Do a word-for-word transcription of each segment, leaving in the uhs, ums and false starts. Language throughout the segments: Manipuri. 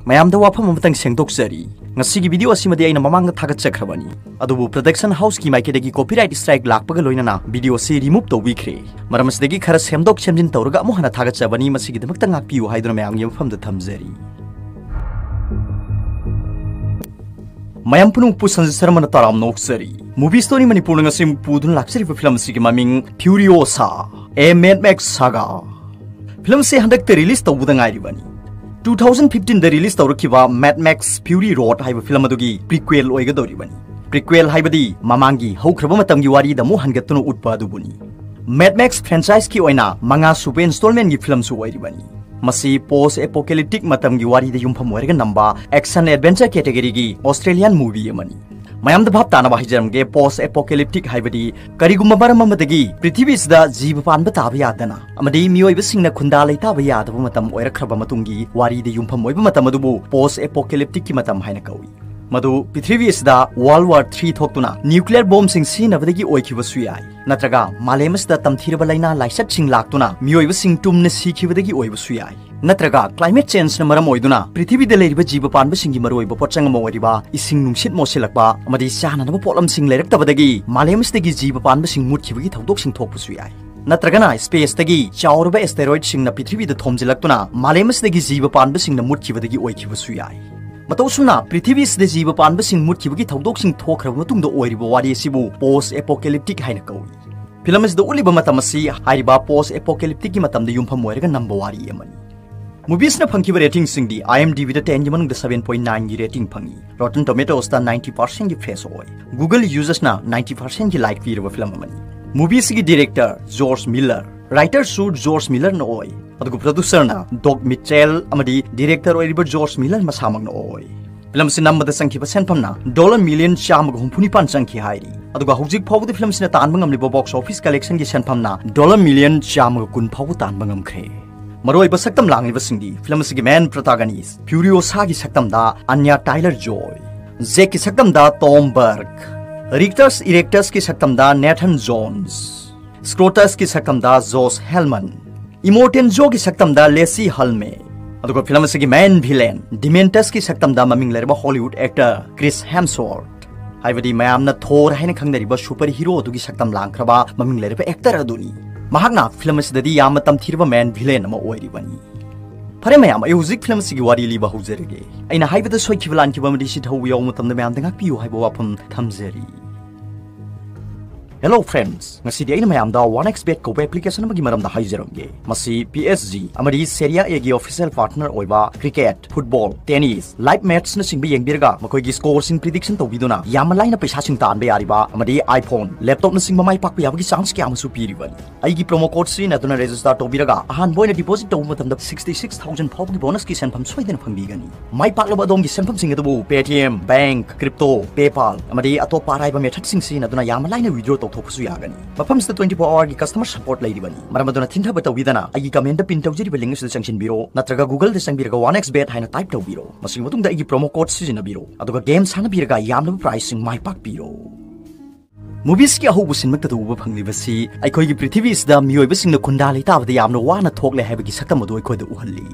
ꯃꯌꯥꯝꯗ ꯋꯥꯐꯝ ꯑꯃꯇꯪ ꯁꯦꯡꯗꯣꯛꯆꯔꯤ꯫ ꯉꯁꯤꯒꯤ ꯚꯤꯗꯤꯑꯣ ꯑꯁꯤꯃꯗꯤ ꯑꯩꯅ ꯃꯃꯥꯡꯗ ꯊꯥꯒꯠꯆꯈ꯭ꯔꯕꯅꯤ, ꯑꯗꯨꯕꯨ ꯄ꯭ꯔꯗꯛꯁꯟ ꯍꯥꯎꯁꯀꯤ ꯃꯥꯏꯀꯩꯗꯒꯤ ꯀꯣꯄꯤꯔꯥꯏꯠ ꯁ꯭ꯇ꯭ꯔꯥꯏꯛ ꯂꯥꯛꯄꯒ ꯂꯣꯏꯅꯅ ꯚꯤꯗꯤꯑꯣ ꯑꯁꯤ ꯔꯤꯃꯨꯚ ꯇꯧꯕꯤꯈ꯭ꯔꯦ꯫ ꯃꯔꯝ ꯑꯁꯤꯗꯒꯤ ꯈꯔ ꯁꯦꯝꯗꯣꯛ ꯁꯦꯝꯖꯤꯟ ꯇꯧꯔꯒ ꯑꯃꯨꯛ ꯍꯟꯅ ꯊꯥꯒꯠꯆꯕꯅꯤ, ꯃꯁꯤꯒꯤꯗꯃꯛꯇ ꯉꯥꯛꯄꯤꯌꯨ ꯍꯥꯏꯗꯨꯅ ꯃꯌꯥꯝꯒꯤ ꯃꯐꯝꯗ ꯊꯝꯖꯔꯤ꯫ ꯃꯌꯥꯝ ꯄꯨꯝꯅꯃꯛꯄꯨ ꯁꯟꯖꯤꯠ ꯁꯔꯃꯅ ꯇꯔꯥꯝꯅ ꯑꯣꯛꯆꯔꯤ꯫ ꯃꯨꯚꯤ ꯁ꯭ꯇꯣꯔꯤ ꯃꯅꯤꯄꯨꯔꯅ ꯉꯁꯤ ꯄꯨꯗꯨꯅ ꯂꯥꯛꯆꯔꯤꯕ ꯐꯤꯂꯝ ꯑꯁꯤꯒꯤ ꯃꯃꯤꯡ ꯐ꯭ꯌꯨꯔꯤꯑꯣꯁꯥ, ꯑꯦ ꯃꯦꯗ ꯃꯦꯛꯁ ꯁꯥꯒꯥ꯫ ꯐꯤꯂꯝ ꯑꯁꯤ ꯍꯟꯗꯛꯇ ꯔꯤꯂꯤꯁ ꯇꯧꯕꯗ ꯉꯥꯏꯔꯤꯕꯅꯤ꯫ ꯇꯨ ꯊꯥꯎꯖꯟ ꯐꯤꯐꯇꯤꯟꯗ ꯔꯤꯂꯤꯁ ꯇꯧꯔꯛꯈꯤꯕ ꯃꯦꯗ ꯃꯦꯛꯁ ꯐ꯭ꯌꯨꯔꯤ ꯔꯣꯗ ꯍꯥꯏꯕ ꯐꯤꯂꯝ ꯑꯗꯨꯒꯤ ꯄ꯭ꯔꯤꯀ꯭ꯋꯦꯜ ꯑꯣꯏꯒꯗꯧꯔꯤꯕꯅꯤ꯫ ꯄ꯭ꯔꯤꯀ꯭ꯋꯦꯜ ꯍꯥꯏꯕꯗꯤ ꯃꯃꯥꯡꯒꯤ ꯍꯧꯈ꯭ꯔꯕ ꯃꯇꯝꯒꯤ ꯋꯥꯔꯤꯗ ꯑꯃꯨꯛ ꯍꯟꯒꯠꯇꯨꯅ ꯎꯠꯄ ꯑꯗꯨꯕꯨꯅꯤ꯫ ꯃꯦꯗ ꯃꯦꯛꯁ ꯐ꯭ꯔꯦꯟꯆꯥꯏꯁꯀꯤ ꯑꯣꯏꯅ ꯃꯉꯥ ꯁꯨꯕ ꯏꯟꯁꯇꯣꯜꯃꯦꯟꯒꯤ ꯐꯤꯂꯝꯁꯨ ꯑꯣꯏꯔꯤꯕꯅꯤ꯫ ꯃꯁꯤ ꯄꯣꯁ ꯑꯦꯄꯣꯀꯦꯂꯤꯞꯇꯤꯛ ꯃꯇꯝꯒꯤ ꯋꯥꯔꯤꯗ ꯌꯨꯝꯐꯝ ꯑꯣꯏꯔꯒ ꯅꯝꯕ ꯑꯦꯛꯁꯟ ꯑꯦꯗꯚꯦꯟꯆꯔ ꯀꯦꯇꯦꯒꯣꯔꯤꯒꯤ ꯑꯣꯁꯇ꯭ꯔꯦꯂꯤꯌꯥꯟ ꯃꯨꯚꯤ ꯑꯃꯅꯤ꯫ ꯃꯌꯥꯝꯗ ꯚꯥꯞ ꯇꯥꯅꯕ ꯍꯥꯏꯖꯔꯝꯒꯦ, ꯄꯣꯁ ꯑꯦꯄꯣꯀꯦꯂꯤꯞꯇꯤꯛ ꯍꯥꯏꯕꯗꯤ ꯀꯔꯤꯒꯨꯝꯕ ꯃꯔꯝ ꯑꯃꯗꯒꯤ ꯄ꯭ꯔꯤꯊꯤꯕꯤꯁꯤꯗ ꯖꯤꯕ ꯄꯥꯟꯕ ꯇꯥꯕ ꯌꯥꯗꯅ ꯑꯃꯗꯤ ꯃꯤꯑꯣꯏꯕꯁꯤꯡꯅ ꯈꯨꯟꯗꯥ ꯂꯩꯇꯥꯕ ꯌꯥꯗꯕ ꯃꯇꯝ ꯑꯣꯏꯔꯛꯈ꯭ꯔꯕ ꯃꯇꯨꯡꯒꯤ ꯋꯥꯔꯤꯗ ꯌꯨꯝꯐꯝ ꯑꯣꯏꯕ ꯃꯇꯝ ꯑꯗꯨꯕꯨ ꯄꯣꯁ ꯑꯦꯄꯣꯀꯦꯂꯤꯞꯇꯤꯛꯀꯤ ꯃꯇꯝ ꯍꯥꯏꯅ ꯀꯧꯏ꯫ ꯃꯗꯨ ꯄ꯭ꯔꯤꯊꯤꯕꯤ ꯑꯁꯤꯗ ꯋꯥꯔꯜ ꯋꯥꯔ ꯊ꯭ꯔꯤ ꯊꯣꯛꯇꯨꯅ ꯅ꯭ꯌꯨꯀ꯭ꯂꯤꯌꯔ ꯕꯣꯝꯁꯤꯡ ꯁꯤꯖꯤꯟꯅꯕꯗꯒꯤ ꯑꯣꯏꯈꯤꯕꯁꯨ ꯌꯥꯏ, ꯅꯠꯇ꯭ꯔꯒ ꯃꯥꯂꯦꯝ ꯑꯁꯤꯗ ꯇꯝꯊꯤꯔꯕ ꯂꯥꯏꯅꯥ ꯂꯥꯏꯆꯠꯁꯤꯡ ꯂꯥꯛꯇꯨꯅ ꯃꯤꯑꯣꯏꯕꯁꯤꯡ ꯇꯨꯝꯅ ꯁꯤꯈꯤꯕꯗꯒꯤ ꯑꯣꯏꯕꯁꯨ ꯌꯥꯏ, ꯅꯠꯇ꯭ꯔꯒ ꯀ꯭ꯂꯥꯏꯃꯦꯠ ꯆꯦꯟꯖꯅ ꯃꯔꯝ ꯑꯣꯏꯗꯨꯅ ꯄ꯭ꯔꯤꯊꯤꯕꯤꯗ ꯂꯩꯔꯤꯕ ꯖꯤꯕ ꯄꯥꯟꯕꯁꯤꯡꯒꯤ ꯃꯔꯨꯑꯣꯏꯕ ꯄꯣꯠꯆꯪ ꯑꯃ ꯑꯣꯏꯔꯤꯕ ꯏꯁꯤꯡ ꯅꯨꯡꯁꯤꯠ ꯃꯣꯠꯁꯤꯜꯂꯛꯄ ꯑꯃꯗꯤ ꯆꯥꯅꯅꯕ ꯄꯣꯠꯂꯝꯁꯤꯡ ꯂꯩꯔꯛꯇꯕꯗꯒꯤ ꯃꯥꯂꯦꯝ ꯑꯁꯤꯗꯒꯤ ꯖꯤꯕ ꯄꯥꯟꯕꯁꯤꯡ ꯃꯨꯠꯈꯤꯕꯒꯤ ꯊꯧꯗꯣꯛꯁꯤꯡ ꯊꯣꯛꯄꯁꯨ ꯌꯥꯏ꯫ ꯅꯠꯇ꯭ꯔꯒꯅ ꯁ꯭ꯄꯦꯁꯇꯒꯤ ꯆꯥꯎꯔꯕ ꯑꯦꯁꯇꯦꯔꯣꯏꯗꯁꯤꯡꯅ ꯄ꯭ꯔꯤꯊꯤꯕꯤꯗ ꯊꯣꯝꯖꯤꯜꯂꯛꯇꯨꯅ ꯃꯥꯂꯦꯝ ꯑꯁꯤꯗꯒꯤ ꯖꯤꯕ ꯄꯥꯟꯕꯁꯤꯡꯅ ꯃꯨꯠꯈꯤꯕꯗꯒꯤ ꯑꯣꯏꯈꯤꯕꯁꯨ ꯌꯥꯏ꯫ ꯃꯇꯧ ꯑꯁꯨꯝꯅ ꯄ꯭ꯔꯤꯊꯤꯕꯤ ꯑꯁꯤꯗ ꯖꯤꯕ ꯄꯥꯟꯕꯁꯤꯡ ꯃꯨꯠꯈꯤꯕꯒꯤ ꯊꯧꯗꯣꯛꯁꯤꯡ ꯊꯣꯛꯈ꯭ꯔꯕ ꯃꯇꯨꯡꯗ ꯑꯣꯏꯔꯤꯕ ꯋꯥꯔꯤ ꯑꯁꯤꯕꯨ ꯄꯣꯁ ꯑꯦꯄꯣꯀꯦꯂꯤꯞꯇꯤꯛ ꯍꯥꯏꯅ ꯀꯧꯏ꯫ ꯐꯤꯂꯝ ꯑꯁꯤꯗ ꯎꯠꯂꯤꯕ ꯃꯇꯝ ꯑꯁꯤ ꯍꯥꯏꯔꯤꯕ ꯄꯣꯁ ꯑꯦꯄꯣꯀꯦꯂꯤꯞꯇꯤꯛꯀꯤ ꯃꯇꯝꯗ ꯌꯨꯝꯐꯝ ꯑꯣꯏꯔꯒ ꯅꯝꯕ ꯋꯥꯔꯤ ꯑꯃꯅꯤ꯫ ꯃꯨꯚꯤꯁꯅ ꯐꯪꯈꯤꯕ ꯔꯦꯇꯤꯡꯁꯤꯡꯗꯤ IMDbꯗ ꯇꯦꯟꯒꯤ ꯃꯅꯨꯡꯗ ꯁꯚꯦꯟ ꯄꯣꯏꯟ ꯅꯥꯏꯟꯒꯤ ꯔꯦꯇꯤꯡ ꯐꯪꯏ, ꯔꯣꯇꯟ ꯇꯣꯃꯦꯇꯣꯁꯇ ꯅꯥꯏꯟꯇꯤ ꯄꯥꯔꯁꯦꯟꯒꯤ ꯐ꯭ꯔꯦꯁ ꯑꯣꯏ, ꯒꯨꯒꯜ ꯌꯨꯖꯔꯁꯅ ꯅꯥꯏꯟꯇꯤ ꯄꯥꯔꯁꯦꯟꯒꯤ ꯂꯥꯏꯛ ꯄꯤꯔꯕ ꯐꯤꯂꯝ ꯑꯃꯅꯤ꯫ ꯃꯨꯚꯤ ꯑꯁꯤꯒꯤ ꯗꯤꯔꯦꯛꯇꯔ ꯖꯣꯔꯖ ꯃꯤꯂꯔ, ꯔꯥꯏꯇꯔꯁꯨ ꯖꯣꯔꯖ ꯃꯤꯂꯔꯅ ꯑꯣꯏ, ꯑꯗꯨꯒ ꯄ꯭ꯔꯣꯗ꯭ꯌꯨꯁꯔꯅ ꯗꯣꯛ ꯃꯤꯆꯦꯜ ꯑꯃꯗꯤ ꯗꯤꯔꯦꯛꯇꯔ ꯑꯣꯏꯔꯤꯕ ꯖꯣꯔꯖ ꯃꯤꯂꯔ ꯃꯁꯥꯃꯛꯅ ꯑꯣꯏ꯫ ꯐꯤꯂꯝ ꯑꯁꯤ ꯅꯝꯕꯗ ꯆꯪꯈꯤꯕ ꯁꯦꯟꯐꯝꯅ ꯗꯣꯂꯔ ꯃꯤꯂꯤꯌꯟ ꯆꯥꯝꯃꯒ ꯍꯨꯝꯐꯨ ꯅꯤꯄꯥꯟ ꯆꯪꯈꯤ ꯍꯥꯏꯔꯤ, ꯑꯗꯨꯒ ꯍꯧꯖꯤꯛ ꯐꯥꯎꯕꯗ ꯐꯤꯂꯝ ꯑꯁꯤꯅ ꯇꯥꯟꯕ ꯉꯝꯂꯤꯕ ꯕꯣꯛꯁ ꯑꯣꯐꯤꯁ ꯀꯂꯦꯛꯁꯟꯒꯤ ꯁꯦꯟꯐꯝꯅ ꯗꯣꯂꯔ ꯃꯤꯂꯤꯌꯟ ꯆꯥꯝꯃꯒ ꯀꯨꯟ ꯐꯥꯎꯕ ꯇꯥꯟꯕ ꯉꯝꯈ꯭ꯔꯦ꯫ ꯃꯔꯨꯑꯣꯏꯕ ꯁꯛꯇꯝ ꯂꯥꯡꯂꯤꯕꯁꯤꯡꯗꯤ ꯐꯤꯂꯝ ꯑꯁꯤꯒꯤ ꯃꯦꯟ ꯄ꯭ꯔꯣꯇꯥꯒꯅꯤꯁ ꯐ꯭ꯌꯨꯔꯤꯑꯣꯁꯥꯒꯤ ꯁꯛꯇꯝꯗ ꯑꯟꯌꯥ ꯇꯥꯏꯂꯔ ꯖꯣꯏ, ꯖꯦꯛꯀꯤ ꯁꯛꯇꯝꯗ ꯇꯣꯝ ꯕꯔꯛ, ꯔꯤꯛꯇꯔꯁ ꯏꯔꯦꯛꯇꯁꯀꯤ ꯁꯛꯇꯝꯗ ꯅꯦꯊꯟ ꯖꯣꯟꯁ, ꯁ꯭ꯀ꯭ꯔꯣꯇꯁꯀꯤ ꯁꯛꯇꯝꯗ ꯖꯣꯁ ꯍꯦꯜꯃꯟ, ꯏꯃꯣꯔꯇꯦꯟꯖꯣꯒꯤ ꯁꯛꯇꯝꯗ ꯂꯦꯁꯤ ꯍꯜꯃꯦ, ꯑꯗꯨꯒ ꯐꯤꯂꯝ ꯑꯁꯤꯒꯤ main villain Dementorꯁꯀꯤ ꯁꯛꯇꯝꯗ ꯃꯃꯤꯡ ꯂꯩꯔꯕ Hollywood actor Chris Hemsworth, ꯍꯥꯏꯕꯗꯤ ꯃꯌꯥꯝꯅ ꯊꯣꯔ ꯍꯥꯏꯅ ꯈꯪꯅꯔꯤꯕ super hero ꯑꯗꯨꯒꯤ ꯁꯛꯇꯝ ꯂꯥꯡꯈ꯭ꯔꯕ ꯃꯃꯤꯡ ꯂꯩꯔꯕ actor ꯑꯗꯨꯅꯤ꯫ ꯃꯍꯥꯛꯅ ꯐꯤꯂꯝ ꯑꯁꯤꯗꯗꯤ ꯌꯥꯝꯅ ꯇꯝꯊꯤꯔꯕ main villain ꯑꯃ ꯑꯣꯏꯔꯤꯕꯅꯤ꯫ ꯐꯔꯦ ꯃꯌꯥꯝ, ꯑꯩ ꯍꯧꯖꯤꯛ ꯐꯤꯂꯝ ꯑꯁꯤꯒꯤ ꯋꯥꯔꯤ ꯂꯤꯕ ꯍꯧꯖꯔꯒꯦ꯫ ꯑꯩꯅ ꯍꯥꯏꯕꯗ ꯁꯣꯏꯈꯤꯕ ꯂꯥꯟꯈꯤꯕ ꯑꯃꯗꯤ ꯁꯤꯠ ꯍꯧꯕ ꯌꯥꯎꯕ ꯃꯇꯝꯗ ꯃꯌꯥꯝꯗ ꯉꯥꯛꯄꯤꯌꯨ ꯍꯥꯏꯕ ꯋꯥꯐꯝ ꯊꯝꯖꯔꯤ꯫ Hello friends, ꯉꯁꯤꯗꯤ ꯑꯩꯅ ꯃꯌꯥꯝꯗ OneXBet ꯀꯧꯕ application ꯑꯃꯒꯤ ꯃꯔꯝꯗ ꯍꯥꯏꯖꯔꯝꯒꯦ꯫ ꯃꯁꯤ P S G ꯑꯃꯗꯤ Serie Aꯒꯤ official partner ꯑꯣꯏꯕ cricket, football, tennis, live matchꯅꯆꯤꯡꯕ ꯌꯦꯡꯕꯤꯔꯒ ꯃꯈꯣꯏꯒꯤ scoreꯁꯤꯡ prediction ꯇꯧꯕꯤꯗꯨꯅ ꯌꯥꯝꯅ ꯂꯥꯏꯅ ꯄꯩꯁꯥꯁꯤꯡ ꯇꯥꯟꯕ ꯌꯥꯔꯤꯕ ꯑꯃꯗꯤ iPhone, laptopꯅꯆꯤꯡꯕ ꯃꯥꯏ ꯄꯥꯛꯄ ꯌꯥꯕꯒꯤ chance ꯀꯌꯥ ꯑꯃꯁꯨ ꯄꯤꯔꯤꯕꯅꯤ꯫ ꯑꯩꯒꯤ promo code ꯁꯤꯖꯤꯟꯅꯗꯨꯅ register ꯇꯧꯕꯤꯔꯒ ꯑꯍꯥꯟꯕ ꯑꯣꯏꯅ deposit ꯇꯧꯕ ꯃꯇꯝꯗ sixty six thousand ꯐꯥꯎꯕꯒꯤ bonusꯀꯤ ꯁꯦꯟꯐꯝ ꯁꯣꯏꯗꯅ ꯐꯪꯕꯤꯒꯅꯤ꯫ ꯃꯥꯏ ꯄꯥꯛꯂꯕ ꯑꯗꯣꯝꯒꯤ ꯁꯦꯟꯐꯝꯁꯤꯡ ꯑꯗꯨꯕꯨ Paytm, bank, crypto, PayPal ꯑꯃꯗꯤ ꯑꯇꯣꯞꯄ ꯑꯔꯥꯏꯕ methodꯁꯤꯡ ꯁꯤꯖꯤꯟꯅꯗꯨꯅ ꯌꯥꯝꯅ ꯂꯥꯏꯅ withdraw ꯇꯧꯊꯣꯛꯄꯁꯨ ꯌꯥꯒꯅꯤ꯫ ꯃꯐꯝꯁꯤꯗ twenty four hourꯒꯤ customer support ꯂꯩꯔꯤꯕꯅꯤ꯫ ꯃꯔꯝ ꯑꯗꯨꯅ ꯊꯤꯡꯊꯕ ꯇꯧꯕꯤꯗꯅ ꯑꯩꯒꯤ commentꯗ pin ꯇꯧꯖꯔꯤꯕ link ꯑꯁꯤꯗ ꯆꯪꯁꯤꯟꯕꯤꯔꯣ ꯅꯠꯇ꯭ꯔꯒ Googleꯗ ꯆꯪꯕꯤꯔꯒ OneXBet ꯍꯥꯏꯅ type ꯇꯧꯕꯤꯔꯣ꯫ ꯃꯁꯤꯒꯤ ꯃꯇꯨꯡꯗ ꯑꯩꯒꯤ promo code ꯁꯤꯖꯤꯟꯅꯕꯤꯔꯣ, ꯑꯗꯨꯒ game ꯁꯥꯟꯅꯕꯤꯔꯒ ꯌꯥꯝꯂꯕ prizeꯁꯤꯡ ꯃꯥꯏ ꯄꯥꯛꯄꯤꯔꯣ꯫ Moviesꯀꯤ ꯑꯍꯧꯕ scene ꯃꯛꯇꯗ ꯎꯕ ꯐꯪꯂꯤꯕꯁꯤ ꯑꯩꯈꯣꯏꯒꯤ ꯄ꯭ꯔꯤꯊꯤꯕꯤ ꯑꯁꯤꯗ ꯃꯤꯑꯣꯏꯕꯁꯤꯡꯅ ꯈꯨꯟꯗꯥ ꯂꯩꯇꯥꯕꯗ ꯌꯥꯝꯅ ꯋꯥꯅ ꯊꯣꯛꯂꯦ ꯍꯥꯏꯕꯒꯤ ꯁꯛꯇꯝ ꯑꯗꯨ ꯑꯩꯈꯣꯏꯗ ꯎꯍꯜꯂꯤ꯫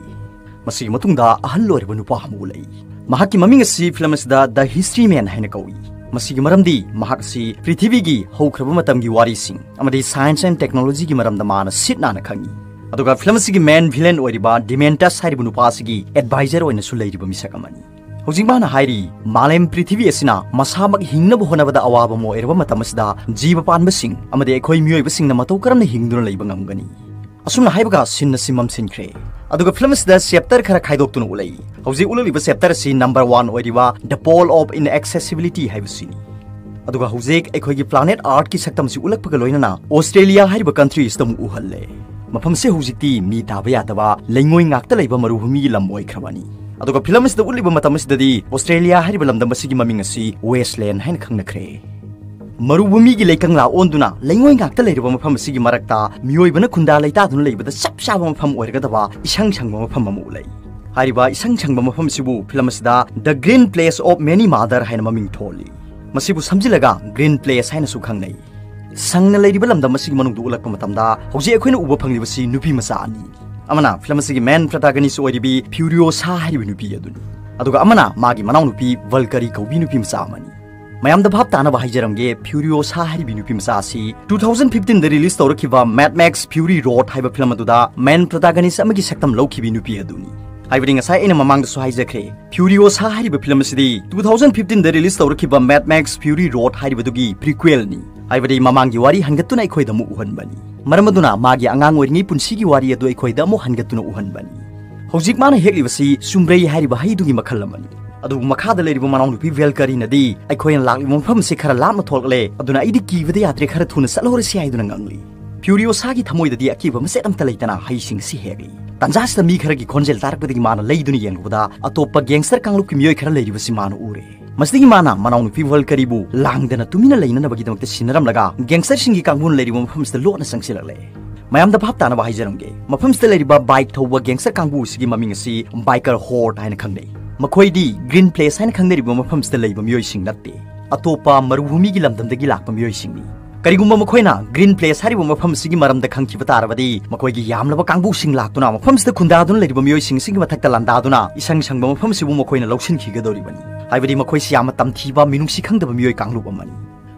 ꯃꯁꯤꯒꯤ ꯃꯇꯨꯡꯗ ꯑꯍꯜ ꯑꯣꯏꯔꯕ ꯅꯨꯄꯥ ꯑꯃ ꯎꯠꯂꯛꯏ꯫ ꯃꯍꯥꯛꯀꯤ ꯃꯃꯤꯡ ꯑꯁꯤ ꯐꯤꯂꯝ ꯑꯁꯤꯗ The History Man ꯍꯥꯏꯅ ꯀꯧꯏ꯫ ꯃꯁꯤꯒꯤ ꯃꯔꯝꯗꯤ ꯃꯍꯥꯛ ꯑꯁꯤ ꯄ꯭ꯔꯤꯊꯤꯕꯤꯒꯤ ꯍꯧꯈ꯭ꯔꯕ ꯃꯇꯝꯒꯤ ꯋꯥꯔꯤꯁꯤꯡ ꯑꯃꯗꯤ science and technologyꯒꯤ ꯃꯔꯝꯗ ꯃꯥꯅ ꯁꯤꯠ ꯅꯥꯟꯅ ꯈꯪꯏ꯫ ꯑꯗꯨꯒ ꯐꯤꯂꯝ ꯑꯁꯤꯒꯤ main villain ꯑꯣꯏꯔꯤꯕ ꯗꯤꯃꯦꯟꯇꯁ ꯍꯥꯏꯔꯤꯕ ꯅꯨꯄꯥ ꯑꯁꯤꯒꯤ advisor ꯑꯣꯏꯅꯁꯨ ꯂꯩꯔꯤꯕ ꯃꯤꯁꯛ ꯑꯃꯅꯤ꯫ ꯍꯧꯖꯤꯛ ꯃꯥꯅ ꯍꯥꯏꯔꯤ, ꯃꯥꯂꯦꯝ ꯄ꯭ꯔꯤꯊꯤꯕꯤ ꯑꯁꯤꯅ ꯃꯁꯥꯃꯛ ꯍꯤꯡꯅꯕ ꯍꯣꯠꯅꯕꯗ ꯑꯋꯥꯕ ꯑꯃ ꯑꯣꯏꯔꯕ ꯃꯇꯝ ꯑꯁꯤꯗ ꯖꯤꯕ ꯄꯥꯟꯕꯁꯤꯡ ꯑꯃꯗꯤ ꯑꯩꯈꯣꯏ ꯃꯤꯑꯣꯏꯕꯁꯤꯡꯅ ꯃꯇꯧ ꯀꯔꯝꯅ ꯍꯤꯡꯗꯨꯅ ꯂꯩꯕ ꯉꯝꯒꯅꯤ? ꯑꯁꯨꯝꯅ ꯍꯥꯏꯕꯒ scene ꯑꯁꯤ ꯃꯝꯁꯤꯟꯈ꯭ꯔꯦ꯫ ꯑꯗꯨꯒ ꯐꯤꯂꯝ ꯑꯁꯤꯗ chapter ꯈꯔ ꯈꯥꯏꯗꯣꯛꯇꯨꯅ ꯎꯠꯂꯛꯏ꯫ ꯍꯧꯖꯤꯛ ꯎꯠꯂꯛꯂꯤꯕ chapter ꯑꯁꯤ number one ꯑꯣꯏꯔꯤꯕ The Pole of Inaccessibility ꯍꯥꯏꯕꯁꯤꯅꯤ꯫ ꯑꯗꯨꯒ ꯍꯧꯖꯤꯛ ꯑꯩꯈꯣꯏꯒꯤ planet Earthꯀꯤ ꯁꯛꯇꯝꯁꯤ ꯎꯠꯂꯛꯄꯒ ꯂꯣꯏꯅꯅ Australia ꯍꯥꯏꯔꯤꯕ country ꯑꯁꯤꯗ ꯑꯃꯨꯛ ꯎꯍꯜꯂꯦ꯫ ꯃꯐꯝꯁꯤ ꯍꯧꯖꯤꯛꯇꯤ ꯃꯤ ꯇꯥꯕ ꯌꯥꯗꯕ ꯂꯩꯉꯣꯏ ꯉꯥꯛꯇ ꯂꯩꯕ ꯃꯔꯨꯚꯨꯃꯤꯒꯤ ꯂꯝ ꯑꯣꯏꯈ꯭ꯔꯕꯅꯤ꯫ ꯑꯗꯨꯒ ꯐꯤꯂꯝ ꯑꯁꯤꯗ ꯎꯠꯂꯤꯕ ꯃꯇꯝ ꯑꯁꯤꯗꯗꯤ Australia ꯍꯥꯏꯔꯤꯕ ꯂꯝꯗꯝ ꯑꯁꯤꯒꯤ ꯃꯃꯤꯡ ꯑꯁꯤ Wasteland ꯍꯥꯏꯅ ꯈꯪꯅꯈ꯭ꯔꯦ꯫ ꯃꯔꯨꯚꯨꯃꯤꯒꯤ ꯂꯩꯀꯪꯂꯥ ꯑꯣꯟꯗꯨꯅ ꯂꯩꯉꯣꯏ ꯉꯥꯛꯇ ꯂꯩꯔꯕ ꯃꯐꯝ ꯑꯁꯤꯒꯤ ꯃꯔꯛꯇ ꯃꯤꯑꯣꯏꯕꯅ ꯈꯨꯟꯗꯥ ꯂꯩꯇꯥꯗꯨꯅ ꯂꯩꯕꯗ ꯆꯞ ꯆꯥꯕ ꯃꯐꯝ ꯑꯣꯏꯔꯒꯗꯕ ꯏꯁꯪ ꯁꯪꯕ ꯃꯐꯝ ꯑꯃ ꯎꯠꯂꯛꯏ꯫ ꯍꯥꯏꯔꯤꯕ ꯏꯁꯪ ꯁꯪꯕ ꯃꯐꯝ ꯑꯁꯤꯕꯨ ꯐꯤꯂꯝ ꯑꯁꯤꯗ The Green Place of Many Mother ꯍꯥꯏꯅ ꯃꯃꯤꯡ ꯊꯣꯜꯂꯤ꯫ ꯃꯁꯤꯕꯨ ꯁꯝꯖꯤꯜꯂꯒ Green Place ꯍꯥꯏꯅꯁꯨ ꯈꯪꯅꯩ꯫ ꯁꯪꯅ ꯂꯩꯔꯤꯕ ꯂꯝꯗꯝ ꯑꯁꯤꯒꯤ ꯃꯅꯨꯡꯗ ꯎꯠꯂꯛꯄ ꯃꯇꯝꯗ ꯍꯧꯖꯤꯛ ꯑꯩꯈꯣꯏꯅ ꯎꯕ ꯐꯪꯂꯤꯕꯁꯤ ꯅꯨꯄꯤ ꯃꯆꯥ ꯑꯅꯤ꯫ ꯑꯃꯅ ꯐꯤꯂꯝ ꯑꯁꯤꯒꯤ ꯃꯦꯟ ꯄ꯭ꯔꯣꯇꯥꯒꯅꯤꯁ ꯑꯣꯏꯔꯤꯕꯤ ꯐ꯭ꯌꯨꯔꯤꯑꯣꯁꯥ ꯍꯥꯏꯔꯤꯕ ꯅꯨꯄꯤ ꯑꯗꯨꯅꯤ꯫ ꯑꯗꯨꯒ ꯑꯃꯅ ꯃꯥꯒꯤ ꯃꯅꯥꯎꯅꯨꯄꯤ ꯚꯜꯀꯔꯤ ꯀꯧꯕꯤ ꯅꯨꯄꯤ ꯃꯆꯥ ꯑꯃꯅꯤ꯫ ꯃꯌꯥꯝꯗ ꯚꯥꯞ ꯇꯥꯅꯕ ꯍꯥꯏꯖꯔꯝꯒꯦ, ꯐ꯭ꯌꯨꯔꯤꯑꯣꯁꯥ ꯍꯥꯏꯔꯤꯕꯤ ꯅꯨꯄꯤ ꯃꯆꯥ ꯑꯁꯤ two thousand fifteenꯗ ꯔꯤꯂꯤꯁ ꯇꯧꯔꯛꯈꯤꯕ ꯃꯦꯗ ꯃꯦꯛꯁ ꯐ꯭ꯌꯨꯔꯤ ꯔꯣꯗ ꯍꯥꯏꯕ ꯐꯤꯂꯝ ꯑꯗꯨꯗ ꯃꯦꯟ ꯄ꯭ꯔꯣꯇꯥꯒꯅꯤꯁ ꯑꯃꯒꯤ ꯁꯛꯇꯝ ꯂꯧꯈꯤꯕꯤ ꯅꯨꯄꯤ ꯑꯗꯨꯅꯤ꯫ ꯍꯥꯏꯕꯗꯤ ꯉꯁꯥꯏ ꯑꯩꯅ ꯃꯃꯥꯡꯗꯁꯨ ꯍꯥꯏꯖꯈ꯭ꯔꯦ, ꯐ꯭ꯌꯨꯔꯤꯑꯣꯁꯥ ꯍꯥꯏꯔꯤꯕ ꯐꯤꯂꯝ ꯑꯁꯤꯗꯤ two thousand fifteenꯗ ꯔꯤꯂꯤꯁ ꯇꯧꯔꯛꯈꯤꯕ ꯃꯦꯗ ꯃꯦꯛꯁ ꯐ꯭ꯌꯨꯔꯤ ꯔꯣꯗ ꯍꯥꯏꯔꯤꯕꯗꯨꯒꯤ ꯄ꯭ꯔꯤꯀ꯭ꯋꯦꯜꯅꯤ꯫ ꯍꯥꯏꯕꯗꯤ ꯃꯃꯥꯡꯒꯤ ꯋꯥꯔꯤ ꯍꯟꯒꯠꯇꯨꯅ ꯑꯩꯈꯣꯏꯗ ꯑꯃꯨꯛ ꯎꯍꯟꯕꯅꯤ꯫ ꯃꯔꯝ ꯑꯗꯨꯅ ꯃꯥꯒꯤ ꯑꯉꯥꯡ ꯑꯣꯏꯔꯤꯉꯩ ꯄꯨꯟꯁꯤꯒꯤ ꯋꯥꯔꯤ ꯑꯗꯨ ꯑꯩꯈꯣꯏꯗ ꯑꯃꯨꯛ ꯍꯟꯒꯠꯇꯨꯅ ꯎꯍꯟꯕꯅꯤ꯫ ꯍꯧꯖꯤꯛ ꯃꯥꯅ ꯍꯦꯛꯂꯤꯕꯁꯤ ꯆꯨꯝꯕ꯭ꯔꯩ ꯍꯥꯏꯔꯤꯕ ꯍꯩꯗꯨꯒꯤ ꯃꯈꯜ ꯑꯃꯅꯤ꯫ ꯑꯗꯨꯕꯨ ꯃꯈꯥꯗ ꯂꯩꯔꯤꯕ ꯃꯅꯥꯎꯅꯨꯄꯤ ꯚꯦꯜꯀꯔꯤꯅꯗꯤ, "ꯑꯩꯈꯣꯏꯅ ꯂꯥꯛꯂꯤꯕ ꯃꯐꯝ ꯑꯁꯤ ꯈꯔ ꯂꯥꯞꯅ ꯊꯣꯛꯂꯛꯂꯦ, ꯑꯗꯨꯅ ꯑꯩꯗꯤ ꯀꯤꯕꯗ ꯌꯥꯗ꯭ꯔꯦ, ꯈꯔ ꯊꯨꯅ ꯆꯠꯍꯧꯔꯁꯤ" ꯍꯥꯏꯗꯨꯅ ꯉꯥꯡꯂꯤ꯫ ꯐ꯭ꯌꯨꯔꯤꯑꯣꯁꯥꯒꯤ ꯊꯃꯣꯏꯗꯗꯤ ꯑꯀꯤꯕ ꯃꯆꯦꯠ ꯑꯝꯇ ꯂꯩꯇꯅ ꯍꯩꯁꯤꯡ ꯑꯁꯤ ꯍꯦꯛꯂꯤ꯫ ꯇꯟꯖꯥꯁꯤꯗ ꯃꯤ ꯈꯔꯒꯤ ꯈꯣꯟꯖꯦꯜ ꯇꯥꯔꯛꯄꯗꯒꯤ ꯃꯥꯅ ꯂꯩꯗꯨꯅ ꯌꯦꯡꯂꯨꯕꯗ ꯑꯇꯣꯞꯄ ꯒꯦꯡꯁꯇꯔ ꯀꯥꯡꯂꯨꯞꯀꯤ ꯃꯤꯑꯣꯏ ꯈꯔ ꯂꯩꯔꯤꯕꯁꯤ ꯃꯥꯅ ꯎꯔꯦ꯫ ꯃꯁꯤꯗꯒꯤ ꯃꯥꯅ ꯃꯅꯥꯎꯅꯨꯄꯤ ꯚꯜꯀꯔꯤꯕꯨ ꯂꯥꯡꯗꯅ ꯇꯨꯃꯤꯟꯅ ꯂꯩꯅꯅꯕꯒꯤꯗꯃꯛꯇ ꯁꯤꯟꯅꯔꯝꯂꯒ ꯒꯦꯡꯁꯇꯔꯁꯤꯡꯒꯤ ꯀꯥꯡꯕꯨꯅ ꯂꯩꯔꯤꯕ ꯃꯐꯝꯁꯤꯗ ꯂꯣꯠꯅ ꯆꯪꯁꯤꯜꯂꯛꯂꯦ꯫ ꯃꯌꯥꯝꯗ ꯚꯥꯞ ꯇꯥꯅꯕ ꯍꯥꯏꯖꯔꯝꯒꯦ, ꯃꯐꯝꯁꯤꯗ ꯂꯩꯔꯤꯕ ꯕꯥꯏꯛ ꯊꯧꯕ ꯒꯦꯡꯁꯇꯔ ꯀꯥꯡꯕꯨ ꯑꯁꯤꯒꯤ ꯃꯃꯤꯡ ꯑꯁꯤ ꯕꯥꯏꯀꯔ ꯍꯣꯔꯗ ꯍꯥꯏꯅ ꯈꯪꯅꯩ꯫ ꯃꯈꯣꯏꯗꯤ ꯒ꯭ꯔꯤꯟ ꯄ꯭ꯂꯦꯁ ꯍꯥꯏꯅ ꯈꯪꯅꯔꯤꯕ ꯃꯐꯝꯁꯤꯗ ꯂꯩꯕ ꯃꯤꯑꯣꯏꯁꯤꯡ ꯅꯠꯇꯦ, ꯑꯇꯣꯞꯄ ꯃꯔꯨꯚꯨꯃꯤꯒꯤ ꯂꯝꯗꯝꯗꯒꯤ ꯂꯥꯛꯄ ꯃꯤꯑꯣꯏꯁꯤꯡꯅꯤ꯫ ꯀꯔꯤꯒꯨꯝꯕ ꯃꯈꯣꯏꯅ ꯒ꯭ꯔꯤꯟ ꯄ꯭ꯂꯦꯁ ꯍꯥꯏꯔꯤꯕ ꯃꯐꯝ ꯑꯁꯤꯒꯤ ꯃꯔꯝꯗ ꯈꯪꯈꯤꯕ ꯇꯥꯔꯕꯗꯤ, ꯃꯈꯣꯏꯒꯤ ꯌꯥꯝꯂꯕ ꯀꯥꯡꯕꯨꯁꯤꯡ ꯂꯥꯛꯇꯨꯅ ꯃꯐꯝꯁꯤꯗ ꯈꯨꯟꯗꯥꯗꯨꯅ ꯂꯩꯔꯤꯕ ꯃꯤꯑꯣꯏꯁꯤꯡ ꯑꯁꯤꯒꯤ ꯃꯊꯛꯇ ꯂꯥꯟꯗꯥꯗꯨꯅ ꯏꯁꯪ ꯁꯪꯕ ꯃꯐꯝ ꯑꯁꯤꯕꯨ ꯃꯈꯣꯏꯅ ꯂꯧꯁꯤꯟꯈꯤꯒꯗꯧꯔꯤꯕꯅꯤ꯫ ꯍꯥꯏꯕꯗꯤ ꯃꯈꯣꯏꯁꯤ ꯌꯥꯝꯅ ꯇꯝꯊꯤꯕ, ꯃꯤꯅꯨꯡꯁꯤ ꯈꯪꯗꯕ ꯃꯤꯑꯣꯏ ꯀꯥꯡꯂꯨꯞ ꯑꯃꯅꯤ꯫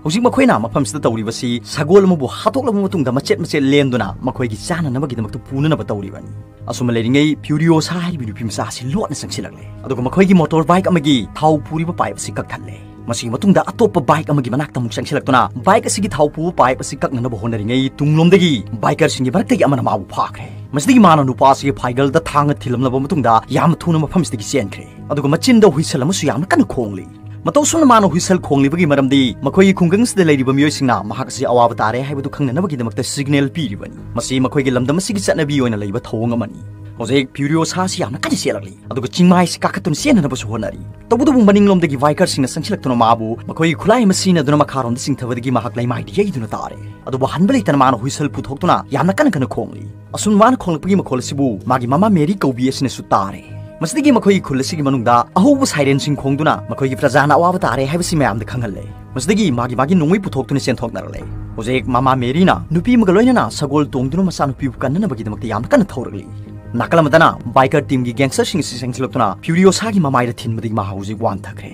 ꯍꯧꯖꯤꯛ ꯃꯈꯣꯏꯅ ꯃꯐꯝꯁꯤꯗ ꯇꯧꯔꯤꯕꯁꯤ ꯁꯒꯣꯜ ꯑꯃꯕꯨ ꯍꯥꯠꯇꯣꯛꯂꯕ ꯃꯇꯨꯡꯗ ꯃꯆꯦꯠ ꯃꯆꯦꯠ ꯂꯦꯟꯗꯨꯅ ꯃꯈꯣꯏꯒꯤ ꯆꯥꯅꯅꯕꯒꯤꯗꯃꯛꯇ ꯄꯨꯅꯅꯕ ꯇꯧꯔꯤꯕꯅꯤ꯫ ꯑꯁꯨꯝꯅ ꯂꯩꯔꯤꯉꯩ, ꯐ꯭ꯌꯨꯔꯤꯑꯣꯁꯥ ꯍꯥꯏꯔꯤꯕ ꯅꯨꯄꯤ ꯃꯆꯥ ꯑꯁꯤ ꯂꯣꯠꯅ ꯆꯪꯁꯤꯜꯂꯛꯂꯦ, ꯑꯗꯨꯒ ꯃꯈꯣꯏꯒꯤ ꯃꯣꯇꯣꯔ ꯕꯥꯏꯛ ꯑꯃꯒꯤ ꯊꯥꯎ ꯄꯨꯔꯤꯕ ꯄꯥꯏꯞ ꯑꯁꯤ ꯀꯛꯊꯠꯂꯦ꯫ ꯃꯁꯤꯒꯤ ꯃꯇꯨꯡꯗ ꯑꯇꯣꯞꯄ ꯕꯥꯏꯛ ꯑꯃꯒꯤ ꯃꯅꯥꯛꯇ ꯑꯃꯨꯛ ꯆꯪꯁꯤꯜꯂꯛꯇꯨꯅ ꯕꯥꯏꯛ ꯑꯁꯤꯒꯤ ꯊꯥꯎ ꯄꯨꯕ ꯄꯥꯏꯞ ꯑꯁꯤ ꯀꯛꯅꯅꯕ ꯍꯣꯠꯅꯔꯤꯉꯩ, ꯇꯨꯡꯂꯣꯝꯗꯒꯤ ꯕꯥꯏꯀꯔꯁꯤꯡꯒꯤ ꯃꯔꯛꯇꯒꯤ ꯑꯃꯅ ꯃꯥꯕꯨ ꯐꯥꯈ꯭ꯔꯦ꯫ ꯃꯁꯤꯗꯒꯤ ꯃꯥꯅ ꯅꯨꯄꯥ ꯑꯁꯤꯒꯤ ꯐꯥꯏꯒꯜꯗ ꯊꯥꯡꯅ ꯊꯤꯜꯂꯝꯂꯕ ꯃꯇꯨꯡꯗ ꯌꯥꯝꯅ ꯊꯨꯅ ꯃꯐꯝꯁꯤꯗꯒꯤ ꯆꯦꯟꯈ꯭ꯔꯦ, ꯑꯗꯨꯒ ꯃꯆꯤꯟꯗ ꯍꯨꯏꯁꯜ ꯑꯃꯁꯨ ꯌꯥꯝꯅ ꯀꯟꯅ ꯈꯣꯡꯂꯤ꯫ ꯃꯇꯧ ꯑꯁꯨꯝꯅ ꯃꯥꯅ ꯍꯨꯏꯁꯜ ꯈꯣꯡꯂꯤꯕꯒꯤ ꯃꯔꯝꯗꯤ ꯃꯈꯣꯏꯒꯤ ꯈꯨꯡꯒꯪꯁꯤꯗ ꯂꯩꯔꯤꯕ ꯃꯤꯑꯣꯏꯁꯤꯡꯅ ꯃꯍꯥꯛ ꯑꯁꯤ ꯑꯋꯥꯕ ꯇꯥꯔꯦ ꯍꯥꯏꯕꯗꯨ ꯈꯪꯅꯅꯕꯒꯤꯗꯃꯛꯇ ꯁꯤꯒꯅꯦꯜ ꯄꯤꯔꯤꯕꯅꯤ꯫ ꯃꯁꯤ ꯃꯈꯣꯏꯒꯤ ꯂꯝꯗꯝ ꯑꯁꯤꯒꯤ ꯆꯠꯅꯕꯤ ꯑꯣꯏꯅ ꯂꯩꯕ ꯊꯧꯑꯣꯡ ꯑꯃꯅꯤ꯫ ꯍꯧꯖꯤꯛ ꯐ꯭ꯌꯨꯔꯤꯑꯣꯁꯥ ꯑꯁꯤ ꯌꯥꯝꯅ ꯀꯟꯅ ꯆꯦꯜꯂꯛꯂꯤ, ꯑꯗꯨꯒ ꯆꯤꯡꯃꯥꯏ ꯑꯁꯤ ꯀꯥꯈꯠꯇꯨꯅ ꯆꯦꯟꯅꯅꯕꯁꯨ ꯍꯣꯠꯅꯔꯤ꯫ ꯇꯧꯕꯇꯕꯨ ꯃꯅꯤꯡꯂꯣꯝꯗꯒꯤ ꯕꯥꯏꯀꯔꯁꯤꯡꯅ ꯆꯪꯁꯤꯜꯂꯛꯇꯨꯅ ꯃꯥꯕꯨ ꯃꯈꯣꯏꯒꯤ ꯈꯨꯠꯂꯥꯏ ꯑꯃ ꯁꯤꯖꯤꯟꯅꯗꯨꯅ ꯃꯈꯥꯔꯣꯝꯗ ꯆꯤꯡꯊꯕꯗꯒꯤ ꯃꯍꯥꯛ ꯂꯩꯃꯥꯏꯗ ꯌꯩꯗꯨꯅ ꯇꯥꯔꯦ꯫ ꯑꯗꯨꯕꯨ ꯍꯟꯕ ꯂꯩꯇꯅ ꯃꯥꯅ ꯍꯨꯏꯁꯜ ꯄꯨꯊꯣꯛꯇꯨꯅ ꯌꯥꯝꯅ ꯀꯟꯅ ꯀꯟꯅ ꯈꯣꯡꯂꯤ꯫ ꯑꯁꯨꯝ ꯃꯥꯅ ꯈꯣꯡꯂꯛꯄꯒꯤ ꯃꯈꯣꯜ ꯑꯁꯤꯕꯨ ꯃꯥꯒꯤ ꯃꯃꯥ ꯃꯦꯔꯤ ꯀꯧꯕꯤ ꯑꯁꯤꯅꯁꯨ ꯇꯥꯔꯦ꯫ ꯃꯁꯤꯗꯒꯤ ꯃꯈꯣꯏꯒꯤ ꯈꯨꯜ ꯑꯁꯤꯒꯤ ꯃꯅꯨꯡꯗ ꯑꯍꯧꯕ ꯁꯥꯏꯔꯦꯟꯁꯤꯡ ꯈꯣꯡꯗꯨꯅ ꯃꯈꯣꯏꯒꯤ ꯄ꯭ꯔꯖꯥꯅ ꯑꯋꯥꯕ ꯇꯥꯔꯦ ꯍꯥꯏꯕꯁꯤ ꯃꯌꯥꯝꯗ ꯈꯪꯍꯜꯂꯦ꯫ ꯃꯁꯤꯗꯒꯤ ꯃꯥꯒꯤ ꯃꯥꯒꯤ ꯅꯣꯡꯃꯩ ꯄꯨꯊꯣꯛꯇꯨꯅ ꯆꯦꯟꯊꯣꯛꯅꯔꯛꯂꯦ꯫ ꯍꯧꯖꯤꯛ ꯃꯃꯥ ꯃꯦꯔꯤꯅ ꯅꯨꯄꯤ ꯑꯃꯒ ꯂꯣꯏꯅꯅ ꯁꯒꯣꯜ ꯇꯣꯡꯗꯨꯅ ꯃꯆꯥꯅꯨꯄꯤꯕꯨ ꯀꯟꯅꯅꯕꯒꯤꯗꯃꯛꯇ ꯌꯥꯝꯅ ꯀꯟꯅ ꯊꯧꯔꯛꯂꯤ꯫ ꯅꯥꯀꯜ ꯑꯃꯗꯅ ꯕꯥꯏꯀꯔ ꯇꯤꯝꯒꯤ ꯒꯦꯡꯁꯇꯔꯁꯤꯡ ꯑꯁꯤ ꯆꯪꯁꯤꯜꯂꯛꯇꯨꯅ ꯐ꯭ꯌꯨꯔꯤꯑꯣꯁꯥꯒꯤ ꯃꯃꯥꯏꯗ ꯊꯤꯟꯕꯗꯒꯤ ꯃꯍꯥꯛ ꯍꯧꯖꯤꯛ ꯋꯥꯟꯊꯈ꯭ꯔꯦ꯫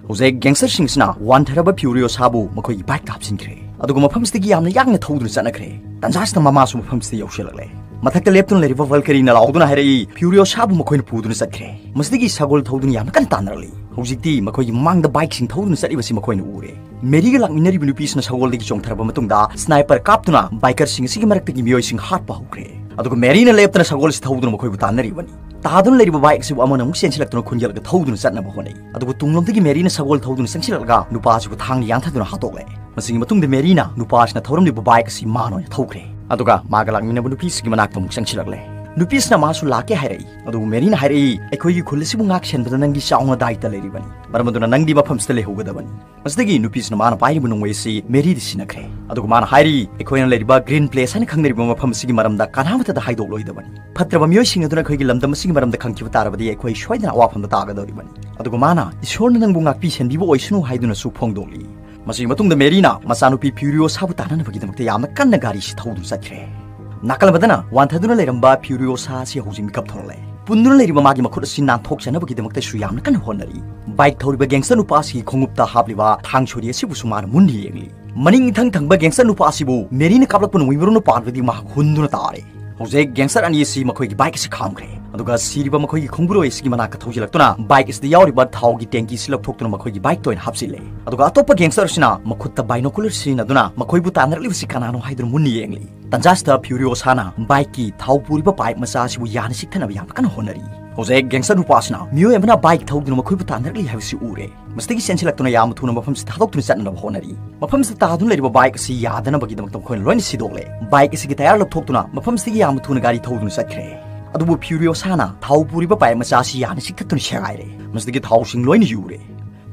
ꯍꯧꯖꯤꯛ ꯒꯦꯡꯁꯇꯔꯁꯤꯡꯁꯤꯅ ꯋꯥꯟꯊꯔꯕ ꯐ꯭ꯌꯨꯔꯤꯑꯣꯁꯥꯕꯨ ꯃꯈꯣꯏꯒꯤ ꯕꯥꯏꯛꯇ ꯍꯥꯞꯆꯤꯟꯈ꯭ꯔꯦ꯫ ꯑꯗꯨꯒ ꯃꯐꯝꯁꯤꯗꯒꯤ ꯌꯥꯝꯅ ꯌꯥꯡꯅ ꯊꯧꯗꯨꯅ ꯆꯠꯅꯈ꯭ꯔꯦ꯫ ꯇꯟꯖꯥꯁꯤꯗ ꯃꯃꯥꯁꯨ ꯃꯐꯝꯁꯤꯗ ꯌꯧꯁꯤꯜꯂꯛꯂꯦ꯫ ꯃꯊꯛꯇ ꯂꯦꯞꯇꯨꯅ ꯂꯩꯔꯤꯕ ꯚꯜꯀꯔꯤꯅ ꯂꯥꯎꯗꯨꯅ ꯍꯥꯏꯔꯛꯏ, "ꯐ꯭ꯌꯨꯔꯤꯑꯣꯁꯥꯕꯨ ꯃꯈꯣꯏꯅ ꯄꯨꯗꯨꯅ ꯆꯠꯈ꯭ꯔꯦ"꯫ ꯃꯁꯤꯗꯒꯤ ꯁꯒꯣꯜ ꯊꯧꯗꯨꯅ ꯌꯥꯝꯅ ꯀꯟꯅ ꯇꯥꯟꯅꯔꯛꯂꯤ꯫ ꯍꯧꯖꯤꯛꯇꯤ ꯃꯈꯣꯏꯒꯤ ꯃꯃꯥꯡꯗ ꯕꯥꯏꯛꯁꯤꯡ ꯊꯧꯗꯨꯅ ꯆꯠꯂꯤꯕꯁꯤ ꯃꯈꯣꯏꯅ ꯎꯔꯦ꯫ ꯃꯦꯔꯤꯒ ꯂꯥꯛꯃꯤꯟꯅꯔꯤꯕ ꯅꯨꯄꯤꯁꯤꯅ ꯁꯒꯣꯜꯗꯒꯤ ꯆꯣꯡꯊꯔꯕ ꯃꯇꯨꯡꯗ ꯁ꯭ꯅꯥꯏꯄꯔ ꯀꯥꯞꯇꯨꯅ ꯕꯥꯏꯀꯔꯁꯤꯡ ꯑꯁꯤꯒꯤ ꯃꯔꯛꯇꯒꯤ ꯃꯤꯑꯣꯏꯁꯤꯡ ꯍꯥꯠꯄ ꯍꯧꯈ꯭ꯔꯦ꯫ ꯑꯗꯨꯒ ꯃꯦꯔꯤꯅ ꯂꯦꯞꯇꯅ ꯁꯒꯣꯜ ꯑꯁꯤ ꯊꯧꯗꯨꯅ ꯃꯈꯣꯏꯕꯨ ꯇꯥꯟꯅꯔꯤꯕꯅꯤ꯫ ꯇꯥꯗꯨꯅ ꯂꯩꯔꯤꯕ ꯕꯥꯏꯛ ꯑꯁꯤꯕꯨ ꯑꯃꯅ ꯑꯃꯨꯛ ꯆꯦꯟꯁꯤꯜꯂꯛꯇꯨꯅ ꯈꯨꯟꯖꯤꯜꯂꯒ ꯊꯧꯗꯨꯅ ꯆꯠꯅꯕ ꯍꯣꯠꯅꯩ꯫ ꯑꯗꯨꯕꯨ ꯇꯨꯡꯂꯣꯝꯗꯒꯤ ꯃꯦꯔꯤꯅ ꯁꯒꯣꯜ ꯊꯧꯗꯨꯅ ꯆꯪꯁꯤꯜꯂꯛꯂꯒ ꯅꯨꯄꯥ ꯑꯁꯤꯕꯨ ꯊꯥꯡꯅ ꯌꯥꯟꯊꯗꯨꯅ ꯍꯥꯠꯇꯣꯛꯂꯦ꯫ ꯃꯁꯤꯒꯤ ꯃꯇꯨꯡꯗ ꯃꯦꯔꯤꯅ ꯅꯨꯄꯥ ꯑꯁꯤꯅ ꯊꯧꯔꯝꯂꯤꯕ ꯕꯥꯏꯛ ꯑꯁꯤ ꯃꯥꯅ ꯑꯣꯏꯅ ꯊꯧꯈ꯭ꯔꯦ꯫ ꯑꯗꯨꯒ ꯃꯥꯒ ꯂꯥꯛꯃꯤꯟꯅꯕ ꯅꯨꯄꯤꯁꯤꯒꯤ ꯃꯅꯥꯛꯇ ꯑꯃꯨꯛ ꯆꯪꯁꯤꯜꯂꯛꯂꯦ꯫ ꯅꯨꯄꯤꯁꯤꯅ ꯃꯥꯁꯨ ꯂꯥꯛꯀꯦ ꯍꯥꯏꯔꯛꯏ꯫ ꯑꯗꯨꯕꯨ ꯃꯦꯔꯤꯅ ꯍꯥꯏꯔꯛꯏ, "ꯑꯩꯈꯣꯏꯒꯤ ꯈꯨꯜ ꯑꯁꯤꯕꯨ ꯉꯥꯛ ꯁꯦꯟꯕꯗ ꯅꯪꯒꯤ ꯆꯥꯎꯅ ꯗꯥꯏꯇ ꯂꯩꯔꯤꯕꯅꯤ꯫ ꯃꯔꯝ ꯑꯗꯨꯅ ꯅꯪꯗꯤ ꯃꯐꯝꯁꯤꯗ ꯂꯩꯍꯧꯒꯗꯕꯅꯤ"꯫ ꯃꯁꯤꯗꯒꯤ ꯅꯨꯄꯤꯁꯤꯅ ꯃꯥꯅ ꯄꯥꯏꯔꯤꯕ ꯅꯣꯡꯃꯩ ꯑꯁꯤ ꯃꯦꯔꯤꯗ ꯁꯤꯟꯅꯈ꯭ꯔꯦ꯫ ꯑꯗꯨꯒ ꯃꯥꯅ ꯍꯥꯏꯔꯤ, "ꯑꯩꯈꯣꯏꯅ ꯂꯩꯔꯤꯕ ꯒ꯭ꯔꯤꯟ ꯄ꯭ꯂꯦꯁ ꯍꯥꯏꯅ ꯈꯪꯅꯔꯤꯕ ꯃꯐꯝ ꯑꯁꯤꯒꯤ ꯃꯔꯝꯗ ꯀꯅꯥꯃꯠꯇꯗ ꯍꯥꯏꯗꯣꯛꯂꯣꯏꯗꯕꯅꯤ꯫ ꯐꯠꯇ꯭ꯔꯕ ꯃꯤꯑꯣꯏꯁꯤꯡ ꯑꯗꯨꯅ ꯑꯩꯈꯣꯏꯒꯤ ꯂꯝꯗꯝ ꯑꯁꯤꯒꯤ ꯃꯔꯝꯗ ꯈꯪꯈꯤꯕ ꯇꯥꯔꯕꯗꯤ ꯑꯩꯈꯣꯏ ꯁꯣꯏꯗꯅ ꯑꯋꯥꯐꯝꯗ ꯇꯥꯒꯗꯧꯔꯤꯕꯅꯤ"꯫ ꯑꯗꯨꯒ ꯃꯥꯅ, "ꯏꯁꯣꯔꯅ ꯅꯪꯕꯨ ꯉꯥꯛꯄꯤ ꯁꯦꯟꯕꯤꯕ ꯑꯣꯏꯁꯅꯨ" ꯍꯥꯏꯗꯨꯅꯁꯨ ꯐꯣꯡꯗꯣꯛꯂꯤ꯫ ꯃꯁꯤꯒꯤ ꯃꯇꯨꯡꯗ ꯃꯦꯔꯤꯅ ꯃꯆꯥꯅꯨꯄꯤ ꯐ꯭ꯌꯨꯔꯤꯑꯣꯁꯥꯕꯨ ꯇꯥꯟꯅꯅꯕꯒꯤꯗꯃꯛꯇ ꯌꯥꯝꯅ ꯀꯟꯅ ꯒꯥꯔꯤꯁꯤ ꯊꯧꯗꯨꯅ ꯆꯠꯈ꯭ꯔꯦ꯫ ꯅꯥꯀꯜ ꯑꯃꯗꯅ ꯋꯥꯟꯊꯗꯨꯅ ꯂꯩꯔꯝꯕ ꯐ꯭ꯌꯨꯔꯤꯑꯣꯁꯥ ꯑꯁꯤ ꯍꯧꯖꯤꯛ ꯃꯤꯀꯞ ꯊꯣꯔꯛꯂꯦ꯫ ꯄꯨꯟꯗꯨꯅ ꯂꯩꯔꯤꯕ ꯃꯥꯒꯤ ꯃꯈꯨꯠ ꯑꯁꯤ ꯅꯥꯟꯊꯣꯛꯆꯅꯕꯒꯤꯗꯃꯛꯇꯁꯨ ꯌꯥꯝꯅ ꯀꯟꯅ ꯍꯣꯠꯅꯔꯤ꯫ ꯕꯥꯏꯛ ꯊꯧꯔꯤꯕ ꯒꯦꯡꯁꯇꯔ ꯅꯨꯄꯥ ꯑꯁꯤꯒꯤ ꯈꯣꯡꯎꯞꯇ ꯍꯥꯞꯂꯤꯕ ꯊꯥꯡ ꯁꯣꯔꯤ ꯑꯁꯤꯕꯨꯁꯨ ꯃꯥꯅ ꯃꯨꯟꯅ ꯌꯦꯡꯂꯤ꯫ ꯃꯅꯤꯡ ꯏꯊꯪ ꯊꯪꯕ ꯒꯦꯡꯁꯇꯔ ꯅꯨꯄꯥ ꯑꯁꯤꯕꯨ ꯃꯦꯔꯤꯅ ꯀꯥꯞꯂꯛꯄ ꯅꯣꯡꯃꯩ ꯃꯔꯨꯅ ꯄꯥꯟꯕꯗꯒꯤ ꯃꯍꯥꯛ ꯍꯨꯟꯗꯨꯅ ꯇꯥꯔꯦ꯫ ꯍꯧꯖꯤꯛ ꯒꯦꯡꯁꯇꯔ ꯑꯅꯤ ꯑꯁꯤ ꯃꯈꯣꯏꯒꯤ ꯕꯥꯏꯛ ꯑꯁꯤ ꯈꯥꯝꯈ꯭ꯔꯦ꯫ ꯑꯗꯨꯒ ꯁꯤꯔꯤꯕ ꯃꯈꯣꯏꯒꯤ ꯈꯣꯡꯕꯨꯔꯣꯏ ꯑꯁꯤꯒꯤ ꯃꯅꯥꯛꯇ ꯊꯧꯖꯤꯜꯂꯛꯇꯨꯅ ꯕꯥꯏꯛ ꯑꯁꯤꯗ ꯌꯥꯎꯔꯤꯕ ꯊꯥꯎꯒꯤ ꯇꯦꯡꯀꯤ ꯑꯁꯤ ꯂꯧꯊꯣꯛꯇꯨꯅ ꯃꯈꯣꯏꯒꯤ ꯕꯥꯏꯛꯇ ꯑꯣꯏꯅ ꯍꯥꯞꯆꯤꯜꯂꯦ꯫ ꯑꯗꯨꯒ ꯑꯇꯣꯞꯄ ꯒꯦꯡꯁꯇꯔ ꯑꯁꯤꯅ ꯃꯈꯨꯠꯇ ꯕꯥꯏꯅꯣꯀꯨꯂꯔ ꯁꯤꯖꯤꯟꯅꯗꯨꯅ ꯃꯈꯣꯏꯕꯨ ꯇꯥꯟꯅꯔꯛꯂꯤꯕꯁꯤ ꯀꯅꯥꯅꯣ ꯍꯥꯏꯗꯨꯅ ꯃꯨꯟꯅ ꯌꯦꯡꯂꯤ꯫ ꯇꯟꯖꯥꯁꯤꯗ ꯐ꯭ꯌꯨꯔꯤꯑꯣꯁꯥꯅ ꯕꯥꯏꯛꯀꯤ ꯊꯥꯎ ꯄꯨꯔꯤꯕ ꯄꯥꯏꯞ ꯃꯆꯥ ꯑꯁꯤꯕꯨ ꯌꯥꯅ ꯆꯤꯛꯊꯅꯕ ꯌꯥꯝꯅ ꯀꯟꯅ ꯍꯣꯠꯅꯔꯤ꯫ ꯍꯧꯖꯤꯛ ꯒꯦꯡꯁꯇꯔ ꯅꯨꯄꯥ ꯑꯁꯤꯅ ꯃꯤꯑꯣꯏ ꯑꯃꯅ ꯕꯥꯏꯛ ꯊꯧꯗꯨꯅ ꯃꯈꯣꯏꯕꯨ ꯇꯥꯟꯅꯔꯛꯂꯤ ꯍꯥꯏꯕꯁꯤ ꯎꯔꯦ꯫ ꯃꯁꯤꯗꯒꯤ ꯆꯦꯟꯁꯤꯜꯂꯛꯇꯨꯅ ꯌꯥꯝꯅ ꯊꯨꯅ ꯃꯐꯝꯁꯤ ꯊꯥꯗꯣꯛꯇꯨꯅ ꯆꯠꯅꯕ ꯍꯣꯠꯅꯔꯤ꯫ ꯃꯐꯝꯁꯤꯗ ꯇꯥꯗꯨꯅ ꯂꯩꯔꯤꯕ ꯕꯥꯏꯛ ꯑꯁꯤ ꯌꯥꯗꯅꯕꯒꯤꯗꯃꯛꯇ ꯃꯈꯣꯏꯅ ꯂꯣꯏꯅ ꯁꯤꯗꯣꯛꯂꯦ꯫ ꯕꯥꯏꯛ ꯑꯁꯤꯒꯤ ꯇꯌꯥꯔ ꯂꯧꯊꯣꯛꯇꯨꯅ ꯃꯐꯝꯁꯤꯗꯒꯤ ꯌꯥꯝꯅ ꯊꯨꯅ ꯒꯥꯔꯤ ꯊꯧꯗꯨꯅ ꯆꯠꯈ꯭ꯔꯦ꯫ ꯑꯗꯨꯕꯨ ꯐ꯭ꯌꯨꯔꯤꯑꯣꯁꯥꯅ ꯊꯥꯎ ꯄꯨꯔꯤꯕ ꯄꯥꯏꯞ ꯃꯆꯥ ꯑꯁꯤ ꯌꯥꯅ ꯆꯤꯛꯊꯠꯇꯨꯅ ꯁꯦꯒꯥꯏꯔꯦ꯫ ꯃꯁꯤꯗꯒꯤ ꯊꯥꯎꯁꯤꯡ ꯂꯣꯏꯅ ꯌꯨꯔꯦ꯫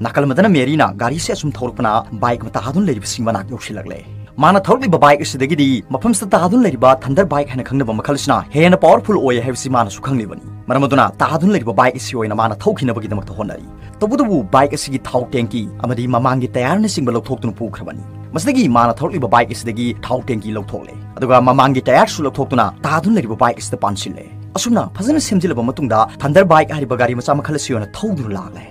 ꯅꯥꯀꯜ ꯑꯃꯗꯅ ꯃꯦꯔꯤꯅ ꯒꯥꯔꯤꯁꯦ ꯑꯁꯨꯝ ꯊꯧꯔꯛꯄꯅ ꯕꯥꯏꯛ ꯑꯃ ꯇꯥꯗꯨꯅ ꯂꯩꯔꯤꯕꯁꯤꯡ ꯃꯅꯥꯛ ꯌꯧꯁꯤꯜꯂꯛꯂꯦ꯫ ꯃꯥꯅ ꯊꯧꯔꯛꯂꯤꯕ ꯕꯥꯏꯛ ꯑꯁꯤꯗꯒꯤꯗꯤ ꯃꯐꯝꯁꯤꯗ ꯇꯥꯗꯨꯅ ꯂꯩꯔꯤꯕ ꯊꯟꯗꯔ ꯕꯥꯏꯛ ꯍꯥꯏꯅ ꯈꯪꯅꯕ ꯃꯈꯜ ꯑꯁꯤꯅ ꯍꯦꯟꯅ ꯄꯥꯋꯔꯐꯨꯜ ꯑꯣꯏ ꯍꯥꯏꯕꯁꯤ ꯃꯥꯅꯁꯨ ꯈꯪꯂꯤꯕꯅꯤ꯫ ꯃꯔꯝ ꯑꯗꯨꯅ ꯇꯥꯗꯨꯅ ꯂꯩꯔꯤꯕ ꯕꯥꯏꯛ ꯑꯁꯤ ꯑꯣꯏꯅ ꯃꯥꯅ ꯊꯧꯈꯤꯅꯕꯒꯤꯗꯃꯛꯇ ꯍꯣꯠꯅꯔꯤ꯫ ꯇꯧꯕꯇꯕꯨ ꯕꯥꯏꯛ ꯑꯁꯤꯒꯤ ꯊꯥꯎ ꯇꯦꯡꯀꯤ ꯑꯃꯗꯤ ꯃꯃꯥꯡꯒꯤ ꯇꯌꯥꯔꯅꯆꯤꯡꯕ ꯂꯧꯊꯣꯛꯇꯨꯅ ꯄꯨꯈ꯭ꯔꯕꯅꯤ꯫ ꯃꯁꯤꯗꯒꯤ ꯃꯥꯅ ꯊꯧꯔꯛꯂꯤꯕ ꯕꯥꯏꯛ ꯑꯁꯤꯗꯒꯤ ꯊꯥꯎ ꯇꯦꯡꯀꯤ ꯂꯧꯊꯣꯛꯂꯦ, ꯑꯗꯨꯒ ꯃꯃꯥꯡꯒꯤ ꯇꯌꯥꯔꯁꯨ ꯂꯧꯊꯣꯛꯇꯨꯅ ꯇꯥꯗꯨꯅ ꯂꯩꯔꯤꯕ ꯕꯥꯏꯛ ꯑꯁꯤꯗ ꯄꯥꯟꯁꯤꯜꯂꯦ꯫ ꯑꯁꯨꯝꯅ ꯐꯖꯅ ꯁꯦꯝꯖꯤꯜꯂꯕ ꯃꯇꯨꯡꯗ ꯊꯟꯗꯔ ꯕꯥꯏꯛ ꯍꯥꯏꯔꯤꯕ ꯒꯥꯔꯤ ꯃꯆꯥ ꯃꯈꯜ ꯑꯁꯤ ꯑꯣꯏꯅ ꯊꯧꯗꯨꯅ ꯂꯥꯛꯂꯦ꯫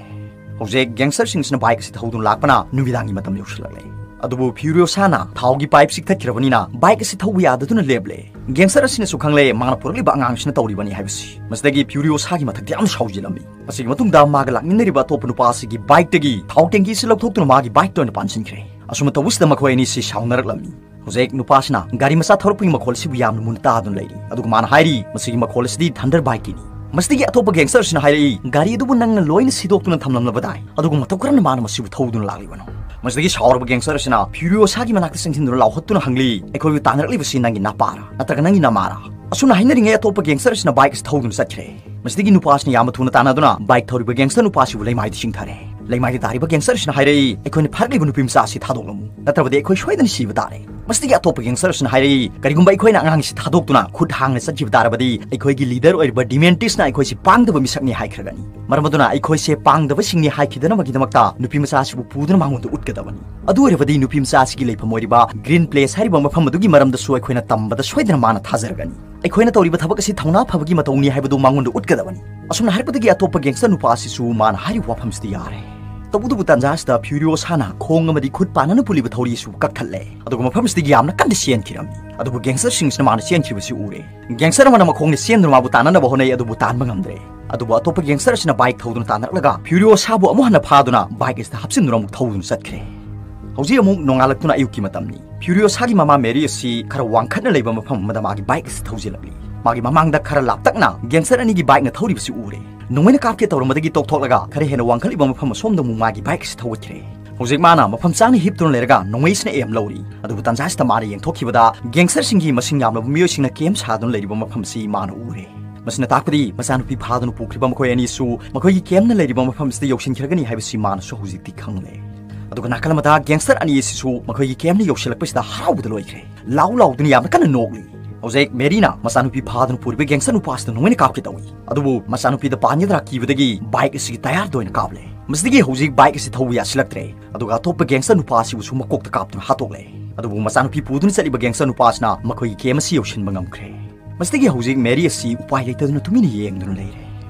ꯍꯧꯖꯤꯛ ꯒꯦꯡꯁꯇꯔꯁꯤꯡꯁꯤꯅ ꯕꯥꯏꯛ ꯑꯁꯤ ꯊꯧꯗꯨꯅ ꯂꯥꯛꯄꯅ ꯅꯨꯃꯤꯗꯥꯡꯒꯤ ꯃꯇꯝ ꯌꯧꯁꯤꯜꯂꯛꯂꯦ꯫ ꯑꯗꯨꯕꯨ ꯐ꯭ꯌꯨꯔꯤꯑꯣꯁꯥꯅ ꯊꯥꯎꯒꯤ ꯄꯥꯏꯞ ꯆꯤꯛꯊꯠꯈ꯭ꯔꯕꯅꯤꯅ ꯕꯥꯏꯛ ꯑꯁꯤ ꯊꯧꯕ ꯌꯥꯗꯗꯨꯅ ꯂꯦꯞꯂꯦ꯫ ꯒꯦꯡꯁꯇꯔ ꯑꯁꯤꯅꯁꯨ ꯈꯪꯂꯦ ꯃꯥꯅ ꯄꯨꯔꯛꯂꯤꯕ ꯑꯉꯥꯡꯁꯤꯅ ꯇꯧꯔꯤꯕꯅꯤ ꯍꯥꯏꯕꯁꯤ꯫ ꯃꯁꯤꯗꯒꯤ ꯐ꯭ꯌꯨꯔꯤꯑꯣꯁꯥꯒꯤ ꯃꯊꯛꯇ ꯌꯥꯝꯅ ꯁꯥꯎꯖꯤꯜꯂꯝꯃꯤ꯫ ꯃꯁꯤꯒꯤ ꯃꯇꯨꯡꯗ ꯃꯥꯒ ꯂꯥꯛꯃꯤꯟꯅꯔꯤꯕ ꯑꯇꯣꯞꯄ ꯅꯨꯄꯥ ꯑꯁꯤꯒꯤ ꯕꯥꯏꯛꯇꯒꯤ ꯊꯥꯎ ꯇꯦꯡꯀꯤ ꯑꯁꯤ ꯂꯧꯊꯣꯛꯇꯨꯅ ꯃꯥꯒꯤ ꯕꯥꯏꯛꯇ ꯑꯣꯏꯅ ꯄꯥꯟꯁꯤꯟꯈ꯭ꯔꯦ꯫ ꯑꯁꯨꯝꯅ ꯇꯧꯕꯁꯤꯗ ꯃꯈꯣꯏ ꯑꯅꯤꯁꯤ ꯁꯥꯎꯅꯔꯛꯂꯝꯃꯤ꯫ ꯍꯧꯖꯤꯛ ꯅꯨꯄꯥꯁꯤꯅ ꯒꯥꯔꯤ ꯃꯆꯥ ꯊꯧꯔꯛꯄꯒꯤ ꯃꯈꯣꯜ ꯑꯁꯤꯕꯨ ꯌꯥꯝꯅ ꯃꯨꯟꯅ ꯇꯥꯗꯨꯅ ꯂꯩꯔꯤ, ꯑꯗꯨꯒ ꯃꯥꯅ ꯍꯥꯏꯔꯤ, "ꯃꯁꯤꯒꯤ ꯃꯈꯣꯜ ꯑꯁꯤꯗꯤ ꯊꯟꯗꯔ ꯕꯥꯏꯛꯀꯤꯅꯤ"꯫ ꯃꯁꯤꯗꯒꯤ ꯑꯇꯣꯞꯄ ꯒꯦꯡꯁꯇꯔꯁꯤꯅ ꯍꯥꯏꯔꯛꯏ, "ꯒꯥꯔꯤ ꯑꯗꯨꯕꯨ ꯅꯪꯅ ꯂꯣꯏꯅ ꯁꯤꯗꯣꯛꯇꯨꯅ ꯊꯝꯂꯝꯂꯕꯗꯥꯏ, ꯑꯗꯨꯒ ꯃꯇꯧ ꯀꯔꯝꯅ ꯃꯥꯅ ꯃꯁꯤꯕꯨ ꯊꯧꯗꯨꯅ ꯂꯥꯛꯂꯤꯕꯅꯣ?" ꯃꯁꯤꯗꯒꯤ ꯁꯥꯎꯔꯕ ꯒꯦꯡꯁꯇꯔ ꯑꯁꯤꯅ ꯐ꯭ꯌꯨꯔꯤꯑꯣꯁꯥꯒꯤ ꯃꯅꯥꯛꯇ ꯆꯪꯁꯤꯟꯗꯨꯅ ꯂꯥꯎꯍꯠꯇꯨꯅ ꯍꯪꯂꯤ, "ꯑꯩꯈꯣꯏꯕꯨ ꯇꯥꯟꯅꯔꯛꯂꯤꯕꯁꯤ ꯅꯪꯒꯤ ꯅꯄꯥꯔꯥ ꯅꯠꯇ꯭ꯔꯒ ꯅꯪꯒꯤ ꯅꯃꯥꯔꯥ?" ꯑꯁꯨꯝꯅ ꯍꯥꯏꯅꯔꯤꯉꯩ ꯑꯇꯣꯞꯄ ꯒꯦꯡꯁꯇꯔ ꯑꯁꯤꯅ ꯕꯥꯏꯛ ꯑꯁꯤ ꯊꯧꯗꯨꯅ ꯆꯠꯈ꯭ꯔꯦ꯫ ꯃꯁꯤꯗꯒꯤ ꯅꯨꯄꯥꯁꯤꯅ ꯌꯥꯝꯅ ꯊꯨꯅ ꯇꯥꯟꯅꯗꯨꯅ ꯕꯥꯏꯛ ꯊꯧꯔꯤꯕ ꯒꯦꯡꯁꯇꯔ ꯅꯨꯄꯥꯁꯤꯕꯨ ꯂꯩꯃꯥꯏꯗ ꯆꯤꯡꯊꯔꯦ꯫ ꯂꯩꯃꯥꯏꯗ ꯇꯥꯔꯤꯕ ꯒꯦꯡꯁꯇꯔ ꯑꯁꯤꯅ ꯍꯥꯏꯔꯛꯏ, "ꯑꯩꯈꯣꯏꯅ ꯐꯥꯔꯛꯂꯤꯕ ꯅꯨꯄꯤ ꯃꯆꯥ ꯑꯁꯤ ꯊꯥꯗꯣꯛꯂꯝꯃꯨ, ꯅꯠꯇ꯭ꯔꯕꯗꯤ ꯑꯩꯈꯣꯏ ꯁꯣꯏꯗꯅ ꯁꯤꯕ ꯇꯥꯔꯦ"꯫ ꯃꯁꯤꯗꯒꯤ ꯑꯇꯣꯞꯄ ꯒꯦꯡꯁꯇꯔ ꯑꯁꯤꯅ ꯍꯥꯏꯔꯛꯏ, "ꯀꯔꯤꯒꯨꯝꯕ ꯑꯩꯈꯣꯏꯅ ꯑꯉꯥꯡꯁꯤ ꯊꯥꯗꯣꯛꯇꯨꯅ ꯈꯨꯠ ꯍꯥꯡꯅ ꯆꯠꯈꯤꯕ ꯇꯥꯔꯕꯗꯤ ꯑꯩꯈꯣꯏꯒꯤ ꯂꯤꯗꯔ ꯑꯣꯏꯔꯤꯕ ꯗꯤꯃꯦꯟꯇꯤꯁꯅ ꯑꯩꯈꯣꯏꯁꯤ ꯄꯥꯡꯗꯕ ꯃꯤꯁꯛꯅꯤ ꯍꯥꯏꯈ꯭ꯔꯒꯅꯤ꯫ ꯃꯔꯝ ꯑꯗꯨꯅ ꯑꯩꯈꯣꯏꯁꯦ ꯄꯥꯡꯗꯕꯁꯤꯡꯅꯤ ꯍꯥꯏꯈꯤꯗꯅꯕꯒꯤꯗꯃꯛꯇ ꯅꯨꯄꯤ ꯃꯆꯥ ꯑꯁꯤꯕꯨ ꯄꯨꯗꯨꯅ ꯃꯉꯣꯟꯗ ꯎꯠꯀꯗꯕꯅꯤ꯫ ꯑꯗꯨ ꯑꯣꯏꯔꯕꯗꯤ ꯅꯨꯄꯤ ꯃꯆꯥ ꯑꯁꯤꯒꯤ ꯂꯩꯐꯝ ꯑꯣꯏꯔꯤꯕ ꯒ꯭ꯔꯤꯟ ꯄ꯭ꯂꯦꯁ ꯍꯥꯏꯔꯤꯕ ꯃꯐꯝ ꯑꯗꯨꯒꯤ ꯃꯔꯝꯗꯁꯨ ꯑꯩꯈꯣꯏꯅ ꯇꯝꯕꯗ ꯁꯣꯏꯗꯅ ꯃꯥꯅ ꯊꯥꯖꯔꯒꯅꯤ꯫ ꯑꯩꯈꯣꯏꯅ ꯇꯧꯔꯤꯕ ꯊꯕꯛ ꯑꯁꯤ ꯊꯧꯅꯥ ꯐꯕꯒꯤ ꯃꯇꯧꯅꯤ ꯍꯥꯏꯕꯗꯨ ꯃꯉꯣꯟꯗ ꯎꯠꯀꯗꯕꯅꯤ"꯫ ꯑꯁꯨꯝꯅ ꯍꯥꯏꯔꯛꯄꯗꯒꯤ ꯑꯇꯣꯞꯄ ꯒꯦꯡꯁꯇꯔ ꯅꯨꯄꯥ ꯑꯁꯤꯁꯨ ꯃꯥꯅ ꯍꯥꯏꯔꯤꯕ ꯋꯥꯐꯝꯁꯤꯗ ꯌꯥꯔꯦ꯫ ꯇꯧꯕꯇꯕꯨ ꯇꯥꯟꯖꯥ ꯑꯁꯤꯗ ꯐ꯭ꯌꯨꯔꯤꯑꯣꯁꯥꯅ ꯈꯣꯡ ꯑꯃꯗꯤ ꯈꯨꯠ ꯄꯥꯟꯅꯅ ꯄꯨꯜꯂꯤꯕ ꯊꯧꯔꯤ ꯑꯁꯤꯕꯨ ꯀꯛꯊꯠꯂꯦ, ꯑꯗꯨꯒ ꯃꯐꯝ ꯑꯁꯤꯗꯒꯤ ꯌꯥꯝꯅ ꯀꯟꯅ ꯆꯦꯟꯈꯤꯔꯝꯃꯤ꯫ ꯑꯗꯨꯕꯨ ꯒꯦꯡꯁꯇꯔꯁꯤꯡꯁꯤꯅ ꯃꯥꯅ ꯆꯦꯟꯈꯤꯕꯁꯤ ꯎꯔꯦ꯫ ꯒꯦꯡꯁꯇꯔ ꯑꯃꯅ ꯃꯈꯣꯡꯅ ꯆꯦꯟꯗꯨꯅ ꯃꯥꯕꯨ ꯇꯥꯟꯅꯅꯕ ꯍꯣꯠꯅꯩ, ꯑꯗꯨꯕꯨ ꯇꯥꯟꯕ ꯉꯝꯗ꯭ꯔꯦ꯫ ꯑꯗꯨꯕꯨ ꯑꯇꯣꯞꯄ ꯒꯦꯡꯁꯇꯔ ꯑꯁꯤꯅ ꯕꯥꯏꯛ ꯊꯧꯗꯨꯅ ꯇꯥꯟꯅꯔꯛꯂꯒ ꯐ꯭ꯌꯨꯔꯤꯑꯣꯁꯥꯕꯨ ꯑꯃꯨꯛ ꯍꯟꯅ ꯐꯥꯗꯨꯅ ꯕꯥꯏꯛ ꯑꯁꯤꯗ ꯍꯥꯞꯆꯤꯟꯗꯨꯅ ꯑꯃꯨꯛ ꯊꯧꯗꯨꯅ ꯆꯠꯈ꯭ꯔꯦ꯫ ꯍꯧꯖꯤꯛ ꯑꯃꯨꯛ ꯅꯣꯡꯉꯥꯜꯂꯛꯇꯨꯅ ꯑꯌꯨꯛꯀꯤ ꯃꯇꯝꯅꯤ꯫ ꯐ꯭ꯌꯨꯔꯤꯑꯣꯁꯥꯒꯤ ꯃꯃꯥ ꯃꯦꯔꯤ ꯑꯁꯤ ꯈꯔ ꯋꯥꯡꯈꯠꯅ ꯂꯩꯕ ꯃꯐꯝ ꯑꯃꯗ ꯃꯥꯒꯤ ꯕꯥꯏꯛ ꯑꯁꯤ ꯊꯧꯖꯤꯜꯂꯛꯂꯤ꯫ ꯃꯥꯒꯤ ꯃꯃꯥꯡꯗ ꯈꯔ ꯂꯥꯞꯇꯛꯅ ꯒꯦꯡꯁꯇꯔ ꯑꯅꯤꯒꯤ ꯕꯥꯏꯛꯅ ꯊꯧꯔꯤꯕꯁꯤ ꯎꯔꯦ꯫ ꯅꯣꯡꯃꯩꯅ ꯀꯥꯞꯀꯦ ꯇꯧꯔꯝꯕꯗꯒꯤ ꯇꯣꯛꯊꯣꯛꯂꯒ ꯈꯔ ꯍꯦꯟꯅ ꯋꯥꯡꯈꯠꯂꯤꯕ ꯃꯐꯝ ꯑꯁꯣꯝꯗ ꯑꯃꯨꯛ ꯃꯥꯒꯤ ꯕꯥꯏꯛ ꯑꯁꯤ ꯊꯧꯒꯠꯈ꯭ꯔꯦ꯫ ꯍꯧꯖꯤꯛ ꯃꯥꯅ ꯃꯐꯝ ꯆꯥꯅ ꯍꯤꯞꯇꯨꯅ ꯂꯩꯔꯒ ꯅꯣꯡꯃꯩꯁꯤꯅ ꯑꯦꯝ ꯂꯧꯔꯤ꯫ ꯑꯗꯨꯕꯨ ꯇꯥꯟꯖꯥꯁꯤꯗ ꯃꯥꯅ ꯌꯦꯡꯊꯣꯛꯈꯤꯕꯗ ꯒꯦꯡꯁꯇꯔꯁꯤꯡꯒꯤ ꯃꯁꯤꯡ ꯌꯥꯝꯂꯕ ꯃꯤꯑꯣꯏꯁꯤꯡꯅ ꯀꯦꯝ ꯁꯥꯗꯨꯅ ꯂꯩꯔꯤꯕ ꯃꯐꯝꯁꯤ ꯃꯥꯅ ꯎꯔꯦ꯫ ꯃꯁꯤꯅ ꯇꯥꯛꯄꯗꯤ ꯃꯆꯥꯅꯨꯄꯤ ꯐꯥꯗꯨꯅ ꯄꯨꯈ꯭ꯔꯤꯕ ꯃꯈꯣꯏ ꯑꯅꯤꯁꯨ ꯃꯈꯣꯏꯒꯤ ꯀꯦꯝꯅ ꯂꯩꯔꯤꯕ ꯃꯐꯝꯁꯤꯗ ꯌꯧꯁꯤꯟꯈ꯭ꯔꯒꯅꯤ ꯍꯥꯏꯕꯁꯤ ꯃꯥꯅꯁꯨ ꯍꯧꯖꯤꯛꯇꯤ ꯈꯪꯂꯦ꯫ ꯑꯗꯨꯒ ꯅꯥꯀꯜ ꯑꯃꯗ ꯒꯦꯡꯁꯇꯔ ꯑꯅꯤ ꯑꯁꯤꯁꯨ ꯃꯈꯣꯏꯒꯤ ꯀꯦꯝꯅ ꯌꯧꯁꯤꯜꯂꯛꯄꯁꯤꯗ ꯍꯔꯥꯎꯕꯗ ꯂꯣꯏꯈ꯭ꯔꯦ꯫ ꯂꯥꯎ ꯂꯥꯎꯗꯨꯅ ꯌꯥꯝꯅ ꯀꯟꯅ ꯅꯣꯛꯂꯤ꯫ ꯍꯧꯖꯤꯛ ꯃꯦꯔꯤꯅ ꯃꯆꯥꯅꯨꯄꯤ ꯐꯥꯗꯨꯅ ꯄꯨꯔꯤꯕ ꯒꯦꯡꯁꯇꯔ ꯅꯨꯄꯥꯁꯤꯗ ꯅꯣꯡꯃꯩꯅ ꯀꯥꯞꯀꯦ ꯇꯧꯏ꯫ ꯑꯗꯨꯕꯨ ꯃꯆꯥꯅꯨꯄꯤꯗ ꯄꯥꯟꯒꯗ꯭ꯔꯥ ꯀꯤꯕꯗꯒꯤ ꯕꯥꯏꯛ ꯑꯁꯤꯒꯤ ꯇꯌꯥꯔꯗ ꯑꯣꯏꯅ ꯀꯥꯞꯂꯦ꯫ ꯃꯁꯤꯗꯒꯤ ꯍꯧꯖꯤꯛ ꯕꯥꯏꯛ ꯑꯁꯤ ꯊꯧꯕ ꯌꯥꯁꯤꯜꯂꯛꯇ꯭ꯔꯦ, ꯑꯗꯨꯒ ꯑꯇꯣꯞꯄ ꯒꯦꯡꯁꯇꯔ ꯅꯨꯄꯥ ꯑꯁꯤꯕꯨꯁꯨ ꯃꯀꯣꯛꯇ ꯀꯥꯞꯇꯨꯅ ꯍꯥꯠꯇꯣꯛꯂꯦ꯫ ꯑꯗꯨꯕꯨ ꯃꯆꯥꯅꯨꯄꯤ ꯄꯨꯗꯨꯅ ꯆꯠꯂꯤꯕ ꯒꯦꯡꯁꯇꯔ ꯅꯨꯄꯥ ꯑꯁꯤꯅ ꯃꯈꯣꯏꯒꯤ ꯀꯦꯝ ꯑꯁꯤ ꯌꯧꯁꯤꯟꯕ ꯉꯝꯈ꯭ꯔꯦ꯫ ꯃꯁꯤꯗꯒꯤ ꯍꯧꯖꯤꯛ ꯃꯦꯔꯤ ꯑꯁꯤ ꯎꯄꯥꯏ ꯂꯩꯇꯗꯨꯅ ꯇꯨꯃꯤꯟꯅ ꯌꯦꯡꯗꯨꯅ ꯂꯩꯔꯦ꯫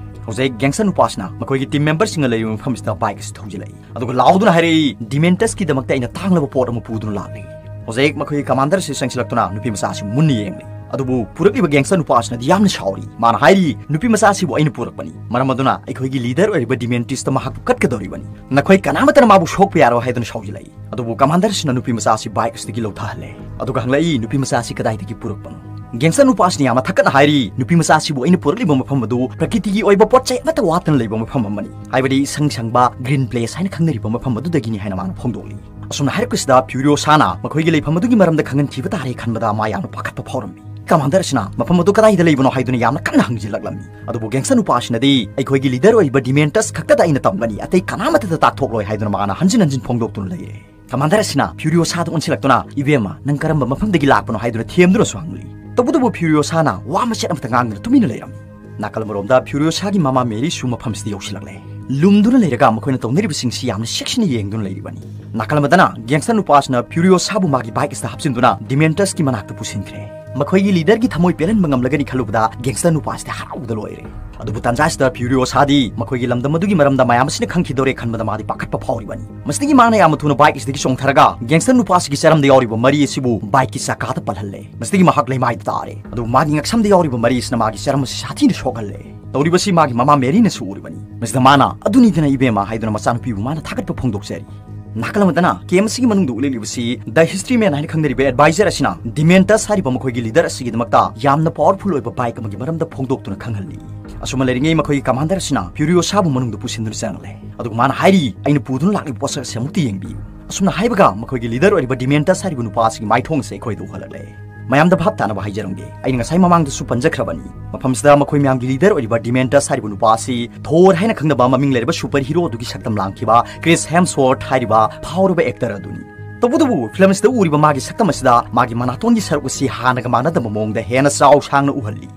ꯍꯧꯖꯤꯛ ꯒꯦꯡꯁꯇꯔ ꯅꯨꯄꯥꯁꯤꯅ ꯃꯈꯣꯏꯒꯤ ꯇꯤꯝ ꯃꯦꯝꯕꯔꯁꯤꯡꯒ ꯂꯩꯔꯤꯕ ꯃꯐꯝꯁꯤꯗ ꯕꯥꯏꯛ ꯑꯁꯤ ꯊꯧꯖꯤꯜꯂꯛꯏ, ꯑꯗꯨꯒ ꯂꯥꯎꯗꯨꯅ ꯍꯥꯏꯔꯛꯏ, "ꯗꯤꯃꯦꯟꯇꯁꯀꯤꯗꯃꯛꯇ ꯑꯩꯅ ꯇꯥꯡꯂꯕ ꯄꯣꯠ ꯑꯃ ꯄꯨꯗꯨꯅ ꯂꯥꯛꯂꯤ"꯫ ꯍꯧꯖꯤꯛ ꯃꯈꯣꯏꯒꯤ ꯀꯃꯥꯟꯗꯔ ꯑꯁꯤ ꯆꯪꯁꯤꯜꯂꯛꯇꯨꯅ ꯅꯨꯄꯤ ꯃꯆꯥ ꯑꯁꯤ ꯃꯨꯟꯅ ꯌꯦꯡꯂꯤ꯫ ꯑꯗꯨꯕꯨ ꯄꯨꯔꯛꯂꯤꯕ ꯒꯦꯡꯁꯇꯔ ꯅꯨꯄꯥ ꯑꯁꯤꯅꯗꯤ ꯌꯥꯝꯅ ꯁꯥꯎꯔꯤ꯫ ꯃꯥꯅ ꯍꯥꯏꯔꯤ, "ꯅꯨꯄꯤ ꯃꯆꯥ ꯑꯁꯤꯕꯨ ꯑꯩꯅ ꯄꯨꯔꯛꯄꯅꯤ, ꯃꯔꯝ ꯑꯗꯨꯅ ꯑꯩꯈꯣꯏꯒꯤ ꯂꯤꯗꯔ ꯑꯣꯏꯔꯤꯕ ꯗꯤꯃꯦꯟꯇꯤꯁꯇ ꯃꯍꯥꯛꯄꯨ ꯀꯠꯀꯗꯧꯔꯤꯕꯅꯤ꯫ ꯅꯈꯣꯏ ꯀꯅꯥꯃꯠꯇꯅ ꯃꯥꯕꯨ ꯁꯣꯛꯄ ꯌꯥꯔꯣꯏ" ꯍꯥꯏꯗꯨꯅ ꯁꯥꯎꯖꯤꯜꯂꯛꯏ꯫ ꯑꯗꯨꯕꯨ ꯀꯃꯥꯟꯗꯔ ꯑꯁꯤꯅ ꯅꯨꯄꯤ ꯃꯆꯥ ꯑꯁꯤ ꯕꯥꯏꯛ ꯑꯁꯤꯗꯒꯤ ꯂꯧꯊꯍꯜꯂꯦ, ꯑꯗꯨꯒ ꯍꯪꯂꯛꯏ, "ꯅꯨꯄꯤ ꯃꯆꯥ ꯑꯁꯤ ꯀꯗꯥꯏꯗꯒꯤ ꯄꯨꯔꯛꯄꯅꯣ?" ꯒꯦꯡꯁꯇꯔ ꯅꯨꯄꯥ ꯑꯁꯤꯅ ꯌꯥꯝꯅ ꯊꯛꯀꯠꯅ ꯍꯥꯏꯔꯤ, "ꯅꯨꯄꯤ ꯃꯆꯥ ꯑꯁꯤꯕꯨ ꯑꯩꯅ ꯄꯨꯔꯛꯂꯤꯕ ꯃꯐꯝ ꯑꯗꯨ ꯄ꯭ꯔꯀꯤꯇꯤꯒꯤ ꯑꯣꯏꯕ ꯄꯣꯠ ꯆꯩ ꯑꯃꯠꯇ ꯋꯥꯠꯇꯅ ꯂꯩꯕ ꯃꯐꯝ ꯑꯃꯅꯤ, ꯍꯥꯏꯕꯗꯤ ꯏꯁꯪ ꯁꯪꯕ ꯒ꯭ꯔꯤꯟ ꯄ꯭ꯂꯦꯁ ꯍꯥꯏꯅ ꯈꯪꯅꯔꯤꯕ ꯃꯐꯝ ꯑꯗꯨꯗꯒꯤꯅꯤ" ꯍꯥꯏꯅ ꯃꯥꯅ ꯐꯣꯡꯗꯣꯛꯂꯤ꯫ ꯑꯁꯨꯝꯅ ꯍꯥꯏꯔꯛꯄꯁꯤꯗ ꯐ꯭ꯌꯨꯔꯤꯑꯣꯁꯥꯅ ꯃꯈꯣꯏꯒꯤ ꯂꯩꯐꯝ ꯑꯗꯨꯒꯤ ꯃꯔꯝꯗ ꯈꯪꯍꯟꯈꯤꯕ ꯇꯥꯔꯦ ꯈꯟꯕꯗ ꯃꯥ ꯌꯥꯝꯅ ꯄꯥꯈꯠꯄ ꯐꯥꯎꯔꯝꯃꯤ꯫ ꯀꯃꯥꯟꯗꯔ ꯑꯁꯤꯅ ꯃꯐꯝ ꯑꯗꯨ ꯀꯗꯥꯏꯗ ꯂꯩꯕꯅꯣ ꯍꯥꯏꯗꯨꯅ ꯌꯥꯝꯅ ꯀꯟꯅ ꯍꯪꯖꯤꯜꯂꯛꯂꯝꯃꯤ꯫ ꯑꯗꯨꯕꯨ ꯒꯦꯡꯁꯇꯔ ꯅꯨꯄꯥ ꯑꯁꯤꯅꯗꯤ, "ꯑꯩꯈꯣꯏꯒꯤ ꯂꯤꯗꯔ ꯑꯣꯏꯔꯤꯕ ꯗꯤꯃꯦꯟꯇꯁ ꯈꯛꯇꯗ ꯑꯩꯅ ꯇꯝꯒꯅꯤ, ꯑꯇꯩ ꯀꯅꯥꯃꯠꯇꯗ ꯇꯥꯛꯊꯣꯛꯂꯣꯏ" ꯍꯥꯏꯗꯨꯅ ꯃꯥꯅ ꯍꯟꯖꯤꯟ ꯍꯟꯖꯤꯟ ꯐꯣꯡꯗꯣꯛꯇꯨꯅ ꯂꯩꯔꯦ꯫ ꯀꯃꯥꯟꯗꯔ ꯑꯁꯤꯅ ꯐ꯭ꯌꯨꯔꯤꯑꯣꯁꯥꯗ ꯑꯣꯟꯁꯤꯜꯂꯛꯇꯨꯅ, "ꯏꯕꯦꯝꯃ, ꯅꯪ ꯀꯔꯝꯕ ꯃꯐꯝꯗꯒꯤ ꯂꯥꯛꯄꯅꯣ?" ꯍꯥꯏꯗꯨꯅ ꯊꯦꯝꯗꯨꯅꯁꯨ ꯍꯪꯂꯤ꯫ ꯇꯧꯕꯇꯕꯨ ꯐ꯭ꯌꯨꯔꯤꯑꯣꯁꯥꯅ ꯋꯥ ꯃꯆꯦꯠ ꯑꯃꯠꯇ ꯉꯥꯡꯗꯅ ꯇꯨꯃꯤꯟꯅ ꯂꯩꯔꯝꯃꯤ꯫ ꯅꯥꯀꯜ ꯑꯃꯔꯣꯝꯗ ꯐ꯭ꯌꯨꯔꯤꯑꯣꯁꯥꯒꯤ ꯃꯃꯥ ꯃꯦꯔꯤꯁꯨ ꯃꯐꯝꯁꯤꯗ ꯌꯧꯁꯤꯜꯂꯛꯂꯦ꯫ ꯂꯨꯝꯗꯨꯅ ꯂꯩꯔꯒ ꯃꯈꯣꯏꯅ ꯇꯧꯅꯔꯤꯕꯁꯤꯡꯁꯤ ꯌꯥꯝꯅ ꯆꯦꯛꯁꯤꯟꯅ ꯌꯦꯡꯗꯨꯅ ꯂꯩꯔꯤꯕꯅꯤ꯫ ꯅꯥꯀꯜ ꯑꯃꯗꯅ ꯒꯦꯡꯁꯇꯔ ꯅꯨꯄꯥꯁꯤꯅ ꯐ꯭ꯌꯨꯔꯤꯑꯣꯁꯥꯕꯨ ꯃꯥꯒꯤ ꯕꯥꯏꯛ ꯑꯁꯤꯗ ꯍꯥꯞꯆꯤꯟꯗꯨꯅ ꯗꯤꯃꯦꯟꯇꯁꯀꯤ ꯃꯅꯥꯛꯇ ꯄꯨꯁꯤꯟꯈ꯭ꯔꯦ꯫ ꯃꯈꯣꯏꯒꯤ ꯂꯤꯗꯔꯒꯤ ꯊꯃꯣꯏ ꯄꯦꯜꯍꯟꯕ ꯉꯝꯂꯒꯅꯤ ꯈꯜꯂꯨꯕꯗ ꯒꯦꯡꯁꯇꯔ ꯅꯨꯄꯥꯁꯤꯗꯤ ꯍꯔꯥꯎꯕꯗ ꯂꯣꯏꯔꯦ꯫ ꯑꯗꯨꯕꯨ ꯇꯥꯟꯖꯥꯁꯤꯗ ꯐ꯭ꯌꯨꯔꯤꯑꯣꯁꯥꯗꯤ ꯃꯈꯣꯏꯒꯤ ꯂꯝꯗꯝ ꯑꯗꯨꯒꯤ ꯃꯔꯝꯗ ꯃꯌꯥꯝ ꯑꯁꯤꯅ ꯈꯪꯈꯤꯗꯧꯔꯦ ꯈꯟꯕꯗ ꯃꯥꯗꯤ ꯄꯥꯈꯠꯄ ꯐꯥꯎꯔꯤꯕꯅꯤ꯫ ꯃꯁꯤꯗꯒꯤ ꯃꯥꯅ ꯌꯥꯝꯅ ꯊꯨꯅ ꯕꯥꯏꯛ ꯑꯁꯤꯗꯒꯤ ꯆꯣꯡꯊꯔꯒ ꯒꯦꯡꯁꯇꯔ ꯅꯨꯄꯥꯁꯤꯒꯤ ꯆꯔꯝꯗ ꯌꯥꯎꯔꯤꯕ ꯃꯔꯤ ꯑꯁꯤꯕꯨ ꯕꯥꯏꯛꯀꯤ ꯆꯀꯥꯗ ꯄꯜꯍꯜꯂꯦ꯫ ꯃꯁꯤꯗꯒꯤ ꯃꯍꯥꯛ ꯂꯩꯃꯥꯏꯗ ꯇꯥꯔꯦ꯫ ꯑꯗꯨꯕꯨ ꯃꯥꯒꯤ ꯉꯛꯁꯝꯗ ꯌꯥꯎꯔꯤꯕ ꯃꯔꯤ ꯑꯁꯤꯅ ꯃꯥꯒꯤ ꯆꯔꯝ ꯑꯁꯤ ꯁꯥꯊꯤꯅ ꯁꯣꯛꯍꯜꯂꯦ꯫ ꯇꯧꯔꯤꯕꯁꯤ ꯃꯥꯒꯤ ꯃꯃꯥ ꯃꯦꯔꯤꯅꯁꯨ ꯎꯔꯤꯕꯅꯤ꯫ ꯃꯁꯤꯗ ꯃꯥꯅ, "ꯑꯗꯨꯅꯤꯗꯅ ꯏꯕꯦꯝꯃ" ꯍꯥꯏꯗꯨꯅ ꯃꯆꯥꯅꯨꯄꯤꯕꯨ ꯃꯥꯅ ꯊꯥꯒꯠꯄ ꯐꯣꯡꯗꯣꯛꯆꯔꯤ꯫ ꯅꯥꯀꯜ ꯑꯃꯗꯅ ꯀꯦꯝ ꯑꯁꯤꯒꯤ ꯃꯅꯨꯡꯗ ꯎꯠꯂꯛꯂꯤꯕꯁꯤ ꯗ ꯍꯤꯁꯇ꯭ꯔꯤ ꯃꯦꯟ ꯍꯥꯏꯅ ꯈꯪꯅꯔꯤꯕ ꯑꯦꯗꯚꯥꯏꯖꯔ ꯑꯁꯤꯅ ꯗꯤꯃꯦꯟꯇꯁ ꯍꯥꯏꯔꯤꯕ ꯃꯈꯣꯏꯒꯤ ꯂꯤꯗꯔ ꯑꯁꯤꯒꯤꯗꯃꯛꯇ ꯌꯥꯝꯅ ꯄꯥꯋꯔꯐꯨꯜ ꯑꯣꯏꯕ ꯕꯥꯏꯛ ꯑꯃꯒꯤ ꯃꯔꯝꯗ ꯐꯣꯡꯗꯣꯛꯇꯨꯅ ꯈꯪꯍꯜꯂꯤ꯫ ꯑꯁꯨꯝꯅ ꯂꯩꯔꯤꯉꯩ ꯃꯈꯣꯏꯒꯤ ꯀꯃꯥꯟꯗꯔ ꯑꯁꯤꯅ ꯐ꯭ꯌꯨꯔꯤꯑꯣꯁꯥꯕꯨ ꯃꯅꯨꯡꯗ ꯄꯨꯁꯤꯟꯗꯨꯅ ꯆꯪꯂꯦ꯫ ꯑꯗꯨꯒ ꯃꯥꯅ ꯍꯥꯏꯔꯤ, "ꯑꯩꯅ ꯄꯨꯗꯨꯅ ꯂꯥꯛꯂꯤꯕ ꯄꯣꯠꯁꯛ ꯑꯁꯤ ꯑꯃꯨꯛꯇ ꯌꯦꯡꯕꯤꯌꯨ"꯫ ꯑꯁꯨꯝꯅ ꯍꯥꯏꯕꯒ ꯃꯈꯣꯏꯒꯤ ꯂꯤꯗꯔ ꯑꯣꯏꯔꯤꯕ ꯗꯤꯃꯦꯟꯇꯁ ꯍꯥꯏꯔꯤꯕ ꯅꯨꯄꯥ ꯑꯁꯤꯒꯤ ꯃꯥꯏꯊꯣꯡ ꯑꯁꯤ ꯑꯩꯈꯣꯏꯗ ꯎꯍꯜꯂꯛꯂꯦ꯫ ꯃꯌꯥꯝꯗ ꯚꯥꯞ ꯇꯥꯅꯕ ꯍꯥꯏꯖꯔꯝꯒꯦ, ꯑꯩꯅ ꯉꯁꯥꯏ ꯃꯃꯥꯡꯗꯁꯨ ꯄꯟꯖꯈ꯭ꯔꯕꯅꯤ, ꯃꯐꯝꯁꯤꯗ ꯃꯈꯣꯏ ꯃꯌꯥꯝꯒꯤ ꯂꯤꯗꯔ ꯑꯣꯏꯔꯤꯕ ꯗꯤꯃꯦꯟꯇꯁ ꯍꯥꯏꯔꯤꯕ ꯅꯨꯄꯥ ꯑꯁꯤ ꯊꯣꯔ ꯍꯥꯏꯅ ꯈꯪꯅꯕ ꯃꯃꯤꯡ ꯂꯩꯔꯕ ꯁꯨꯄꯔ ꯍꯤꯔꯣ ꯑꯗꯨꯒꯤ ꯁꯛꯇꯝ ꯂꯥꯡꯈꯤꯕ ꯀ꯭ꯔꯤꯁ ꯍꯦꯝꯁꯋꯣꯔꯠ ꯍꯥꯏꯔꯤꯕ ꯐꯥꯎꯔꯕ ꯑꯦꯛꯇꯔ ꯑꯗꯨꯅꯤ꯫ ꯇꯧꯕꯇꯕꯨ ꯐꯤꯂꯝ ꯑꯁꯤꯗ ꯎꯔꯤꯕ ꯃꯥꯒꯤ ꯁꯛꯇꯝ ꯑꯁꯤꯗ ꯃꯥꯒꯤ ꯃꯅꯥꯇꯣꯟꯒꯤ ꯁꯔꯨꯛ ꯑꯁꯤ ꯍꯥꯟꯅꯒ ꯃꯥꯟꯅꯗꯕ ꯃꯑꯣꯡꯗ ꯍꯦꯟꯅ ꯆꯥꯎ ꯁꯥꯡꯅ ꯎꯍꯜꯂꯤ꯫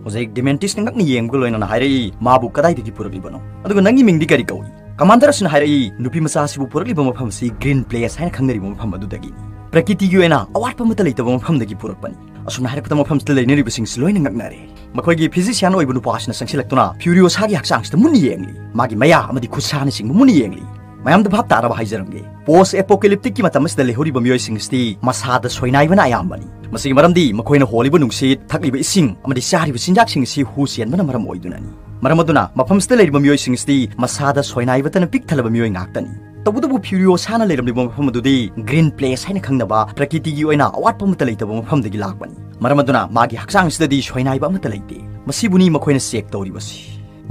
ꯍꯧꯖꯤꯛ ꯗꯤꯃꯦꯟꯇꯤꯁꯅ ꯉꯛꯅ ꯌꯦꯡꯕꯒ ꯂꯣꯏꯅꯅ ꯍꯥꯏꯔꯛꯏ, "ꯃꯥꯕꯨ ꯀꯗꯥꯏꯗꯒꯤ ꯄꯨꯔꯛꯂꯤꯕꯅꯣ? ꯑꯗꯨꯒ ꯅꯪꯒꯤ ꯃꯤꯡꯗꯤ ꯀꯔꯤ ꯀꯧꯏ?" ꯀꯃꯥꯟꯗꯔ ꯑꯁꯤꯅ ꯍꯥꯏꯔꯛꯏ, ꯅꯨꯄꯤ ꯃꯆꯥ ꯑꯁꯤꯕꯨ ꯄꯨꯔꯛꯂꯤꯕ ꯃꯐꯝ ꯑꯁꯤ ꯒ꯭ꯔꯤꯟ ꯄ꯭ꯂꯦꯁ ꯍꯥꯏꯅ ꯈꯪꯅꯔꯤꯕ ꯃꯐꯝ ꯑꯗꯨꯗꯒꯤꯅꯤ꯫ ꯄ꯭ꯔꯀꯤꯇꯤꯒꯤ ꯑꯣꯏꯅ ꯑꯋꯥꯠꯄ ꯑꯃꯠꯇ ꯂꯩꯇꯕ ꯃꯐꯝꯗꯒꯤ ꯄꯨꯔꯛꯄꯅꯤ꯫ ꯑꯁꯨꯝꯅ ꯍꯥꯏꯔꯛꯄꯗ ꯃꯐꯝꯁꯤꯗ ꯂꯩꯅꯔꯤꯕꯁꯤꯡꯁꯤ ꯂꯣꯏꯅ ꯉꯛꯅꯔꯦ꯫ ꯃꯈꯣꯏꯒꯤ ꯐꯤꯖꯤꯁꯤꯌꯥꯟ ꯑꯣꯏꯕ ꯅꯨꯄꯥ ꯑꯁꯤꯅ ꯆꯪꯁꯤꯜꯂꯛꯇꯨꯅ ꯐ꯭ꯌꯨꯔꯤꯑꯣꯁꯥꯒꯤ ꯍꯛꯆꯥꯡꯁꯤꯗ ꯃꯨꯟꯅ ꯌꯦꯡꯂꯤ꯫ ꯃꯥꯒꯤ ꯃꯌꯥ ꯑꯃꯗꯤ ꯈꯨꯠꯁꯥꯅꯆꯤꯡꯕ ꯃꯨꯟꯅ ꯌꯦꯡꯂꯤ꯫ ꯃꯌꯥꯝꯗ ꯚꯥꯞ ꯇꯥꯔꯕ ꯍꯥꯏꯖꯔꯝꯒꯦ꯫ ꯄꯣꯁ ꯑꯦꯄꯣꯀꯦꯂꯤꯞꯇꯤꯛꯀꯤ ꯃꯇꯝ ꯑꯁꯤꯗ ꯂꯩꯍꯧꯔꯤꯕ ꯃꯤꯑꯣꯏꯁꯤꯡ ꯑꯁꯤꯗꯤ ꯃꯁꯥꯗ ꯁꯣꯏꯅꯥꯏꯕꯅ ꯑꯌꯥꯝꯕꯅꯤ꯫ ꯃꯁꯤꯒꯤ ꯃꯔꯝꯗꯤ ꯃꯈꯣꯏꯅ ꯍꯣꯜꯂꯤꯕ ꯅꯨꯡꯁꯤꯠ, ꯊꯛꯂꯤꯕ ꯏꯁꯤꯡ ꯑꯃꯗꯤ ꯆꯥꯔꯤꯕ ꯆꯤꯟꯖꯥꯛꯁꯤꯡ ꯑꯁꯤ ꯍꯨ ꯆꯦꯟꯕꯅ ꯃꯔꯝ ꯑꯣꯏꯗꯨꯅꯅꯤ꯫ ꯃꯔꯝ ꯑꯗꯨꯅ ꯃꯐꯝꯁꯤꯗ ꯂꯩꯔꯤꯕ ꯃꯤꯑꯣꯏꯁꯤꯡ ꯑꯁꯤꯗꯤ ꯃꯁꯥꯗ ꯁꯣꯏꯅꯥꯏꯕꯇꯅ ꯄꯤꯛ ꯊꯜꯂꯕ ꯃꯤꯑꯣꯏ ꯉꯥꯛꯇꯅꯤ꯫ ꯇꯧꯕꯇꯕꯨ ꯐ꯭ꯌꯨꯔꯤꯑꯣꯁꯥꯅ ꯂꯩꯔꯝꯂꯤꯕ ꯃꯐꯝ ꯑꯗꯨꯗꯤ ꯒ꯭ꯔꯤꯟ ꯄ꯭ꯂꯦꯁ ꯍꯥꯏꯅ ꯈꯪꯅꯕ ꯄ꯭ꯔꯀꯤꯇꯤꯒꯤ ꯑꯣꯏꯅ ꯑꯋꯥꯠꯄ ꯑꯃꯠꯇ ꯂꯩꯇꯕ ꯃꯐꯝꯗꯒꯤ ꯂꯥꯛꯄꯅꯤ꯫ ꯃꯔꯝ ꯑꯗꯨꯅ ꯃꯥꯒꯤ ꯍꯛꯆꯥꯡ ꯑꯁꯤꯗꯗꯤ ꯁꯣꯏꯅꯥꯏꯕ ꯑꯃꯠꯇ ꯂꯩꯇꯦ꯫ ꯃꯁꯤꯕꯨꯅꯤ ꯃꯈꯣꯏꯅ ꯆꯦꯛ ꯇꯧꯔꯤꯕꯁꯤ꯫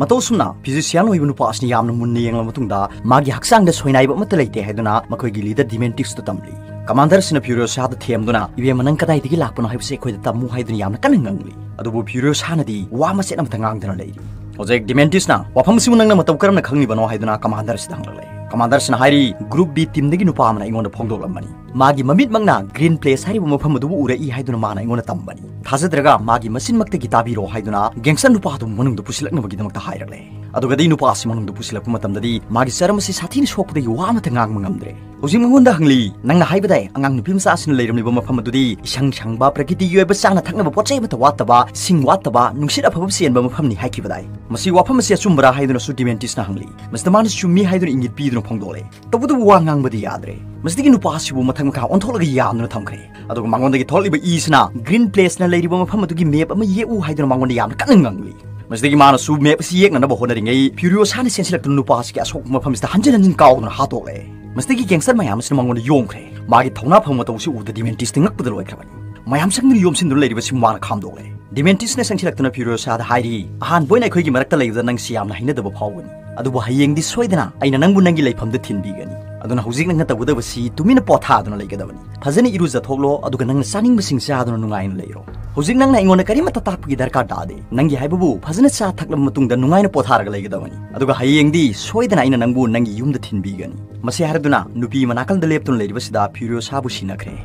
ꯃꯇꯧ ꯑꯁꯨꯝꯅ ꯐꯤꯖꯤꯁꯤꯌꯥꯟ ꯑꯣꯏꯕ ꯅꯨꯄꯥ ꯑꯁꯤꯅ ꯌꯥꯝꯅ ꯃꯨꯟꯅ ꯌꯦꯡꯂꯕ ꯃꯇꯨꯡꯗ ꯃꯥꯒꯤ ꯍꯛꯆꯥꯡꯗ ꯁꯣꯏꯅꯥꯏꯕ ꯑꯃꯠꯇ ꯂꯩꯇꯦ ꯍꯥꯏꯗꯨꯅ ꯃꯈꯣꯏꯒꯤ ꯂꯤꯗꯔ ꯗꯤꯃꯦꯟꯇꯤꯁꯇ ꯇꯝꯂꯤ꯫ ꯀꯃꯥꯟꯗꯔ ꯑꯁꯤꯅ ꯐ꯭ꯌꯨꯔꯤꯑꯣꯁꯥꯗ ꯊꯦꯝꯗꯨꯅ, "ꯏꯕꯦꯝꯃ, ꯅꯪ ꯀꯗꯥꯏꯗꯒꯤ ꯂꯥꯛꯄꯅꯣ ꯍꯥꯏꯕꯁꯤ ꯑꯩꯈꯣꯏꯗ ꯇꯝꯃꯨ" ꯍꯥꯏꯗꯨꯅ ꯌꯥꯝꯅ ꯀꯟꯅ ꯉꯥꯡꯂꯤ꯫ ꯑꯗꯨꯕꯨ ꯐ꯭ꯌꯨꯔꯤꯑꯣꯁꯥꯅꯗꯤ ꯋꯥ ꯃꯆꯦꯠ ꯑꯃꯠꯇ ꯉꯥꯡꯗꯅ ꯂꯩꯔꯤ꯫ ꯍꯧꯖꯤꯛ ꯗꯤꯃꯦꯟꯇꯤꯁꯅ, "ꯋꯥꯐꯝ ꯑꯁꯤꯕꯨ ꯅꯪꯅ ꯃꯇꯧ ꯀꯔꯝꯅ ꯈꯪꯂꯤꯕꯅꯣ?" ꯍꯥꯏꯗꯨꯅ ꯀꯃꯥꯟꯗꯔ ꯑꯁꯤꯗ ꯍꯪꯂꯛꯂꯦ꯫ ꯀꯃꯥꯟꯗꯔ ꯑꯁꯤꯅ ꯍꯥꯏꯔꯤ, "ꯒ꯭ꯔꯨꯞ ꯕꯤ ꯇꯤꯝꯗꯒꯤ ꯅꯨꯄꯥ ꯑꯃꯅ ꯑꯩꯉꯣꯟꯗ ꯐꯣꯡꯗꯣꯛꯂꯝꯕꯅꯤ꯫ ꯃꯥꯒꯤ ꯃꯃꯤꯠꯃꯛꯅ ꯒ꯭ꯔꯤꯟ ꯄ꯭ꯂꯦꯁ ꯍꯥꯏꯔꯤꯕ ꯃꯐꯝ ꯑꯗꯨꯕꯨ ꯎꯔꯛꯏ ꯍꯥꯏꯗꯨꯅ ꯃꯥꯅ ꯑꯩꯉꯣꯟꯗ ꯇꯝꯕꯅꯤ꯫ ꯊꯥꯖꯗ꯭ꯔꯒ ꯃꯥꯒꯤ ꯃꯆꯤꯟꯃꯛꯇꯒꯤ ꯇꯥꯕꯤꯔꯣ" ꯍꯥꯏꯗꯨꯅ ꯒꯦꯡꯁꯇꯔ ꯅꯨꯄꯥ ꯑꯗꯨ ꯃꯅꯨꯡꯗ ꯄꯨꯁꯤꯜꯂꯛꯅꯕꯒꯤꯗꯃꯛꯇ ꯍꯥꯏꯔꯛꯂꯦ꯫ ꯑꯗꯨꯒꯗꯤ ꯅꯨꯄꯥ ꯑꯁꯤ ꯃꯅꯨꯡꯗ ꯄꯨꯁꯤꯜꯂꯛꯄ ꯃꯇꯝꯗꯗꯤ ꯃꯥꯒꯤ ꯆꯔꯝ ꯑꯁꯤ ꯁꯥꯊꯤꯅ ꯁꯣꯛꯄꯗꯒꯤ ꯋꯥ ꯑꯃꯠꯇ ꯉꯥꯡꯕ ꯉꯝꯗ꯭ꯔꯦ꯫ ꯍꯧꯖꯤꯛ ꯃꯉꯣꯟꯗ ꯍꯪꯂꯤ, "ꯅꯪꯅ ꯍꯥꯏꯕꯗꯥꯏ ꯑꯉꯥꯡ ꯅꯨꯄꯤ ꯃꯆꯥ ꯑꯁꯤꯅ ꯂꯩꯔꯝꯂꯤꯕ ꯃꯐꯝ ꯑꯗꯨꯗꯤ ꯏꯁꯪ ꯁꯪꯕ, ꯄ꯭ꯔꯀꯤꯇꯤꯒꯤ ꯑꯣꯏꯕ ꯆꯥꯅ ꯊꯛꯅꯕ ꯄꯣꯠ ꯆꯩ ꯑꯃꯠꯇ ꯋꯥꯠꯇꯕ, ꯁꯤꯡ ꯋꯥꯠꯇꯕ, ꯅꯨꯡꯁꯤꯠ ꯑꯐꯕ ꯆꯦꯟꯕ ꯃꯐꯝꯅꯤ ꯍꯥꯏꯈꯤꯕꯗꯥꯏ? ꯃꯁꯤ ꯋꯥꯐꯝ ꯑꯁꯤ ꯑꯆꯨꯝꯕꯔꯥ?" ꯍꯥꯏꯗꯨꯅꯁꯨ ꯗꯤꯃꯦꯟꯇꯤꯁꯅ ꯍꯪꯂꯤ꯫ ꯃꯁꯤꯗ ꯃꯥꯅ ꯆꯨꯝꯃꯤ ꯍꯥꯏꯗꯨꯅ ꯏꯪꯒꯤꯠ ꯄꯤꯗꯨꯅ ꯐꯣꯡꯗꯣꯛꯂꯦ꯫ ꯇꯧꯕꯇꯕꯨ ꯋꯥ ꯉꯥꯡꯕꯗꯤ ꯌꯥꯗ꯭ꯔꯦ꯫ ꯃꯁꯤꯗꯒꯤ ꯅꯨꯄꯥ ꯑꯁꯤꯕꯨ ꯃꯊꯛ ꯃꯈꯥ ꯑꯣꯟꯊꯣꯛꯂꯒ ꯌꯥꯝꯗꯨꯅ ꯊꯝꯈ꯭ꯔꯦ꯫ ꯑꯗꯨꯒ ꯃꯉꯣꯟꯗꯒꯤ ꯊꯣꯛꯂꯛꯂꯤꯕ ꯏꯁꯤꯅ ꯒ꯭ꯔꯤꯟ ꯄ꯭ꯂꯦꯁꯅ ꯂꯩꯔꯤꯕ ꯃꯐꯝ ꯑꯗꯨꯒꯤ ꯃꯦꯞ ꯑꯃ ꯌꯦꯛꯎ ꯍꯥꯏꯗꯨꯅ ꯃꯉꯣꯟꯗ ꯌꯥꯝꯅ ꯀꯟꯅ ꯉꯥꯡꯂꯤ꯫ ꯃꯁꯤꯗꯒꯤ ꯃꯥꯅꯁꯨ ꯃꯦꯞ ꯑꯁꯤ ꯌꯦꯛꯅꯅꯕ ꯍꯣꯠꯅꯔꯤꯉꯩ ꯐ꯭ꯌꯨꯔꯤꯑꯣꯁꯥꯅ ꯆꯦꯟꯁꯤꯜꯂꯛꯇꯨꯅ ꯅꯨꯄꯥ ꯑꯁꯤꯒꯤ ꯑꯁꯣꯛꯄ ꯃꯐꯝꯁꯤꯗ ꯍꯟꯖꯤꯟ ꯍꯟꯖꯤꯟ ꯀꯥꯎꯗꯨꯅ ꯍꯥꯠꯇꯣꯛꯂꯦ꯫ ꯃꯁꯤꯗꯒꯤ ꯒꯦꯡꯁꯇꯔ ꯃꯌꯥꯝ ꯑꯁꯤꯅ ꯃꯉꯣꯟꯗ ꯌꯣꯝꯈ꯭ꯔꯦ꯫ ꯃꯥꯒꯤ ꯊꯧꯅꯥ ꯐꯕ ꯃꯇꯧ ꯑꯁꯤ ꯎꯕꯗ ꯗꯤꯃꯦꯟꯇꯤꯁꯇ ꯉꯛꯄꯗ ꯂꯣꯏꯈ꯭ꯔꯕꯅꯤ꯫ ꯃꯌꯥꯝ ꯆꯪꯗꯨꯅ ꯌꯣꯝꯁꯤꯟꯗꯨꯅ ꯂꯩꯔꯤꯕꯁꯤ ꯃꯥꯅ ꯈꯥꯝꯗꯣꯛꯂꯦ꯫ ꯗꯤꯃꯦꯟꯇꯤꯁꯅ ꯆꯪꯁꯤꯜꯂꯛꯇꯨꯅ ꯐ꯭ꯌꯨꯔꯤꯑꯣꯁꯥꯗ ꯍꯥꯏꯔꯤ, "ꯑꯍꯥꯟꯕ ꯑꯣꯏꯅ ꯑꯩꯈꯣꯏꯒꯤ ꯃꯔꯛꯇ ꯂꯩꯕꯗ ꯅꯪꯁꯤ ꯌꯥꯝꯅ ꯍꯩꯅꯗꯕ ꯐꯥꯎꯒꯅꯤ꯫ ꯑꯗꯨꯕꯨ ꯍꯌꯦꯡꯗꯤ ꯁꯣꯏꯗꯅ ꯑꯩꯅ ꯅꯪꯕꯨ ꯅꯪꯒꯤ ꯂꯩꯐꯝꯗ ꯊꯤꯟꯕꯤꯒꯅꯤ꯫ ꯑꯗꯨꯅ ꯍꯧꯖꯤꯛ ꯅꯪꯅ ꯇꯧꯒꯗꯕꯁꯤ ꯇꯨꯃꯤꯟꯅ ꯄꯣꯊꯥꯗꯨꯅ ꯂꯩꯒꯗꯕꯅꯤ꯫ ꯐꯖꯅ ꯏꯔꯨꯖꯊꯣꯛꯂꯣ, ꯑꯗꯨꯒ ꯅꯪꯅ ꯆꯥꯅꯤꯡꯕꯁꯤꯡ ꯆꯥꯗꯨꯅ ꯅꯨꯡꯉꯥꯏꯅ ꯂꯩꯔꯣ꯫ ꯍꯧꯖꯤꯛ ꯅꯪꯅ ꯑꯩꯉꯣꯟꯗ ꯀꯔꯤꯃꯠꯇ ꯇꯥꯛꯄꯒꯤ ꯗꯔꯀꯥꯔ ꯇꯥꯗꯦ꯫ ꯅꯪꯒꯤ ꯍꯥꯏꯕꯕꯨ ꯐꯖꯅ ꯆꯥ ꯊꯛꯂꯕ ꯃꯇꯨꯡꯗ ꯅꯨꯡꯉꯥꯏꯅ ꯄꯣꯊꯥꯔꯒ ꯂꯩꯒꯗꯕꯅꯤ꯫ ꯑꯗꯨꯒ ꯍꯌꯦꯡꯗꯤ ꯁꯣꯏꯗꯅ ꯑꯩꯅ ꯅꯪꯕꯨ ꯅꯪꯒꯤ ꯌꯨꯝꯗ ꯊꯤꯟꯕꯤꯒꯅꯤ꯫" ꯃꯁꯤ ꯍꯥꯏꯔꯗꯨꯅ ꯅꯨꯄꯤ ꯃꯅꯥꯀꯜꯗ ꯂꯦꯞꯇꯨꯅ ꯂꯩꯔꯤꯕꯁꯤꯗ ꯐ꯭ꯌꯨꯔꯤꯑꯣꯁꯥꯕꯨ ꯁꯤꯟꯅꯈ꯭ꯔꯦ꯫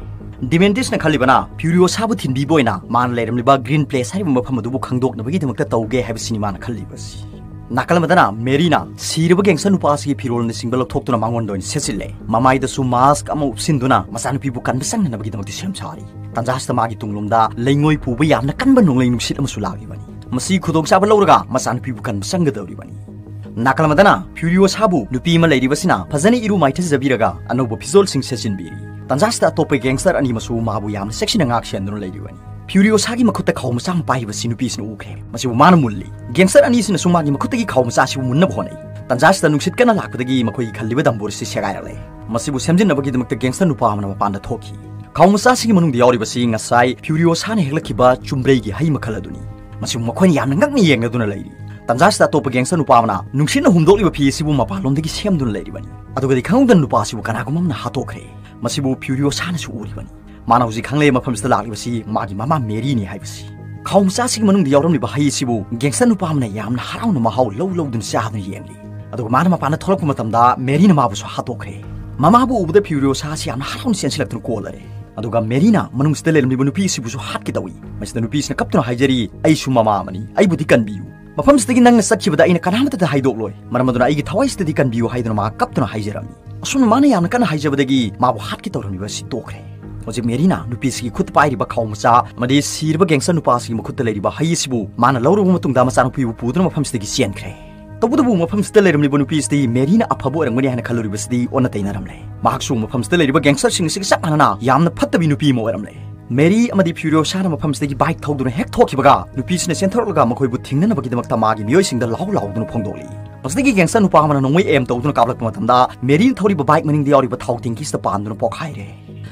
ꯗꯤꯃꯦꯟꯇꯤꯁꯅ ꯈꯜꯂꯤꯕꯅ ꯐ꯭ꯌꯨꯔꯤꯑꯣꯁꯥꯕꯨ ꯊꯤꯟꯕꯤꯕ ꯑꯣꯏꯅ ꯃꯥꯅ ꯂꯩꯔꯝꯂꯤꯕ ꯒ꯭ꯔꯤꯟ ꯄ꯭ꯂꯦꯁ ꯍꯥꯏꯔꯤꯕ ꯃꯐꯝ ꯑꯗꯨꯕꯨ ꯈꯪꯗꯣꯛꯅꯕꯒꯤꯗꯃꯛꯇ ꯇꯧꯒꯦ ꯍꯥꯏꯕꯁꯤꯅꯤ ꯃꯥꯅ ꯈꯜꯂꯤꯕꯁꯤ꯫ ꯅꯥꯀꯜ ꯑꯃꯗꯅ ꯃꯦꯔꯤꯅ ꯁꯤꯔꯕ ꯒꯦꯡꯁꯇꯔ ꯅꯨꯄꯥ ꯑꯁꯤꯒꯤ ꯐꯤꯔꯣꯜꯅꯆꯤꯡꯕ ꯂꯧꯊꯣꯛꯇꯨꯅ ꯃꯉꯣꯟꯗ ꯑꯣꯏꯅ ꯁꯦꯠꯆꯤꯜꯂꯦ꯫ ꯃꯃꯥꯏꯗꯁꯨ ꯃꯥꯁꯛ ꯑꯃ ꯎꯞꯁꯤꯟꯗꯨꯅ ꯃꯆꯥꯅꯨꯄꯤꯕꯨ ꯀꯟꯕ ꯆꯪꯅꯅꯕꯒꯤꯗꯃꯛꯇ ꯁꯦꯝ ꯁꯥꯔꯤ꯫ ꯇꯟꯖꯥꯁꯤꯗ ꯃꯥꯒꯤ ꯇꯨꯡꯂꯣꯝꯗ ꯂꯩꯉꯣꯏ ꯄꯨꯕ ꯌꯥꯝꯅ ꯀꯟꯕ ꯅꯣꯡꯂꯩ ꯅꯨꯡꯁꯤꯠ ꯑꯃꯁꯨ ꯂꯥꯛꯂꯤꯕꯅꯤ꯫ ꯃꯁꯤ ꯈꯨꯗꯣꯡꯆꯥꯕ ꯂꯧꯔꯒ ꯃꯆꯥꯅꯨꯄꯤꯕꯨ ꯀꯟꯕ ꯆꯪꯒꯗꯧꯔꯤꯕꯅꯤ꯫ ꯅꯥꯀꯜ ꯑꯃꯗꯅ ꯐ꯭ꯌꯨꯔꯤꯑꯣꯁꯥꯕꯨ ꯅꯨꯄꯤ ꯑꯃ ꯂꯩꯔꯤꯕꯁꯤꯅ ꯐꯖꯅ ꯏꯔꯨ ꯃꯥꯏꯊꯖꯕꯤꯔꯒ ꯑꯅꯧꯕ ꯐꯤꯖꯣꯜꯁꯤꯡ ꯁꯦꯠꯆꯤꯟꯕꯤꯔꯤ꯫ ꯇꯟꯖꯥꯁꯤꯗ ꯑꯇꯣꯞꯄ ꯒꯦꯡꯁꯇꯔ ꯑꯅꯤ ꯑꯃꯁꯨ ꯃꯥꯕꯨ ꯌꯥꯝꯅ ꯆꯦꯛꯁꯤꯟꯅ ꯉꯥꯛ ꯁꯦꯟꯗꯨꯅ ꯂꯩꯔꯤꯕꯅꯤ꯫ ꯐ꯭ꯌꯨꯔꯤꯑꯣꯁꯥꯒꯤ ꯃꯈꯨꯠꯇ ꯈꯥꯎ ꯃꯆꯥ ꯑꯃ ꯄꯥꯏꯔꯤꯕꯁꯤ ꯅꯨꯄꯤꯁꯤꯅ ꯎꯈ꯭ꯔꯦ꯫ ꯃꯁꯤꯕꯨ ꯃꯥꯅ ꯃꯨꯜꯂꯤ꯫ ꯒꯦꯡꯁꯇꯔ ꯑꯅꯤꯁꯤꯅꯁꯨ ꯃꯥꯒꯤ ꯃꯈꯨꯠꯇꯒꯤ ꯈꯥꯎ ꯃꯆꯥ ꯑꯁꯤꯕꯨ ꯃꯨꯟꯅꯕ ꯍꯣꯠꯅꯩ꯫ ꯇꯟꯖꯥ ꯑꯁꯤꯗ ꯅꯨꯡꯁꯤꯠ ꯀꯟꯅ ꯂꯥꯛꯄꯗꯒꯤ ꯃꯈꯣꯏꯒꯤ ꯈꯜꯂꯤꯕ ꯗꯝꯕꯣꯔ ꯑꯁꯤ ꯁꯦꯒꯥꯏꯔꯛꯂꯦ꯫ ꯃꯁꯤꯕꯨ ꯁꯦꯝꯖꯤꯟꯅꯕꯒꯤꯗꯃꯛꯇ ꯒꯦꯡꯁꯇꯔ ꯅꯨꯄꯥ ꯑꯃꯅ ꯃꯄꯥꯟꯗ ꯊꯣꯛꯈꯤ꯫ ꯈꯥꯎ ꯃꯆꯥ ꯑꯁꯤꯒꯤ ꯃꯅꯨꯡꯗ ꯌꯥꯎꯔꯤꯕꯁꯤ ꯉꯁꯥꯏ ꯐ꯭ꯌꯨꯔꯤꯑꯣꯁꯥꯅ ꯍꯦꯛꯂꯛꯈꯤꯕ ꯆꯨꯝꯕ꯭ꯔꯩꯒꯤ ꯍꯩ ꯃꯈꯜ ꯑꯗꯨꯅꯤ꯫ ꯃꯁꯤꯕꯨ ꯃꯈꯣꯏꯅ ꯌꯥꯝꯅ ꯉꯛꯅ ꯌꯦꯡꯅꯗꯨꯅ ꯂꯩꯔꯤ꯫ ꯇꯟꯖꯥ ꯑꯁꯤꯗ ꯑꯇꯣꯞꯄ ꯒꯦꯡꯁꯇꯔ ꯅꯨꯄꯥ ꯑꯃꯅ ꯅꯨꯡꯁꯤꯠꯅ ꯍꯨꯝꯗꯣꯛꯂꯤꯕ ꯐꯤ ꯑꯁꯤꯕꯨ ꯃꯄꯥꯟꯂꯣꯝꯗꯒꯤ ꯁꯦꯝꯗꯨꯅ ꯂꯩꯔꯤꯕꯅꯤ꯫ ꯑꯗꯨꯒꯗꯤ ꯈꯪꯍꯧꯗꯅ ꯅꯨꯄꯥ ꯑꯁꯤꯕꯨ ꯀꯅꯥꯒꯨꯝꯕ ꯑꯃꯅ ꯍꯥꯠꯇꯣꯛꯈ꯭ꯔꯦ꯫ ꯃꯁꯤꯕꯨ ꯐ꯭ꯌꯨꯔꯤꯑꯣꯁꯥꯅꯁꯨ ꯎꯔꯤꯕꯅꯤ꯫ ꯃꯥꯅ ꯍꯧꯖꯤꯛ ꯈꯪꯂꯦ ꯃꯐꯝꯁꯤꯗ ꯂꯥꯛꯂꯤꯕꯁꯤ ꯃꯥꯒꯤ ꯃꯃꯥ ꯃꯦꯔꯤꯅꯤ ꯍꯥꯏꯕꯁꯤ꯫ ꯈꯥꯎ ꯃꯆꯥ ꯑꯁꯤꯒꯤ ꯃꯅꯨꯡꯗ ꯌꯥꯎꯔꯝꯂꯤꯕ ꯍꯩ ꯑꯁꯤꯕꯨ ꯒꯦꯡꯁꯇꯔ ꯅꯨꯄꯥ ꯑꯃꯅ ꯌꯥꯝꯅ ꯍꯔꯥꯎꯅ ꯃꯍꯥꯎ ꯂꯧ ꯂꯧꯗꯨꯅ ꯆꯥꯗꯨꯅ ꯌꯦꯡꯂꯤ꯫ ꯑꯗꯨꯒ ꯃꯥꯅ ꯃꯄꯥꯟꯗ ꯊꯣꯛꯂꯛꯄ ꯃꯇꯝꯗ ꯃꯦꯔꯤꯅ ꯃꯥꯕꯨꯁꯨ ꯍꯥꯠꯇꯣꯛꯈ꯭ꯔꯦ꯫ ꯃꯃꯥꯕꯨ ꯎꯕꯗ ꯐ꯭ꯌꯨꯔꯤꯑꯣꯁꯥ ꯑꯁꯤ ꯌꯥꯝꯅ ꯍꯔꯥꯎꯅ ꯆꯦꯟꯁꯤꯜꯂꯛꯇꯨꯅ ꯀꯣꯜꯂꯔꯦ꯫ ꯑꯗꯨꯒ ꯃꯦꯔꯤꯅ ꯃꯅꯨꯡꯁꯤꯗ ꯂꯩꯔꯝꯂꯤꯕ ꯅꯨꯄꯤ ꯑꯁꯤꯕꯨꯁꯨ ꯍꯥꯠꯀꯦ ꯇꯧꯏ꯫ ꯃꯁꯤꯗ ꯅꯨꯄꯤꯁꯤꯅ ꯀꯞꯇꯨꯅ ꯍꯥꯏꯖꯔꯤ, "ꯑꯩꯁꯨ ꯃꯃꯥ ꯑꯃꯅꯤ, ꯑꯩꯕꯨꯗꯤ ꯀꯟꯕꯤꯌꯨ꯫ ꯃꯐꯝꯁꯤꯗꯒꯤ ꯅꯪꯅ ꯆꯠꯈꯤꯕꯗ ꯑꯩꯅ ꯀꯅꯥꯃꯠꯇꯗ ꯍꯥꯏꯗꯣꯛꯂꯣꯏ꯫ ꯃꯔꯝ ꯑꯗꯨꯅ ꯑꯩꯒꯤ ꯊꯋꯥꯏꯁꯤꯗꯗꯤ ꯀꯟꯕꯤꯌꯨ" ꯍꯥꯏꯗꯨꯅ ꯃꯍꯥꯛ ꯀꯞꯇꯨꯅ ꯍꯥꯏꯖꯔꯝꯃꯤ꯫ ꯑꯁꯨꯝꯅ ꯃꯥꯅ ꯌꯥꯝꯅ ꯀꯟꯅ ꯍꯥꯏꯖꯕꯗꯒꯤ ꯃꯥꯕꯨ ꯍꯥꯠꯀꯦ ꯇꯧꯔꯝꯃꯤꯕ ꯑꯁꯤ ꯇꯣꯛꯈ꯭ꯔꯦ꯫ ꯍꯧꯖꯤꯛ ꯃꯦꯔꯤꯅ ꯅꯨꯄꯤꯁꯤꯒꯤ ꯈꯨꯠꯇ ꯄꯥꯏꯔꯤꯕ ꯈꯥꯎ ꯃꯆꯥ ꯑꯃꯗꯤ ꯁꯤꯔꯕ ꯒꯦꯡꯁꯇꯔ ꯅꯨꯄꯥꯁꯤꯒꯤ ꯃꯈꯨꯠꯇ ꯂꯩꯔꯤꯕ ꯍꯩ ꯑꯁꯤꯕꯨ ꯃꯥꯅ ꯂꯧꯔꯕ ꯃꯇꯨꯡꯗ ꯃꯆꯥꯅꯨꯄꯤꯕꯨ ꯄꯨꯗꯨꯅ ꯃꯐꯝꯁꯤꯗꯒꯤ ꯆꯦꯟꯈ꯭ꯔꯦ꯫ ꯇꯧꯕꯇꯕꯨ ꯃꯐꯝꯁꯤꯗ ꯂꯩꯔꯝꯂꯤꯕ ꯅꯨꯄꯤ ꯑꯁꯤꯗꯤ ꯃꯦꯔꯤꯅ ꯑꯐꯕ ꯑꯣꯏꯔꯝꯒꯅꯤ ꯍꯥꯏꯅ ꯈꯜꯂꯨꯔꯤꯕꯁꯤꯗꯤ ꯑꯣꯟꯅ ꯇꯩꯅꯔꯝꯂꯦ꯫ ꯃꯍꯥꯛꯁꯨ ꯃꯐꯝꯁꯤꯗ ꯂꯩꯔꯤꯕ ꯒꯦꯡꯁꯇꯔꯁꯤꯡ ꯑꯁꯤꯒ ꯆꯞ ꯃꯥꯟꯅꯅ ꯌꯥꯝꯅ ꯐꯠꯇꯕꯤ ꯅꯨꯄꯤ ꯑꯃ ꯑꯣꯏꯔꯝꯂꯦ꯫ ꯃꯦꯔꯤ ꯑꯃꯗꯤ ꯐ꯭ꯌꯨꯔꯤꯑꯣꯁꯥꯅ ꯃꯐꯝꯁꯤꯗꯒꯤ ꯕꯥꯏꯛ ꯊꯧꯗꯨꯅ ꯍꯦꯛ ꯊꯣꯛꯈꯤꯕꯒ ꯅꯨꯄꯤꯁꯤꯅ ꯆꯦꯟꯊꯣꯔꯛꯂꯒ ꯃꯈꯣꯏꯕꯨ ꯊꯤꯡꯅꯅꯕꯒꯤꯗꯃꯛꯇ ꯃꯥꯒꯤ ꯃꯤꯑꯣꯏꯁꯤꯡꯗ ꯂꯥꯎ ꯂꯥꯎꯗꯨꯅ ꯐꯣꯡꯗꯣꯛꯂꯤ꯫ ꯃꯁꯤꯗꯒꯤ ꯒꯦꯡꯁꯇꯔ ꯅꯨꯄꯥ ꯑꯃꯅ ꯅꯣꯡꯃꯩ ꯑꯦꯝ ꯇꯧꯗꯨꯅ ꯀꯥꯞꯂꯛꯄ ꯃꯇꯝꯗ ꯃꯦꯔꯤꯅ ꯊꯧꯔꯤꯕ ꯕꯥꯏꯛ ꯃꯅꯤꯡꯗ ꯌꯥꯎꯔꯤꯕ ꯊꯥꯎ ꯇꯦꯡꯀꯤꯁꯤꯗ ꯄꯥꯟꯗꯨꯅ ꯄꯣꯛꯈꯥꯏꯔꯦ꯫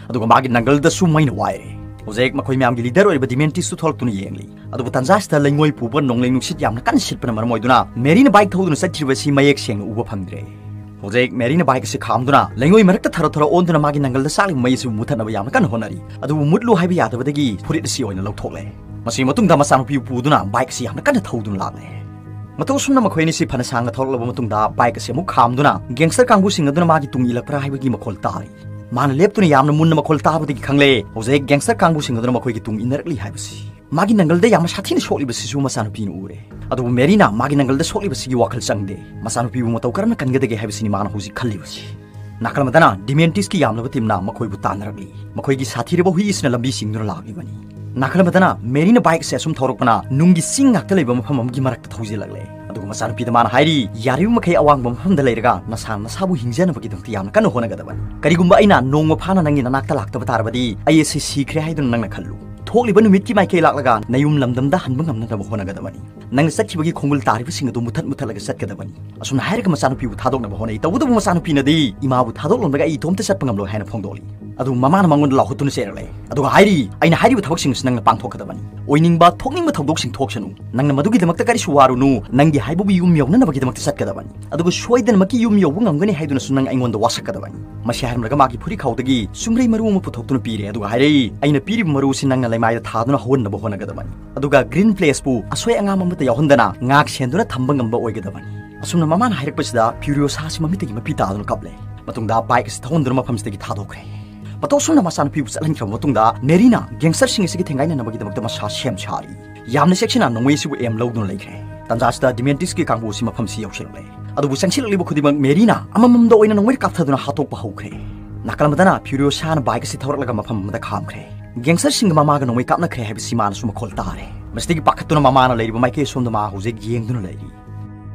ꯑꯗꯨꯒ ꯃꯥꯒꯤ ꯅꯪꯒꯜꯗꯁꯨ ꯃꯩꯅ ꯋꯥꯏꯔꯦ꯫ ꯍꯧꯖꯤꯛ ꯃꯈꯣꯏ ꯃꯌꯥꯝꯒꯤ ꯂꯤꯗꯔ ꯑꯣꯏꯔꯤꯕ ꯗꯤꯃꯦꯟꯇꯤꯁꯇꯨ ꯊꯣꯛꯂꯛꯇꯨꯅ ꯌꯦꯡꯂꯤ꯫ ꯑꯗꯨꯕꯨ ꯇꯟꯖꯥꯁꯤꯗ ꯂꯩꯉꯣꯏ ꯄꯨꯕ ꯅꯣꯡꯂꯩ ꯅꯨꯡꯁꯤꯠ ꯌꯥꯝꯅ ꯀꯟꯅ ꯁꯤꯠꯄꯅ ꯃꯔꯝ ꯑꯣꯏꯗꯨꯅ ꯃꯦꯔꯤꯅ ꯕꯥꯏꯛ ꯊꯧꯗꯨꯅ ꯆꯠꯈꯤꯕꯁꯤ ꯃꯌꯦꯛ ꯁꯦꯡꯅ ꯎꯕ ꯐꯪꯗ꯭ꯔꯦ꯫ ꯍꯧꯖꯤꯛ ꯃꯦꯔꯤꯅ ꯕꯥꯏꯛ ꯑꯁꯤ ꯈꯥꯝꯗꯨꯅ ꯂꯩꯉꯣꯏ ꯃꯔꯛꯇ ꯊꯔꯣ ꯊꯔꯣ ꯑꯣꯟꯗꯨꯅ ꯃꯥꯒꯤ ꯅꯪꯒꯜꯗ ꯆꯥꯛꯂꯤꯕ ꯃꯩ ꯑꯁꯤꯕꯨ ꯃꯨꯊꯠꯅꯕ ꯌꯥꯝꯅ ꯀꯟꯅ ꯍꯣꯠꯅꯔꯤ꯫ ꯑꯗꯨꯕꯨ ꯃꯨꯠꯂꯨ ꯍꯥꯏꯕ ꯌꯥꯗꯕꯗꯒꯤ ꯐꯨꯔꯤꯠ ꯑꯁꯤ ꯑꯣꯏꯅ ꯂꯧꯊꯣꯛꯂꯦ꯫ ꯃꯁꯤꯒꯤ ꯃꯇꯨꯡꯗ ꯃꯆꯥꯅꯨꯄꯤꯕꯨ ꯄꯨꯗꯨꯅ ꯕꯥꯏꯛ ꯑꯁꯤ ꯌꯥꯝꯅ ꯀꯟꯅ ꯊꯧꯗꯨꯅ ꯂꯥꯛꯂꯦ꯫ ꯃꯇꯧ ꯑꯁꯨꯝꯅ ꯃꯈꯣꯏ ꯑꯅꯤꯁꯤ ꯐꯅ ꯁꯥꯡꯅ ꯊꯧꯔꯛꯂꯕ ꯃꯇꯨꯡꯗ ꯕꯥꯏꯛ ꯑꯁꯤ ꯑꯃꯨꯛ ꯈꯥꯝꯗꯨꯅ ꯒꯦꯡꯁꯇꯔ ꯀꯥꯡꯕꯨꯁꯤꯡ ꯑꯗꯨꯅ ꯃꯥꯒꯤ ꯇꯨꯡ ꯏꯜꯂꯛꯄ꯭ꯔꯥ ꯍꯥꯏꯕꯒꯤ ꯃꯈꯣꯜ ꯇꯥꯔꯤ꯫ ꯃꯥꯅ ꯂꯦꯞꯇꯨꯅ ꯌꯥꯝꯅ ꯃꯨꯟꯅ ꯃꯈꯣꯜ ꯇꯥꯕꯗꯒꯤ ꯈꯪꯂꯦ ꯍꯧꯖꯤꯛ ꯒꯦꯡꯁꯇꯔ ꯀꯥꯡꯕꯨꯁꯤꯡ ꯑꯗꯨꯅ ꯃꯈꯣꯏꯒꯤ ꯇꯨꯡ ꯏꯟꯅꯔꯛꯂꯤ ꯍꯥꯏꯕꯁꯤ꯫ ꯃꯥꯒꯤ ꯅꯪꯒꯜꯗ ꯌꯥꯝꯅ ꯁꯥꯊꯤꯅ ꯁꯣꯛꯂꯤꯕꯁꯤꯁꯨ ꯃꯆꯥꯅꯨꯄꯤꯅ ꯎꯔꯦ꯫ ꯑꯗꯨꯕꯨ ꯃꯦꯔꯤꯅ ꯃꯥꯒꯤ ꯅꯪꯒꯜꯗ ꯁꯣꯛꯂꯤꯕꯁꯤꯒꯤ ꯋꯥꯈꯜ ꯆꯪꯗꯦ꯫ ꯃꯆꯥꯅꯨꯄꯤꯕꯨ ꯃꯇꯧ ꯀꯔꯝꯅ ꯀꯟꯒꯗꯒꯦ ꯍꯥꯏꯕꯁꯤꯅꯤ ꯃꯥꯅ ꯍꯧꯖꯤꯛ ꯈꯜꯂꯤꯕꯁꯤ꯫ ꯅꯥꯀꯜ ꯑꯃꯗꯅ ꯗꯤꯃꯦꯟꯇꯤꯁꯀꯤ ꯌꯥꯝꯂꯕ ꯇꯤꯝꯅ ꯃꯈꯣꯏꯕꯨ ꯇꯥꯟꯅꯔꯛꯂꯤ꯫ ꯃꯈꯣꯏꯒꯤ ꯁꯥꯊꯤꯔꯕ ꯍꯨꯏ ꯑꯁꯤꯅ ꯂꯝꯕꯤ ꯁꯤꯡꯗꯨꯅ ꯂꯥꯛꯂꯤꯕꯅꯤ꯫ ꯅꯥꯀꯜ ꯑꯃꯗꯅ ꯃꯦꯔꯤꯅ ꯕꯥꯏꯛ ꯑꯁꯦ ꯑꯁꯨꯝ ꯊꯧꯔꯛꯄꯅ ꯅꯨꯡꯒꯤ ꯆꯤꯡ ꯉꯥꯛꯇ ꯂꯩꯕ ꯃꯐꯝ ꯑꯃꯒꯤ ꯃꯔꯛꯇ ꯊꯧꯖꯤꯜꯂꯛꯂꯦ꯫ ꯑꯗꯨꯒ ꯃꯆꯥꯅꯨꯄꯤꯗ ꯃꯥꯅ ꯍꯥꯏꯔꯤ, "ꯌꯥꯔꯤꯕ ꯃꯈꯩ ꯑꯋꯥꯡꯕ ꯃꯐꯝꯗ ꯂꯩꯔꯒ ꯅꯁꯥ ꯅꯁꯥꯕꯨ ꯍꯤꯡꯖꯅꯕꯒꯤꯗꯃꯛꯇ ꯌꯥꯝꯅ ꯀꯟꯅ ꯍꯣꯠꯅꯒꯗꯕꯅꯤ꯫ ꯀꯔꯤꯒꯨꯝꯕ ꯑꯩꯅ ꯅꯣꯡꯃ ꯐꯥꯅ ꯅꯪꯒꯤ ꯅꯅꯥꯛꯇ ꯂꯥꯛꯇꯕ ꯇꯥꯔꯕꯗꯤ ꯑꯩ ꯑꯁꯤ ꯁꯤꯈ꯭ꯔꯦ ꯍꯥꯏꯗꯨꯅ ꯅꯪꯅ ꯈꯜꯂꯨ꯫ ꯊꯣꯛꯂꯤꯕ ꯅꯨꯃꯤꯠꯀꯤ ꯃꯥꯏꯀꯩ ꯂꯥꯛꯂꯒ ꯅꯌꯨꯝ ꯂꯝꯗꯝꯗ ꯍꯟꯕ ꯉꯝꯅꯅꯕ ꯍꯣꯠꯅꯒꯗꯕꯅꯤ꯫ ꯅꯪꯅ ꯆꯠꯈꯤꯕꯒꯤ ꯈꯣꯡꯒꯨꯜ ꯇꯥꯔꯤꯕꯁꯤꯡ ꯑꯗꯨ ꯃꯨꯊꯠ ꯃꯨꯊꯠꯂꯒ ꯆꯠꯀꯗꯕꯅꯤ꯫" ꯑꯁꯨꯝꯅ ꯍꯥꯏꯔꯒ ꯃꯆꯥꯅꯨꯄꯤꯕꯨ ꯊꯥꯗꯣꯛꯅꯕ ꯍꯣꯠꯅꯩ꯫ ꯇꯧꯕꯇꯕꯨ ꯃꯆꯥꯅꯨꯄꯤꯅꯗꯤ, "ꯏꯃꯥꯕꯨ ꯊꯥꯗꯣꯛꯂꯝꯂꯒ ꯑꯩ ꯏꯇꯣꯝꯇ ꯆꯠꯄ ꯉꯝꯂꯣꯏ" ꯍꯥꯏꯅ ꯐꯣꯡꯗꯣꯛꯂꯤ꯫ ꯑꯗꯨ ꯃꯃꯥꯅ ꯃꯉꯣꯟꯗ ꯂꯥꯎꯍꯠꯇꯨꯅ ꯆꯦꯜꯂꯛꯂꯦ꯫ ꯑꯗꯨꯒ ꯍꯥꯏꯔꯤ, "ꯑꯩꯅ ꯍꯥꯏꯔꯤꯕ ꯊꯕꯛꯁꯤꯡ ꯑꯁꯤ ꯅꯪꯅ ꯄꯥꯡꯊꯣꯛꯀꯗꯕꯅꯤ꯫ ꯑꯣꯏꯅꯤꯡꯕ ꯊꯣꯛꯅꯤꯡꯕ ꯊꯧꯗꯣꯛꯁꯤꯡ ꯊꯣꯛꯁꯅꯨ꯫ ꯅꯪꯅ ꯃꯗꯨꯒꯤꯗꯃꯛꯇ ꯀꯔꯤꯁꯨ ꯋꯥꯔꯨꯅꯨ꯫ ꯅꯪꯒꯤ ꯍꯥꯏꯕꯕꯨ ꯌꯨꯝ ꯌꯧꯅꯅꯕꯒꯤꯗꯃꯛꯇ ꯆꯠꯀꯗꯕꯅꯤ꯫ ꯑꯗꯨꯒ ꯁꯣꯏꯗꯅꯃꯛꯀꯤ ꯌꯨꯝ ꯌꯧꯕ ꯉꯝꯒꯅꯤ ꯍꯥꯏꯗꯨꯅꯁꯨ ꯅꯪ ꯑꯩꯉꯣꯟꯗ ꯋꯥꯁꯛꯀꯗꯕꯅꯤ꯫" ꯃꯁꯤ ꯍꯥꯏꯔꯝꯂꯒ ꯃꯥꯒꯤ ꯐꯨꯔꯤꯈꯥꯎꯗꯒꯤ ꯆꯨꯝꯔꯩ ꯃꯔꯨ ꯑꯃ ꯄꯨꯊꯣꯛꯇꯨꯅ ꯄꯤꯔꯦ꯫ ꯑꯗꯨꯒ ꯍꯥꯏꯔꯛꯏ, "ꯑꯩꯅ ꯄꯤꯔꯤꯕ ꯃꯔꯨ ꯑꯁꯤ ꯅꯪꯅ ꯂꯩꯃꯥꯏꯗ ꯊꯥꯗꯨꯅ ꯍꯧꯍꯟꯅꯕ ꯍꯣꯠꯅꯒꯗꯕꯅꯤ꯫ ꯑꯗꯨꯒ ꯒ꯭ꯔꯤꯟ ꯐ꯭ꯂꯦꯁꯄꯨ ꯑꯁꯣꯏ ꯑꯉꯥꯝ ꯑꯃꯠꯇ ꯌꯥꯎꯍꯟꯗꯅ ꯉꯥꯛ ꯁꯦꯟꯗꯨꯅ ꯊꯝꯕ ꯉꯝꯕ ꯑꯣꯏꯒꯗꯕꯅꯤ꯫" ꯑꯁꯨꯝꯅ ꯃꯃꯥꯅ ꯍꯥꯏꯔꯛꯄꯁꯤꯗ ꯐ꯭ꯌꯨꯔꯤꯑꯣꯁꯥ ꯑꯁꯤ ꯃꯃꯤꯠꯇꯒꯤ ꯃꯄꯤ ꯇꯥꯗꯨꯅ ꯀꯞꯂꯦ꯫ ꯃꯇꯨꯡꯗ ꯕꯥꯏꯛ ꯑꯁꯤ ꯊꯧꯍꯟꯗꯨꯅ ꯃꯐꯝꯁꯤꯗꯒꯤ ꯊꯥꯗꯣꯛꯈ꯭ꯔꯦ꯫ ꯃꯇꯧ ꯑꯁꯨꯝꯅ ꯃꯆꯥꯅꯨꯄꯤꯕꯨ ꯆꯠꯍꯟꯈ꯭ꯔꯕ ꯃꯇꯨꯡꯗ ꯃꯦꯔꯤꯅ ꯒꯦꯡꯁꯇꯔꯁꯤꯡ ꯑꯁꯤꯒꯤ ꯊꯦꯡꯒꯥꯏꯅꯅꯕꯒꯤꯗꯃꯛꯇ ꯃꯁꯥ ꯁꯦꯝ ꯁꯥꯔꯤ꯫ ꯌꯥꯝꯅ ꯆꯦꯛꯁꯤꯟꯅ ꯅꯣꯡꯃꯩ ꯑꯁꯤꯕꯨ ꯑꯦꯝ ꯂꯧꯗꯨꯅ ꯂꯩꯈ꯭ꯔꯦ꯫ ꯇꯟꯖꯥ ꯑꯁꯤꯗ ꯗꯤꯃꯦꯟꯇꯤꯁꯀꯤ ꯀꯥꯡꯕꯨ ꯑꯁꯤ ꯃꯐꯝꯁꯤ ꯌꯧꯁꯤꯜꯂꯛꯂꯦ꯫ ꯑꯗꯨꯕꯨ ꯆꯪꯁꯤꯜꯂꯛꯂꯤꯕ ꯈꯨꯗꯤꯡꯃꯛ ꯃꯦꯔꯤꯅ ꯑꯃꯃꯝꯗ ꯑꯣꯏꯅ ꯅꯣꯡꯃꯩ ꯀꯥꯞꯊꯗꯨꯅ ꯍꯥꯠꯇꯣꯛꯄ ꯍꯧꯈ꯭ꯔꯦ꯫ ꯅꯥꯀꯜ ꯑꯃꯗꯅ ꯐ꯭ꯌꯨꯔꯤꯑꯣꯁꯥꯅ ꯕꯥꯏꯛ ꯑꯁꯤ ꯊꯧꯔꯛꯂꯒ ꯃꯐꯝ ꯑꯃꯗ ꯈꯥꯝꯈ꯭ꯔꯦ꯫ ꯒꯦꯡꯁꯇꯔꯁꯤꯡꯒ ꯃꯃꯥꯒ ꯅꯣꯡꯃꯩ ꯀꯥꯞꯅꯈ꯭ꯔꯦ ꯍꯥꯏꯕꯁꯤ ꯃꯥꯅꯁꯨ ꯃꯈꯣꯜ ꯇꯥꯔꯦ꯫ ꯃꯁꯤꯗꯒꯤ ꯄꯥꯈꯠꯇꯨꯅ ꯃꯃꯥꯅ ꯂꯩꯔꯤꯕ ꯃꯥꯏꯀꯩ ꯑꯁꯣꯝꯗ ꯃꯥ ꯍꯧꯖꯤꯛ ꯌꯦꯡꯗꯨꯅ ꯂꯩꯔꯤ꯫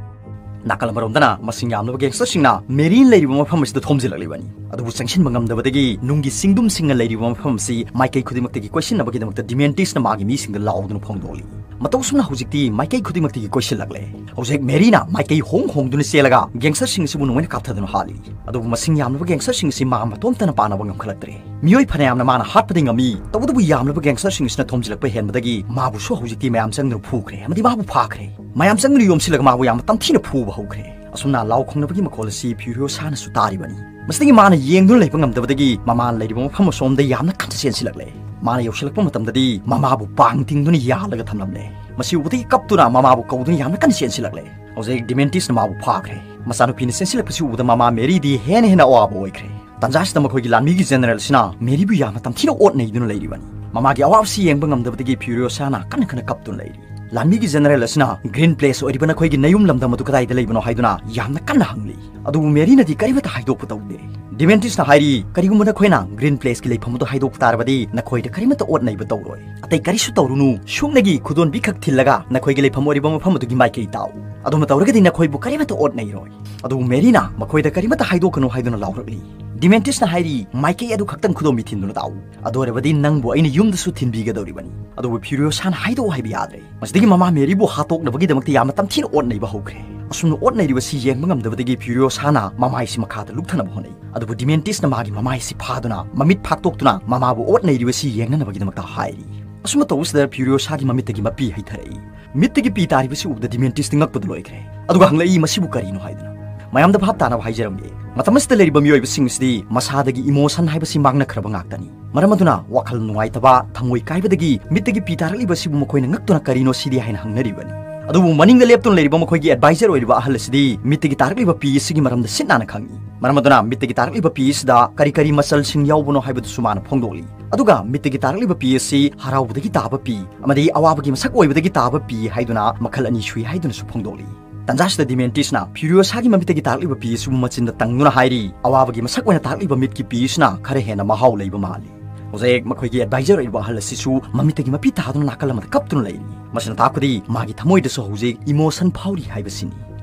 ꯅꯥꯀꯜ ꯑꯃꯔꯣꯝꯗꯅ ꯃꯁꯤꯡ ꯌꯥꯝꯂꯕ ꯒꯦꯡꯁꯇꯔꯁꯤꯡꯅ ꯃꯦꯔꯤꯟ ꯂꯩꯔꯤꯕ ꯃꯐꯝ ꯑꯁꯤꯗ ꯊꯣꯝꯖꯤꯜꯂꯛꯂꯤꯕꯅꯤ꯫ ꯑꯗꯨꯕꯨ ꯆꯪꯁꯤꯟꯕ ꯉꯝꯗꯕꯗꯒꯤ ꯅꯨꯡꯒꯤ ꯆꯤꯡꯗꯨꯝꯁꯤꯡꯅ ꯂꯩꯔꯤꯕ ꯃꯐꯝ ꯑꯁꯤ ꯃꯥꯏꯀꯩ ꯈꯨꯗꯤꯡꯃꯛꯇꯒꯤ ꯀꯣꯏꯁꯤꯟꯅꯕꯒꯤꯗꯃꯛꯇ ꯗꯤꯃꯦꯟꯇꯤꯁꯅ ꯃꯥꯒꯤ ꯃꯤꯁꯤꯡꯗ ꯂꯥꯎꯗꯨꯅ ꯐꯣꯡꯗꯣꯛꯂꯤ꯫ ꯃꯇꯧ ꯑꯁꯨꯝꯅ ꯍꯧꯖꯤꯛꯇꯤ ꯃꯥꯏꯀꯩ ꯈꯨꯗꯤꯡꯃꯛꯇꯒꯤ ꯀꯣꯏꯁꯤꯜꯂꯛꯂꯦ꯫ ꯍꯧꯖꯤꯛ ꯃꯦꯔꯤꯅ ꯃꯥꯏꯀꯩ ꯍꯣꯡ ꯍꯣꯡꯗꯨꯅ ꯆꯦꯜꯂꯒ ꯒꯦꯡꯁꯇꯔꯁꯤꯡ ꯑꯁꯤꯕꯨ ꯅꯣꯡꯃꯩꯅ ꯀꯥꯞꯊꯗꯨꯅ ꯍꯥꯠꯂꯤ꯫ ꯑꯗꯨꯕꯨ ꯃꯁꯤꯡ ꯌꯥꯝꯂꯕ ꯒꯦꯡꯁꯇꯔꯁꯤꯡ ꯑꯁꯤ ꯃꯥ ꯃꯇꯣꯝꯇꯅ ꯄꯥꯅꯕ ꯉꯝꯈꯠꯂꯛꯇ꯭ꯔꯦ꯫ ꯃꯤꯑꯣꯏ ꯐꯅꯌꯥꯝꯅ ꯃꯥꯅ ꯍꯥꯠꯄꯗꯤ ꯉꯝꯃꯤ, ꯇꯧꯕꯇꯕꯨ ꯌꯥꯝꯂꯕ ꯒꯦꯡꯁꯇꯔꯁꯤꯡ ꯑꯁꯤꯅ ꯊꯣꯝꯖꯤꯜꯂꯛꯄ ꯍꯦꯟꯕꯗꯒꯤ ꯃꯥꯕꯨꯁꯨ ꯍꯧꯖꯤꯛꯇꯤ ꯃꯌꯥꯝ ꯆꯪꯗꯨꯅ ꯐꯨꯈ꯭ꯔꯦ ꯑꯃꯗꯤ ꯃꯥꯕꯨ ꯐꯥꯈ꯭ꯔꯦ꯫ ꯃꯌꯥꯝ ꯆꯪꯗꯨꯅ ꯌꯣꯝꯁꯤꯜꯂꯒ ꯃꯥꯕꯨ ꯌꯥꯝꯅ ꯇꯝꯊꯤꯅ ꯐꯨꯕ ꯍꯧꯈ꯭ꯔꯦ꯫ ꯑꯁꯨꯝꯅ ꯂꯥꯎ ꯈꯣꯡꯅꯕꯒꯤ ꯃꯈꯣꯜ ꯑꯁꯤ ꯐ꯭ꯌꯨꯔꯤꯑꯣꯁꯥꯅꯁꯨ ꯇꯥꯔꯤꯕꯅꯤ꯫ ꯃꯁꯤꯗꯒꯤ ꯃꯥꯅ ꯌꯦꯡꯗꯨꯅ ꯂꯩꯕ ꯉꯝꯗꯕꯗꯒꯤ ꯃꯃꯥꯅ ꯂꯩꯔꯤꯕ ꯃꯐꯝ ꯑꯁꯣꯝꯗ ꯌꯥꯝꯅ ꯀꯟꯅ ꯆꯦꯟꯁꯤꯜꯂꯛꯂꯦ꯫ ꯃꯥꯅ ꯌꯧꯁꯤꯜꯂꯛꯄ ꯃꯇꯝꯗꯗꯤ ꯃꯃꯥꯕꯨ ꯄꯥꯡ ꯇꯤꯡꯗꯨꯅ ꯌꯥꯜꯂꯒ ꯊꯝꯂꯝꯂꯦ꯫ ꯃꯁꯤ ꯎꯕꯗꯒꯤ ꯀꯞꯇꯨꯅ ꯃꯃꯥꯕꯨ ꯀꯧꯗꯨꯅ ꯌꯥꯝꯅ ꯀꯟꯅ ꯆꯦꯟꯁꯤꯜꯂꯛꯂꯦ꯫ ꯍꯧꯖꯤꯛ ꯗꯤꯃꯦꯟꯇꯤꯁꯅ ꯃꯥꯕꯨ ꯐꯥꯈ꯭ꯔꯦ꯫ ꯃꯆꯥꯅꯨꯄꯤꯅ ꯆꯦꯟꯁꯤꯜꯂꯛꯄꯁꯤ ꯎꯕꯗ ꯃꯃꯥ ꯃꯦꯔꯤꯗꯤ ꯍꯦꯟꯅ ꯍꯦꯟꯅ ꯑꯋꯥꯕ ꯑꯣꯏꯈ꯭ꯔꯦ꯫ ꯇꯟꯖꯥ ꯑꯁꯤꯗ ꯃꯈꯣꯏꯒꯤ ꯂꯥꯟꯃꯤꯒꯤ ꯖꯦꯅꯔꯦꯜ ꯑꯁꯤꯅ ꯃꯦꯔꯤꯕꯨ ꯌꯥꯝꯅ ꯇꯝꯊꯤꯅ ꯑꯣꯠ ꯅꯩꯗꯨꯅ ꯂꯩꯔꯤꯕꯅꯤ꯫ ꯃꯃꯥꯒꯤ ꯑꯋꯥꯕꯁꯤ ꯌꯦꯡꯕ ꯉꯝꯗꯕꯗꯒꯤ ꯐ꯭ꯌꯨꯔꯤꯑꯣꯁꯥꯅ ꯀꯟꯅ ꯀꯟꯅ ꯀꯞꯇꯨꯅ ꯂꯩꯔꯤ꯫ ꯂꯥꯟꯃꯤꯒꯤ ꯖꯦꯅꯔꯦꯜ ꯑꯁꯤꯅ "Green Place ꯑꯣꯏꯔꯤꯕ ꯅꯈꯣꯏꯒꯤ ꯅꯌꯨꯝ ꯂꯝꯗꯝ ꯑꯗꯨ ꯀꯗꯥꯏꯗ ꯂꯩꯕꯅꯣ?" ꯍꯥꯏꯗꯨꯅ ꯌꯥꯝꯅ ꯀꯟꯅ ꯍꯪꯂꯤ꯫ ꯑꯗꯨꯕꯨ ꯃꯦꯔꯤꯅꯗꯤ ꯀꯔꯤꯃꯠꯇ ꯍꯥꯏꯗꯣꯛꯄ ꯇꯧꯗꯦ꯫ ꯗꯤꯃꯦꯟꯇꯤꯁꯅ ꯍꯥꯏꯔꯤ, "ꯀꯔꯤꯒꯨꯝꯕ ꯅꯈꯣꯏꯅ Green Placeꯀꯤ ꯂꯩꯐꯝ ꯑꯗꯨ ꯍꯥꯏꯗꯣꯛꯄ ꯇꯥꯔꯕꯗꯤ ꯅꯈꯣꯏꯗ ꯀꯔꯤꯃꯠꯇ ꯑꯣꯠ ꯅꯩꯕ ꯇꯧꯔꯣꯏ꯫ ꯑꯇꯩ ꯀꯔꯤꯁꯨ ꯇꯧꯔꯨꯅꯨ꯫ ꯁꯨꯞꯅꯒꯤ ꯈꯨꯗꯣꯟꯕꯤ ꯈꯛ ꯊꯤꯜꯂꯒ ꯅꯈꯣꯏꯒꯤ ꯂꯩꯐꯝ ꯑꯣꯏꯔꯤꯕ ꯃꯐꯝ ꯑꯗꯨꯒꯤ ꯃꯥꯏꯀꯩ ꯇꯥꯛꯎ꯫ ꯑꯗꯨꯃ ꯇꯧꯔꯒꯗꯤ ꯅꯈꯣꯏꯕꯨ ꯀꯔꯤꯃꯠꯇ ꯑꯣꯠ ꯅꯩꯔꯣꯏ꯫" ꯑꯗꯨꯕꯨ ꯃꯦꯔꯤꯅ ꯃꯈꯣꯏꯗ ꯀꯔꯤꯃꯠꯇ ꯍꯥꯏꯗꯣꯛꯀꯅꯨ ꯍꯥꯏꯗꯨꯅ ꯂꯥꯎꯔꯛꯂꯤ꯫ ꯗꯤꯃꯦꯟꯇꯤꯁꯅ ꯍꯥꯏꯔꯤ, "ꯃꯥꯏꯀꯩ ꯑꯗꯨ ꯈꯛꯇꯪ ꯈꯨꯗꯣꯝꯕꯤ ꯊꯤꯟꯗꯨꯅ ꯇꯥꯛꯎ꯫ ꯑꯗꯨ ꯑꯣꯏꯔꯕꯗꯤ ꯅꯪꯕꯨ ꯑꯩꯅ ꯌꯨꯝꯗꯁꯨ ꯊꯤꯟꯕꯤꯒꯗꯧꯔꯤꯕꯅꯤ꯫" ꯑꯗꯨꯕꯨ ꯐ꯭ꯌꯨꯔꯤꯑꯣꯁꯥꯅ ꯍꯥꯏꯗꯣꯛꯎ ꯍꯥꯏꯕ ꯌꯥꯗ꯭ꯔꯦ꯫ ꯃꯁꯤꯗꯒꯤ ꯃꯃꯥ ꯃꯦꯔꯤꯕꯨ ꯍꯥꯠꯇꯣꯛꯅꯕꯒꯤꯗꯃꯛꯇ ꯌꯥꯝꯅ ꯇꯝꯊꯤꯅ ꯑꯣꯠ ꯅꯩꯕ ꯍꯧꯈ꯭ꯔꯦ꯫ ꯑꯁꯨꯝꯅ ꯑꯣꯠ ꯅꯩꯔꯤꯕꯁꯤ ꯌꯦꯡꯕ ꯉꯝꯗꯕꯗꯒꯤ ꯐ꯭ꯌꯨꯔꯤꯑꯣꯁꯥꯅ ꯃꯃꯥꯏꯁꯤ ꯃꯈꯥꯗ ꯂꯨꯞꯊꯅꯕ ꯍꯣꯠꯅꯩ꯫ ꯑꯗꯨꯕꯨ ꯗꯤꯃꯦꯟꯇꯤꯁꯅ ꯃꯥꯒꯤ ꯃꯃꯥꯏꯁꯤ ꯐꯥꯗꯨꯅ ꯃꯃꯤꯠ ꯐꯥꯛꯇꯣꯛꯇꯨꯅ ꯃꯃꯥꯕꯨ ꯑꯣꯠ ꯅꯩꯔꯤꯕꯁꯤ ꯌꯦꯡꯅꯅꯕꯒꯤꯗꯃꯛꯇ ꯍꯥꯏꯔꯤ꯫ ꯑꯁꯨꯝꯅ ꯇꯧꯕꯁꯤꯗ ꯐ꯭ꯌꯨꯔꯤꯑꯣꯁꯥꯒꯤ ꯃꯃꯤꯠꯇꯒꯤ ꯃꯄꯤ ꯍꯩꯊꯔꯛꯏ꯫ ꯃꯤꯠꯇꯒꯤ ꯄꯤ ꯇꯥꯔꯤꯕꯁꯤ ꯎꯕꯗ ꯗꯤꯃꯦꯟꯇꯤꯁꯇꯤ ꯉꯛꯄꯗ ꯂꯣꯏꯈ꯭ꯔꯦ꯫ ꯑꯗꯨꯒ ꯍꯪꯂꯛꯏ, "ꯃꯁꯤꯕꯨ ꯀꯔꯤꯅꯣ?" ꯍꯥꯏꯗꯨꯅ꯫ ꯃꯌꯥꯝꯗ ꯚꯥꯞ ꯇꯥꯅꯕ ꯍꯥꯏꯖꯔꯝꯒꯦ꯫ ꯃꯇꯝ ꯑꯁꯤꯗ ꯂꯩꯔꯤꯕ ꯃꯤꯑꯣꯏꯕꯁꯤꯡ ꯑꯁꯤꯗꯤ ꯃꯁꯥꯗꯒꯤ ꯏꯃꯣꯁꯟ ꯍꯥꯏꯕꯁꯤ ꯃꯥꯡꯅꯈ꯭ꯔꯕ ꯉꯥꯛꯇꯅꯤ꯫ ꯃꯔꯝ ꯑꯗꯨꯅ ꯋꯥꯈꯜ ꯅꯨꯡꯉꯥꯏꯇꯕ, ꯊꯃꯣꯏ ꯀꯥꯏꯕꯗꯒꯤ ꯃꯤꯠꯇꯒꯤ ꯄꯤ ꯇꯥꯔꯛꯂꯤꯕꯁꯤꯕꯨ ꯃꯈꯣꯏꯅ ꯉꯛꯇꯨꯅ "ꯀꯔꯤꯅꯣ ꯁꯤꯗꯤ?" ꯍꯥꯏꯅ ꯍꯪꯅꯔꯤꯕꯅꯤ꯫ ꯑꯗꯨꯕꯨ ꯃꯅꯤꯡꯗ ꯂꯦꯞꯇꯨꯅ ꯂꯩꯔꯤꯕ ꯃꯈꯣꯏꯒꯤ ꯑꯦꯗꯚꯥꯏꯖꯔ ꯑꯣꯏꯔꯤꯕ ꯑꯍꯜ ꯑꯁꯤꯗꯤ ꯃꯤꯠꯇꯒꯤ ꯇꯥꯔꯛꯂꯤꯕ ꯄꯤ ꯑꯁꯤꯒꯤ ꯃꯔꯝꯗ ꯁꯤꯠ ꯅꯥꯟꯅ ꯈꯪꯏ꯫ ꯃꯔꯝ ꯑꯗꯨꯅ ꯃꯤꯠꯇꯒꯤ ꯇꯥꯔꯛꯂꯤꯕ ꯄꯤ ꯑꯁꯤꯗ ꯀꯔꯤ ꯀꯔꯤ ꯃꯆꯜꯁꯤꯡ ꯌꯥꯎꯕꯅꯣ ꯍꯥꯏꯕꯗꯨꯁꯨ ꯃꯥꯅ ꯐꯣꯡꯗꯣꯛꯂꯤ꯫ ꯑꯗꯨꯒ ꯃꯤꯠꯇꯒꯤ ꯇꯥꯔꯛꯂꯤꯕ ꯄꯤ ꯑꯁꯤ ꯍꯔꯥꯎꯕꯗꯒꯤ ꯇꯥꯕ ꯄꯤ ꯑꯃꯗꯤ ꯑꯋꯥꯕꯒꯤ ꯃꯁꯛ ꯑꯣꯏꯕꯗꯒꯤ ꯇꯥꯕ ꯄꯤ ꯍꯥꯏꯗꯨꯅ ꯃꯈꯜ ꯑꯅꯤ ꯁꯨꯏ ꯍꯥꯏꯗꯨꯅꯁꯨ ꯐꯣꯡꯗꯣꯛꯂꯤ꯫ ꯇꯟꯖꯥꯁꯤꯗ ꯗꯤꯃꯦꯟꯇꯤꯁꯅ ꯐ꯭ꯌꯨꯔꯤꯑꯣꯁꯥꯒꯤ ꯃꯃꯤꯠꯇꯒꯤ ꯇꯥꯔꯛꯂꯤꯕ ꯄꯤ ꯑꯁꯤꯕꯨ ꯃꯆꯤꯟꯗ ꯇꯪꯗꯨꯅ ꯍꯥꯏꯔꯤ, "ꯑꯋꯥꯕꯒꯤ ꯃꯁꯛ ꯑꯣꯏꯅ ꯇꯥꯔꯛꯂꯤꯕ ꯃꯤꯠꯀꯤ ꯄꯤ ꯑꯁꯤꯅ ꯈꯔ ꯍꯦꯟꯅ ꯃꯍꯥꯎ ꯂꯩꯕ ꯃꯥꯜꯂꯤ꯫" ꯍꯧꯖꯤꯛ ꯃꯈꯣꯏꯒꯤ ꯑꯦꯗꯚꯥꯏꯖꯔ ꯑꯣꯏꯔꯤꯕ ꯑꯍꯜ ꯑꯁꯤꯁꯨ ꯃꯃꯤꯠꯇꯒꯤ ꯃꯄꯤ ꯇꯥꯗꯨꯅ ꯅꯥꯀꯜ ꯑꯃꯗ ꯀꯞꯇꯨꯅ ꯂꯩꯔꯤ꯫ ꯃꯁꯤꯅ ꯇꯥꯛꯄꯗꯤ ꯃꯥꯒꯤ ꯊꯃꯣꯏꯗꯁꯨ ꯍꯧꯖꯤꯛ ꯏꯃꯣꯁꯟ ꯐꯥꯎꯔꯤ ꯍꯥꯏꯕꯁꯤꯅꯤ꯫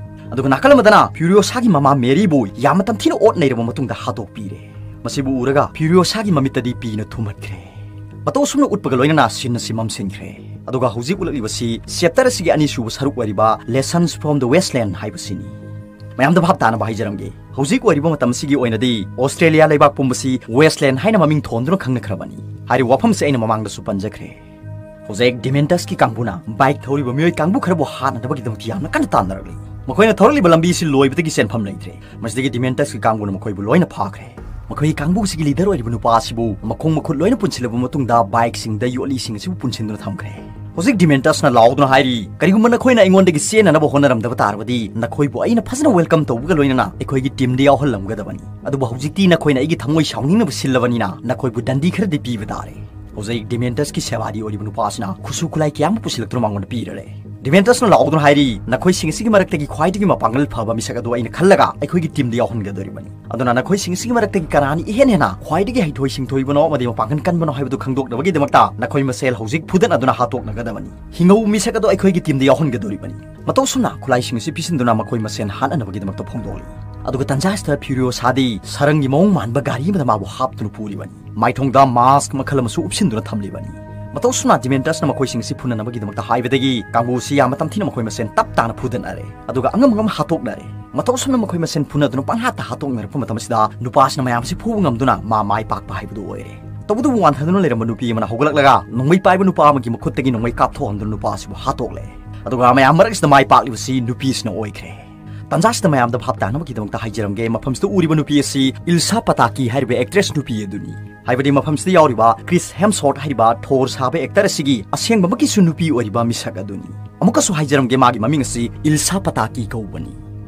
ꯑꯗꯨꯒ ꯅꯥꯀꯜ ꯑꯃꯗꯅ ꯐ꯭ꯌꯨꯔꯤꯑꯣꯁꯥꯒꯤ ꯃꯃꯥ ꯃꯦꯔꯤꯕꯨ ꯌꯥꯝꯅ ꯇꯝꯊꯤꯅ ꯑꯣꯠ ꯅꯩꯔꯕ ꯃꯇꯨꯡꯗ ꯍꯥꯠꯇꯣꯛꯄꯤꯔꯦ꯫ ꯃꯁꯤꯕꯨ ꯎꯔꯒ ꯐ꯭ꯌꯨꯔꯤꯑꯣꯁꯥꯒꯤ ꯃꯃꯤꯠꯇꯗꯤ ꯄꯤꯅ ꯊꯨꯝꯍꯠꯈ꯭ꯔꯦ꯫ ꯃꯇꯧ ꯑꯁꯨꯝꯅ ꯎꯠꯄꯒ ꯂꯣꯏꯅꯅ ꯁꯤꯟ ꯑꯁꯤ ꯃꯝꯁꯤꯟꯈ꯭ꯔꯦ꯫ ꯑꯗꯨꯒ ꯍꯧꯖꯤꯛ ꯎꯠꯂꯛꯂꯤꯕꯁꯤ ꯆꯦꯞꯇꯔ ꯑꯁꯤꯒꯤ ꯑꯅꯤꯁꯨꯕ ꯁꯔꯨꯛ ꯑꯣꯏꯔꯤꯕ Lessons from the Wasteland ꯍꯥꯏꯕꯁꯤꯅꯤ꯫ ꯃꯌꯥꯝꯗ ꯚꯥꯞ ꯇꯥꯅꯕ ꯍꯥꯏꯖꯔꯝꯒꯦ꯫ ꯍꯧꯖꯤꯛ ꯑꯣꯏꯔꯤꯕ ꯃꯇꯝ ꯑꯁꯤꯒꯤ ꯑꯣꯏꯅꯗꯤ ꯑꯣꯁꯇ꯭ꯔꯦꯂꯤꯌꯥ ꯂꯩꯕꯥꯛ ꯄꯨꯝꯕꯁꯤ ꯋꯦꯁꯂꯦꯟ ꯍꯥꯏꯅ ꯃꯃꯤꯡ ꯊꯣꯟꯗꯨꯅ ꯈꯪꯅꯈ꯭ꯔꯕꯅꯤ꯫ ꯍꯥꯏꯔꯤꯕ ꯋꯥꯐꯝꯁꯦ ꯑꯩꯅ ꯃꯃꯥꯡꯗꯁꯨ ꯄꯟꯖꯈ꯭ꯔꯦ꯫ ꯍꯧꯖꯤꯛ ꯗꯤꯃꯦꯟꯇꯁꯀꯤ ꯀꯥꯡꯕꯨꯅ ꯕꯥꯏꯛ ꯊꯧꯔꯤꯕ ꯃꯤꯑꯣꯏ ꯀꯥꯡꯕꯨ ꯈꯔꯕꯨ ꯍꯥꯠꯅꯅꯕꯒꯤꯗꯃꯛꯇ ꯌꯥꯝꯅ ꯀꯟꯅ ꯇꯥꯟꯅꯔꯛꯂꯤ꯫ ꯃꯈꯣꯏꯅ ꯊꯧꯔꯛꯂꯤꯕ ꯂꯝꯕꯤ ꯑꯁꯤ ꯂꯣꯏꯕꯗꯒꯤ ꯆꯦꯟꯐꯝ ꯂꯩꯇ꯭ꯔꯦ꯫ ꯃꯁꯤꯗꯒꯤ ꯗꯤꯃꯦꯟꯇꯁꯀꯤ ꯀꯥꯡꯕꯨꯅ ꯃꯈꯣꯏꯕꯨ ꯂꯣꯏꯅ ꯐꯥꯈ꯭ꯔꯦ꯫ ꯃꯈꯣꯏꯒꯤ ꯀꯥꯡꯕꯨꯁꯤꯒꯤ ꯂꯤꯗꯔ ꯑꯣꯏꯔꯤꯕ ꯅꯨꯄꯥ ꯑꯁꯤꯕꯨ ꯃꯈꯣꯡ ꯃꯈꯨꯠ ꯂꯣꯏꯅ ꯄꯨꯟꯁꯤꯜꯂꯕ ꯃꯇꯨꯡꯗ ꯕꯥꯏꯛꯁꯤꯡꯗ ꯌꯣꯠꯂꯤꯁꯤꯡ ꯑꯁꯤꯕꯨ ꯄꯨꯟꯁꯤꯟꯗꯨꯅ ꯊꯝꯈ꯭ꯔꯦ꯫ ꯍꯧꯖꯤꯛ ꯗꯤꯃꯦꯟꯇꯁꯅ ꯂꯥꯎꯗꯨꯅ ꯍꯥꯏꯔꯤ, "ꯀꯔꯤꯒꯨꯝꯕ ꯅꯈꯣꯏꯅ ꯑꯩꯉꯣꯟꯗꯒꯤ ꯆꯦꯟꯅꯅꯕ ꯍꯣꯠꯅꯔꯝꯗꯕ ꯇꯥꯔꯕꯗꯤ ꯅꯈꯣꯏꯕꯨ ꯑꯩꯅ ꯐꯖꯅ ꯋꯦꯜꯀꯝ ꯇꯧꯕꯒ ꯂꯣꯏꯅꯅ ꯑꯩꯈꯣꯏꯒꯤ ꯇꯤꯝꯗ ꯌꯥꯎꯍꯜꯂꯝꯒꯗꯕꯅꯤ꯫ ꯑꯗꯨꯕꯨ ꯍꯧꯖꯤꯛꯇꯤ ꯅꯈꯣꯏꯅ ꯑꯩꯒꯤ ꯊꯃꯣꯏ ꯁꯥꯎꯅꯤꯡꯅꯕ ꯁꯤꯜꯂꯕꯅꯤꯅ ꯅꯈꯣꯏꯕꯨ ꯗꯟꯗꯤ ꯈꯔꯗꯤ ꯄꯤꯕ ꯇꯥꯔꯦ꯫" ꯍꯧꯖꯤꯛ ꯗꯤꯃꯦꯟꯇꯁꯀꯤ ꯁꯦꯕꯥꯔꯤ ꯑꯣꯏꯔꯤꯕ ꯅꯨꯄꯥ ꯑꯁꯤꯅ ꯈꯨꯠꯁꯨ ꯈꯨꯠꯂꯥꯏ ꯀꯌꯥ ꯑꯃ ꯄꯨꯁꯤꯜꯂꯛꯇꯨꯅ ꯃꯉꯣꯟꯗ ꯄꯤꯔꯔꯦ꯫ ꯗꯤꯃꯦꯟꯇꯁꯅ ꯂꯥꯎꯗꯨꯅ ꯍꯥꯏꯔꯤ, "ꯅꯈꯣꯏꯁꯤꯡ ꯑꯁꯤꯒꯤ ꯃꯔꯛꯇꯒꯤ ꯈ꯭ꯋꯥꯏꯗꯒꯤ ꯃꯄꯥꯡꯒꯜ ꯐꯕ ꯃꯤꯁꯛ ꯑꯗꯨ ꯑꯩꯅ ꯈꯜꯂꯒ ꯑꯩꯈꯣꯏꯒꯤ ꯇꯤꯝꯗ ꯌꯥꯎꯍꯟꯒꯗꯧꯔꯤꯕꯅꯤ꯫ ꯑꯗꯨꯅ ꯅꯈꯣꯏꯁꯤꯡ ꯑꯁꯤꯒꯤ ꯃꯔꯛꯇꯒꯤ ꯀꯅꯥꯅ ꯏꯍꯦꯟ ꯍꯦꯟꯅ ꯈ꯭ꯋꯥꯏꯗꯒꯤ ꯍꯩꯊꯣꯏ ꯁꯤꯡꯊꯣꯏꯕꯅꯣ ꯑꯃꯗꯤ ꯃꯄꯥꯡꯒꯜ ꯀꯟꯕꯅꯣ ꯍꯥꯏꯕꯗꯨ ꯈꯪꯗꯣꯛꯅꯕꯒꯤꯗꯃꯛꯇ ꯅꯈꯣꯏ ꯃꯁꯦꯜ ꯍꯧꯖꯤꯛ ꯐꯨꯗꯠꯅꯗꯨꯅ ꯍꯥꯠꯇꯣꯛꯅꯒꯗꯕꯅꯤ꯫ ꯍꯤꯡꯉꯧ ꯃꯤꯁꯛ ꯑꯗꯨ ꯑꯩꯈꯣꯏꯒꯤ ꯇꯤꯝꯗ ꯌꯥꯎꯍꯟꯒꯗꯧꯔꯤꯕꯅꯤ꯫" ꯃꯇꯧ ꯑꯁꯨꯝꯅ ꯈꯨꯠꯂꯥꯏꯁꯤꯡ ꯑꯁꯤ ꯄꯤꯁꯤꯟꯗꯨꯅ ꯃꯈꯣꯏ ꯃꯁꯦꯟ ꯍꯥꯠꯅꯅꯕꯒꯤꯗꯃꯛꯇ ꯐꯣꯡꯗꯣꯛꯂꯤ꯫ ꯑꯗꯨꯒ ꯇꯟꯖꯥ ꯑꯁꯤꯗ ꯐ꯭ꯌꯨꯔꯤꯑꯣꯁꯥꯗꯤ ꯁꯔꯪꯒꯤ ꯃꯑꯣꯡ ꯃꯥꯟꯕ ꯒꯥꯔꯤ ꯑꯃꯗ ꯃꯥꯕꯨ ꯍꯥꯞꯇꯨꯅ ꯄꯨꯔꯤꯕꯅꯤ꯫ ꯃꯥꯏꯊꯣꯡꯗ ꯃꯥꯁꯛ ꯃꯈꯜ ꯑꯃꯁꯨ ꯎꯞꯁꯤꯟꯗꯨꯅ ꯊꯝꯂꯤꯕꯅꯤ꯫ ꯃꯇꯧ ꯑꯁꯨꯝꯅ ꯗꯤꯃꯦꯟꯇꯁꯅ ꯃꯈꯣꯏꯁꯤꯡ ꯑꯁꯤ ꯐꯨꯅꯅꯕꯒꯤꯗꯃꯛꯇ ꯍꯥꯏꯕꯗꯒꯤ ꯀꯥꯡꯕꯨ ꯑꯁꯤ ꯌꯥꯝꯅ ꯇꯝꯊꯤꯅ ꯃꯈꯣꯏ ꯃꯁꯦꯟ ꯇꯞ ꯇꯥꯅ ꯐꯨꯗꯠꯅꯔꯦ꯫ ꯑꯗꯨꯒ ꯑꯉꯝ ꯑꯉꯝ ꯍꯥꯠꯇꯣꯛꯅꯔꯦ꯫ ꯃꯇꯧ ꯑꯁꯨꯝꯅ ꯃꯈꯣꯏ ꯃꯁꯦꯟ ꯐꯨꯅꯗꯨꯅ ꯄꯪꯍꯥꯠꯇ ꯍꯥꯠꯇꯣꯛꯅꯔꯛꯄ ꯃꯇꯝ ꯑꯁꯤꯗ ꯅꯨꯄꯥꯁꯤꯅ ꯃꯌꯥꯝ ꯑꯁꯤ ꯐꯨꯕ ꯉꯝꯗꯨꯅ ꯃꯥ ꯃꯥꯏ ꯄꯥꯛꯄ ꯍꯥꯏꯕꯗꯨ ꯑꯣꯏꯔꯦ꯫ ꯇꯧꯕꯇꯕꯨ ꯋꯥꯟꯊꯗꯨꯅ ꯂꯩꯔꯝꯕ ꯅꯨꯄꯤ ꯑꯃꯅ ꯍꯧꯒꯠꯂꯛꯂꯒ ꯅꯣꯡꯃꯩ ꯄꯥꯏꯕ ꯅꯨꯄꯥ ꯑꯃꯒꯤ ꯃꯈꯨꯠꯇꯒꯤ ꯅꯣꯡꯃꯩ ꯀꯥꯞꯊꯣꯛꯍꯟꯗꯨꯅ ꯅꯨꯄꯥ ꯑꯁꯤꯕꯨ ꯍꯥꯠꯇꯣꯛꯂꯦ꯫ ꯑꯗꯨꯒ ꯃꯌꯥꯝ ꯃꯔꯛꯁꯤꯗ ꯃꯥꯏ ꯄꯥꯛꯂꯤꯕꯁꯤ ꯅꯨꯄꯤꯁꯤꯅ ꯑꯣꯏꯈ꯭ꯔꯦ꯫ ꯇꯟꯖꯥꯁꯤꯗ ꯃꯌꯥꯝꯗ ꯚꯥꯞ ꯇꯥꯅꯕꯒꯤꯗꯃꯛꯇ ꯍꯥꯏꯖꯔꯝꯒꯦ, ꯃꯐꯝꯁꯤꯗ ꯎꯔꯤꯕ ꯅꯨꯄꯤ ꯑꯁꯤ ꯏꯜꯁꯥ ꯄꯇꯥꯀꯤ ꯍꯥꯏꯔꯤꯕ ꯑꯦꯛꯇ꯭ꯔꯦꯁ ꯅꯨꯄꯤ ꯑꯗꯨꯅꯤ꯫ ꯍꯥꯏꯕꯗꯤ ꯃꯐꯝꯁꯤꯗ ꯌꯥꯎꯔꯤꯕ ꯀ꯭ꯔꯤꯁ ꯍꯦꯝꯁꯣꯔꯠ ꯍꯥꯏꯔꯤꯕ ꯊꯣꯔ ꯁꯥꯕ ꯑꯦꯛꯇꯔ ꯑꯁꯤꯒꯤ ꯑꯁꯦꯡꯕꯃꯛꯀꯤꯁꯨ ꯅꯨꯄꯤ ꯑꯣꯏꯔꯤꯕ ꯃꯤꯁꯛ ꯑꯗꯨꯅꯤ꯫ ꯑꯃꯨꯛꯀꯁꯨ ꯍꯥꯏꯖꯔꯝꯒꯦ, ꯃꯥꯒꯤ ꯃꯃꯤꯡ ꯑꯁꯤ ꯏꯜꯁꯥ ꯄꯇꯥꯀꯤ ꯀꯧꯕꯅꯤ꯫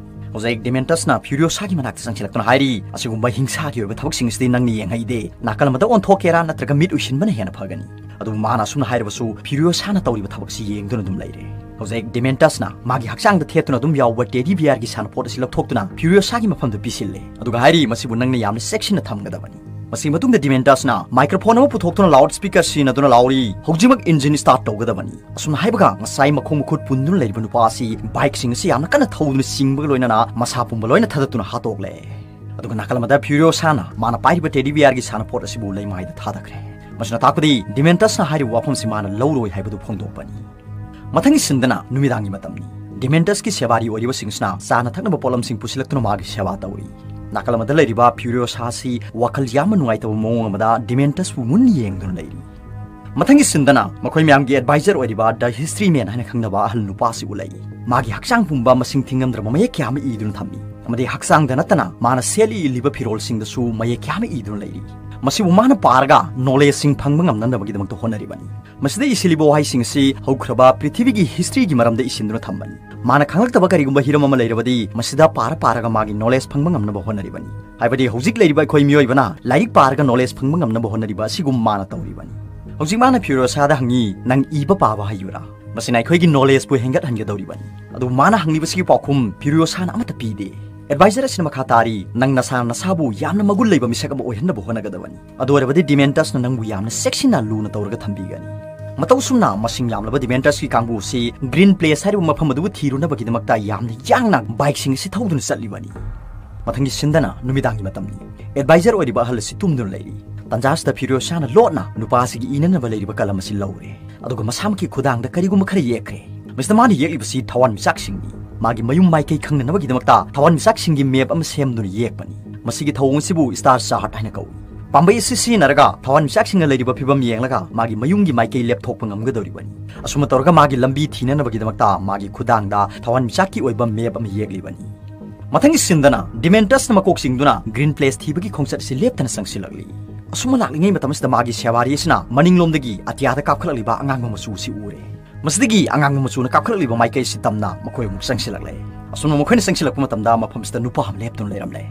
ꯍꯧꯖꯤꯛ ꯗꯤꯃꯦꯟꯇꯁꯅ ꯐ꯭ꯌꯨꯔꯤꯑꯣꯁꯥꯒꯤ ꯃꯅꯥꯛꯇ ꯆꯪꯁꯤꯜꯂꯛꯇꯨꯅ ꯍꯥꯏꯔꯤ, "ꯑꯁꯤꯒꯨꯝꯕ ꯍꯤꯡꯁꯥꯒꯤ ꯑꯣꯏꯕ ꯊꯕꯛꯁꯤꯡꯁꯤꯗꯤ ꯅꯪꯅ ꯌꯦꯡꯍꯩꯗꯦ꯫ ꯅꯥꯀꯜ ꯑꯃꯗ ꯑꯣꯟꯊꯣꯛꯀꯦꯔꯥ ꯅꯠꯇ꯭ꯔꯒ ꯃꯤꯠ ꯎꯏꯁꯤꯟꯕꯅ ꯍꯦꯟꯅ ꯐꯒꯅꯤ?" ꯑꯗꯨꯕꯨ ꯃꯥꯅ ꯑꯁꯨꯝꯅ ꯍꯥꯏꯔꯕꯁꯨ ꯐ꯭ꯌꯨꯔꯤꯑꯣꯁꯥꯅ ꯇꯧꯔꯤꯕ ꯊꯕꯛꯁꯤ ꯌꯦꯡꯗꯨꯅ ꯑꯗꯨꯝ ꯂꯩꯔꯦ꯫ ꯍꯧꯖꯤꯛ ꯗꯤꯃꯦꯟꯇꯁꯅ ꯃꯥꯒꯤ ꯍꯛꯆꯥꯡꯗ ꯊꯦꯠꯇꯨꯅ ꯑꯗꯨꯝ ꯌꯥꯎꯕ ꯇꯦꯗꯤ ꯕꯤꯌꯥꯔꯒꯤ ꯁꯥꯟꯅꯄꯣꯠ ꯑꯁꯤ ꯂꯧꯊꯣꯛꯇꯨꯅ ꯐ꯭ꯌꯨꯔꯤꯑꯣꯁꯥꯒꯤ ꯃꯐꯝꯗ ꯄꯤꯁꯤꯜꯂꯦ꯫ ꯑꯗꯨꯒ ꯍꯥꯏꯔꯤ, "ꯃꯁꯤꯕꯨ ꯅꯪꯅ ꯌꯥꯝꯅ ꯆꯦꯛꯁꯤꯟꯅ ꯊꯝꯒꯗꯕꯅꯤ꯫" ꯃꯁꯤꯒꯤ ꯃꯇꯨꯡꯗ ꯗꯤꯃꯦꯟꯇꯁꯅ ꯃꯥꯏꯀ꯭ꯔꯣꯐꯣꯟ ꯑꯃ ꯄꯨꯊꯣꯛꯇꯨꯅ ꯂꯥꯎꯗ ꯁ꯭ꯄꯤꯀꯔ ꯁꯤꯖꯤꯟꯅꯗꯨꯅ ꯂꯥꯎꯔꯤ, "ꯍꯧꯖꯤꯛꯃꯛ ꯏꯟꯖꯤꯟ ꯁ꯭ꯇꯥꯔꯠ ꯇꯧꯒꯗꯕꯅꯤ꯫" ꯑꯁꯨꯝꯅ ꯍꯥꯏꯕꯒ ꯉꯁꯥꯏ ꯃꯈꯣꯡ ꯃꯈꯨꯠ ꯄꯨꯟꯗꯨꯅ ꯂꯩꯔꯤꯕ ꯅꯨꯄꯥ ꯑꯁꯤ ꯕꯥꯏꯛꯁꯤꯡ ꯑꯁꯤ ꯌꯥꯝꯅ ꯀꯟꯅ ꯊꯧꯗꯨꯅ ꯆꯤꯡꯕꯒ ꯂꯣꯏꯅꯅ ꯃꯁꯥ ꯄꯨꯝꯕ ꯂꯣꯏꯅ ꯊꯥꯗꯠꯇꯨꯅ ꯍꯥꯠꯇꯣꯛꯂꯦ꯫ ꯑꯗꯨꯒ ꯅꯥꯀꯜ ꯑꯃꯗ ꯐ꯭ꯌꯨꯔꯤꯑꯣꯁꯥꯅ ꯃꯥꯅ ꯄꯥꯏꯔꯤꯕ ꯇꯦꯗꯤ ꯕꯤꯌꯥꯔꯒꯤ ꯁꯥꯟꯅꯄꯣꯠ ꯑꯁꯤꯕꯨ ꯂꯩꯃꯥꯏꯗ ꯊꯥꯗꯈ꯭ꯔꯦ꯫ ꯃꯁꯤꯅ ꯇꯥꯛꯄꯗꯤ ꯗꯤꯃꯦꯟꯇꯁꯅ ꯍꯥꯏꯔꯤꯕ ꯋꯥꯐꯝꯁꯤ ꯃꯥꯅ ꯂꯧꯔꯣꯏ ꯍꯥꯏꯕꯗꯨ ꯐꯣꯡꯗꯣꯛꯄꯅꯤ꯫ ꯃꯊꯪꯒꯤ ꯁꯤꯟꯗꯅ ꯅꯨꯃꯤꯗꯥꯡꯒꯤ ꯃꯇꯝꯅꯤ꯫ ꯗꯤꯃꯦꯟꯇꯁꯀꯤ ꯁꯦꯕꯥꯔꯤ ꯑꯣꯏꯔꯤꯕꯁꯤꯡꯁꯤꯅ ꯆꯥꯅ ꯊꯛꯅꯕ ꯄꯣꯠꯂꯝꯁꯤꯡ ꯄꯨꯁꯤꯜꯂꯛꯇꯨꯅ ꯃꯥꯒꯤ ꯁꯦꯕꯥ ꯇꯧꯔꯤ꯫ ꯅꯥꯀꯜ ꯑꯃꯗ ꯂꯩꯔꯤꯕ ꯐ꯭ꯌꯨꯔꯤꯑꯣꯁꯥ ꯑꯁꯤ ꯋꯥꯈꯜ ꯌꯥꯝꯅ ꯅꯨꯡꯉꯥꯏꯇꯕ ꯃꯑꯣꯡ ꯑꯃꯗ ꯗꯤꯃꯦꯟꯇꯁꯄꯨ ꯃꯨꯟꯅ ꯌꯦꯡꯗꯨꯅ ꯂꯩꯔꯤ꯫ ꯃꯊꯪꯒꯤ ꯁꯤꯟꯗꯅ ꯃꯈꯣꯏ ꯃꯌꯥꯝꯒꯤ ꯑꯦꯗꯚꯥꯏꯖꯔ ꯑꯣꯏꯔꯤꯕ ꯗ ꯍꯤꯁꯇ꯭ꯔꯤ ꯃꯦꯟ ꯍꯥꯏꯅ ꯈꯪꯅꯕ ꯑꯍꯜ ꯅꯨꯄꯥ ꯑꯁꯤ ꯎꯠꯂꯛꯏ꯫ ꯃꯥꯒꯤ ꯍꯛꯆꯥꯡ ꯄꯨꯝꯕ ꯃꯁꯤꯡ ꯊꯤꯉꯝꯗ꯭ꯔꯕ ꯃꯌꯦꯛ ꯀꯌꯥ ꯑꯃ ꯏꯗꯨꯅ ꯊꯝꯃꯤ ꯑꯃꯗꯤ ꯍꯛꯆꯥꯡꯗ ꯅꯠꯇꯅ ꯃꯥꯅ ꯁꯦꯠꯂꯤ ꯏꯜꯂꯤꯕ ꯐꯤꯔꯣꯜꯁꯤꯡꯗꯁꯨ ꯃꯌꯦꯛ ꯀꯌꯥ ꯑꯃ ꯏꯗꯨꯅ ꯂꯩꯔꯤ꯫ ꯃꯁꯤꯕꯨ ꯃꯥꯅ ꯄꯥꯔꯒ ꯅꯣꯂꯦꯖꯁꯤꯡ ꯐꯪꯕ ꯉꯝꯅꯅꯕꯒꯤꯗꯃꯛꯇ ꯍꯣꯠꯅꯔꯤꯕꯅꯤ꯫ ꯃꯁꯤꯗ ꯏꯁꯤꯜꯂꯤꯕ ꯋꯥꯍꯩꯁꯤꯡ ꯑꯁꯤ ꯍꯧꯈ꯭ꯔꯕ ꯄ꯭ꯔꯤꯊꯤꯕꯤꯒꯤ ꯍꯤꯁꯇ꯭ꯔꯤꯒꯤ ꯃꯔꯝꯗ ꯏꯁꯤꯟꯗꯨꯅ ꯊꯝꯕꯅꯤ꯫ ꯃꯥꯅ ꯈꯪꯂꯛꯇꯕ ꯀꯔꯤꯒꯨꯝꯕ ꯍꯤꯔꯝ ꯑꯃ ꯂꯩꯔꯕꯗꯤ ꯃꯁꯤꯗ ꯄꯥꯔ ꯄꯥꯔꯒ ꯃꯥꯒꯤ ꯅꯣꯂꯦꯖ ꯐꯪꯕ ꯉꯝꯅꯕ ꯍꯣꯠꯅꯔꯤꯕꯅꯤ꯫ ꯍꯥꯏꯕꯗꯤ ꯍꯧꯖꯤꯛ ꯂꯩꯔꯤꯕ ꯑꯩꯈꯣꯏ ꯃꯤꯑꯣꯏꯕꯅ ꯂꯥꯏꯔꯤꯛ ꯄꯥꯔꯒ ꯅꯣꯂꯦꯖ ꯐꯪꯕ ꯉꯝꯅꯕ ꯍꯣꯠꯅꯔꯤꯕ ꯑꯁꯤꯒꯨꯝ ꯃꯥꯅ ꯇꯧꯔꯤꯕꯅꯤ꯫ ꯍꯧꯖꯤꯛ ꯃꯥꯅ ꯐ꯭ꯌꯨꯔꯤꯑꯣꯁꯥꯗ ꯍꯪꯉꯤ, "ꯅꯪ ꯏꯕ ꯄꯥꯕ ꯍꯩꯕ꯭ꯔꯥ?" ꯃꯁꯤꯅ ꯑꯩꯈꯣꯏꯒꯤ ꯅꯣꯂꯦꯖꯄꯨ ꯍꯦꯟꯒꯠꯍꯟꯒꯗꯧꯔꯤꯕꯅꯤ꯫ ꯑꯗꯨꯕꯨ ꯃꯥꯅ ꯍꯪꯂꯤꯕꯁꯤꯒꯤ ꯄꯥꯎꯈꯨꯝ ꯐ꯭ꯌꯨꯔꯤꯑꯣꯁꯥꯅ ꯑꯃꯠꯇ ꯄꯤꯗꯦ꯫ ꯑꯦꯗꯚꯥꯏꯖꯔ ꯑꯁꯤꯅ ꯃꯈꯥ ꯇꯥꯔꯤ, "ꯅꯪ ꯅꯁꯥ ꯅꯁꯥꯕꯨ ꯌꯥꯝꯅ ꯃꯒꯨꯟ ꯂꯩꯕ ꯃꯤꯁꯛ ꯑꯃ ꯑꯣꯏꯍꯟꯅꯕ ꯍꯣꯠꯅꯒꯗꯕꯅꯤ꯫ ꯑꯗꯨ ꯑꯣꯏꯔꯕꯗꯤ ꯗꯤꯃꯦꯟꯇꯁꯅ ꯅꯪꯕꯨ ꯌꯥꯝꯅ ꯆꯦꯛꯁꯤꯟꯅ ꯂꯨꯅ ꯇꯧꯔꯒ ꯊꯝꯕꯤꯒꯅꯤ"꯫ ꯃꯇꯧ ꯑꯁꯨꯝꯅ ꯃꯁꯤꯡ ꯌꯥꯝꯂꯕ ꯗꯤꯃꯦꯟꯇꯁꯀꯤ ꯀꯥꯡꯕꯨ ꯑꯁꯤ ꯒ꯭ꯔꯤꯟ ꯄ꯭ꯂꯦꯁ ꯍꯥꯏꯔꯤꯕ ꯃꯐꯝ ꯑꯗꯨꯕꯨ ꯊꯤꯔꯨꯅꯕꯒꯤꯗꯃꯛꯇ ꯌꯥꯝꯅ ꯌꯥꯡꯅ ꯕꯥꯏꯛꯁꯤꯡ ꯑꯁꯤ ꯊꯧꯗꯨꯅ ꯆꯠꯂꯤꯕꯅꯤ꯫ ꯃꯊꯪꯒꯤ ꯁꯤꯟꯗꯅ ꯅꯨꯃꯤꯗꯥꯡꯒꯤ ꯃꯇꯝꯅꯤ꯫ ꯑꯦꯗꯚꯥꯏꯖꯔ ꯑꯣꯏꯔꯤꯕ ꯑꯍꯜ ꯑꯁꯤ ꯇꯨꯝꯗꯨꯅ ꯂꯩꯔꯤ꯫ ꯇꯟꯖꯥ ꯑꯁꯤꯗ ꯐ꯭ꯌꯨꯔꯤꯑꯣꯁꯥꯅ ꯂꯣꯠꯅ ꯅꯨꯄꯥ ꯑꯁꯤꯒꯤ ꯏꯅꯅꯕ ꯂꯩꯔꯤꯕ ꯀꯂꯝ ꯑꯁꯤ ꯂꯧꯔꯦ꯫ ꯑꯗꯨꯒ ꯃꯁꯥꯃꯛꯀꯤ ꯈꯨꯗꯥꯡꯗ ꯀꯔꯤꯒꯨꯝꯕ ꯈꯔ ꯌꯦꯛꯈ꯭ꯔꯦ꯫ ꯃꯁꯤꯗ ꯃꯥꯅ ꯌꯦꯛꯂꯤꯕꯁꯤ ꯊꯋꯥꯟꯃꯤꯆꯥꯛꯁꯤꯡꯅꯤ꯫ ꯃꯥꯒꯤ ꯃꯌꯨꯝ ꯃꯥꯏꯀꯩ ꯈꯪꯅꯅꯕꯒꯤꯗꯃꯛꯇ ꯊꯋꯥꯟꯃꯤꯆꯥꯛꯁꯤꯡꯒꯤ ꯃꯦꯞ ꯑꯃ ꯁꯦꯝꯗꯨꯅ ꯌꯦꯛꯄꯅꯤ꯫ ꯃꯁꯤꯒꯤ ꯊꯧꯑꯣꯡ ꯑꯁꯤꯕꯨ ꯁ꯭ꯇꯥꯔ ꯆꯥꯔꯠ ꯍꯥꯏꯅ ꯀꯧꯏ꯫ ꯄꯥꯝꯕꯩ ꯑꯁꯤ ꯁꯤꯖꯤꯟꯅꯔꯒ ꯊꯋꯥꯟꯃꯤꯆꯥꯛꯁꯤꯡꯅ ꯂꯩꯔꯤꯕ ꯐꯤꯕꯝ ꯌꯦꯡꯂꯒ ꯃꯥꯒꯤ ꯃꯌꯨꯝꯒꯤ ꯃꯥꯏꯀꯩ ꯂꯦꯞꯊꯣꯛꯄ ꯉꯝꯒꯗꯧꯔꯤꯕꯅꯤ꯫ ꯑꯁꯨꯝꯅ ꯇꯧꯔꯒ ꯃꯥꯒꯤ ꯂꯝꯕꯤ ꯊꯤꯅꯅꯕꯒꯤꯗꯃꯛꯇ ꯃꯥꯒꯤ ꯈꯨꯗꯥꯡꯗ ꯊꯋꯥꯟꯃꯤꯆꯥꯛꯀꯤ ꯑꯣꯏꯕ ꯃꯦꯞ ꯑꯃ ꯌꯦꯛꯂꯤꯕꯅꯤ꯫ ꯃꯊꯪꯒꯤ ꯁꯤꯟꯗꯅ ꯗꯤꯃꯦꯟꯇꯁꯅ ꯃꯀꯣꯛ ꯆꯤꯡꯗꯨꯅ ꯒ꯭ꯔꯤꯟ ꯄ꯭ꯂꯦꯁ ꯊꯤꯕꯒꯤ ꯈꯣꯡꯆꯠ ꯑꯁꯤ ꯂꯦꯞꯇꯅ ꯆꯪꯁꯤꯜꯂꯛꯂꯤ꯫ ꯑꯁꯨꯝꯅ ꯂꯥꯛꯂꯤꯉꯩ ꯃꯇꯝ ꯑꯁꯤꯗ ꯃꯥꯒꯤ ꯁꯦꯕꯥꯔꯤ ꯑꯁꯤꯅ ꯃꯅꯤꯡꯂꯣꯝꯗꯒꯤ ꯑꯇꯤꯌꯥꯗ ꯀꯥꯞꯈꯠꯂꯛꯂꯤꯕ ꯑꯉꯥꯡꯕ ꯃꯆꯨ ꯑꯁꯤ ꯎꯔꯦ꯫ ꯃꯁꯤꯗꯒꯤ ꯑꯉꯥꯡꯕ ꯃꯆꯨꯅ ꯀꯥꯞꯈꯠꯂꯛꯂꯤꯕ ꯃꯥꯏꯀꯩ ꯑꯁꯤ ꯇꯝꯅ ꯃꯈꯣꯏ ꯑꯃꯨꯛ ꯆꯪꯁꯤꯜꯂꯛꯂꯦ꯫ ꯑꯁꯨꯝꯅ ꯃꯈꯣꯏꯅ ꯆꯪꯁꯤꯜꯂꯛꯄ ꯃꯇꯝꯗ ꯃꯐꯝ ꯑꯁꯤꯗ ꯅꯨꯄꯥ ꯑꯃ ꯂꯦꯞꯇꯨꯅ ꯂꯩꯔꯝꯂꯦ꯫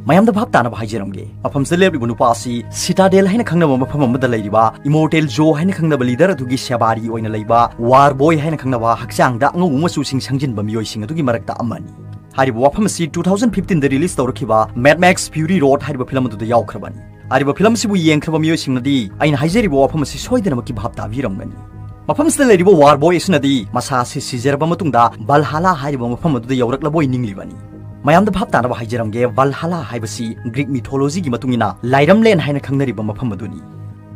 ꯃꯌꯥꯝꯗ ꯚꯥꯞ ꯇꯥꯅꯕ ꯍꯥꯏꯖꯔꯝꯒꯦ, ꯃꯐꯝꯁꯤꯗ ꯂꯦꯞꯂꯤꯕ ꯅꯨꯄꯥ ꯑꯁꯤ ꯁꯤꯇꯥꯗꯦꯜ ꯍꯥꯏꯅ ꯈꯪꯅꯕ ꯃꯐꯝ ꯑꯃꯗ ꯂꯩꯔꯤꯕ ꯏꯃꯣꯔꯇꯦꯜ ꯖꯣ ꯍꯥꯏꯅ ꯈꯪꯅꯕ ꯂꯤꯗꯔ ꯑꯗꯨꯒꯤ ꯁꯦꯕꯥꯔꯤ ꯑꯣꯏꯅ ꯂꯩꯕ ꯋꯥꯔ ꯕꯣꯏ ꯍꯥꯏꯅ ꯈꯪꯅꯕ ꯍꯛꯆꯥꯡꯗ ꯑꯉꯧꯕ ꯃꯆꯨꯁꯤꯡ ꯁꯪꯖꯤꯟꯕ ꯃꯤꯑꯣꯏꯁꯤꯡ ꯑꯗꯨꯒꯤ ꯃꯔꯛꯇ ꯑꯃꯅꯤ꯫ ꯍꯥꯏꯔꯤꯕ ꯋꯥꯐꯝ ꯑꯁꯤ two thousand fifteen ꯗ ꯔꯤꯂꯤꯖ ꯇꯧꯔꯛꯈꯤꯕ Mad Max Fury Road ꯍꯥꯏꯔꯤꯕ ꯐꯤꯂꯝ ꯑꯗꯨꯗ ꯌꯥꯎꯈ꯭ꯔꯕꯅꯤ꯫ ꯍꯥꯏꯔꯤꯕ ꯐꯤꯂꯝ ꯑꯁꯤꯕꯨ ꯌꯦꯡꯈ꯭ꯔꯕ ꯃꯤꯑꯣꯏꯁꯤꯡꯅꯗꯤ ꯑꯩꯅ ꯍꯥꯏꯖꯔꯤꯕ ꯋꯥꯐꯝ ꯑꯁꯤ ꯁꯣꯏꯗꯅꯃꯛꯀꯤ ꯚꯥꯞ ꯇꯥꯕꯤꯔꯝꯒꯅꯤ꯫ ꯃꯐꯝꯁꯤꯗ ꯂꯩꯔꯤꯕ ꯋꯥꯔ ꯕꯣꯏ ꯑꯁꯤꯅꯗꯤ ꯃꯁꯥ ꯑꯁꯤ ꯁꯤꯖꯔꯕ ꯃꯇꯨꯡꯗ ꯚꯜꯍꯥꯂꯥ ꯍꯥꯏꯔꯤꯕ ꯃꯐꯝ ꯑꯗꯨꯗ ꯌꯧꯔꯛꯂꯕꯣꯏ ꯅꯤꯡꯂꯤꯕꯅꯤ꯫ ꯃꯌꯥꯝꯗ ꯚꯥꯞ ꯇꯥꯅꯕ ꯍꯥꯏꯖꯔꯝꯒꯦ, ꯚꯜꯍꯥꯂꯥ ꯍꯥꯏꯕꯁꯤ ꯒ꯭ꯔꯤꯛ ꯃꯤꯊꯣꯂꯣꯖꯤꯒꯤ ꯃꯇꯨꯡ ꯏꯟꯅ ꯂꯥꯏꯔꯝꯂꯦꯟ ꯍꯥꯏꯅ ꯈꯪꯅꯔꯤꯕ ꯃꯐꯝ ꯑꯗꯨꯅꯤ꯫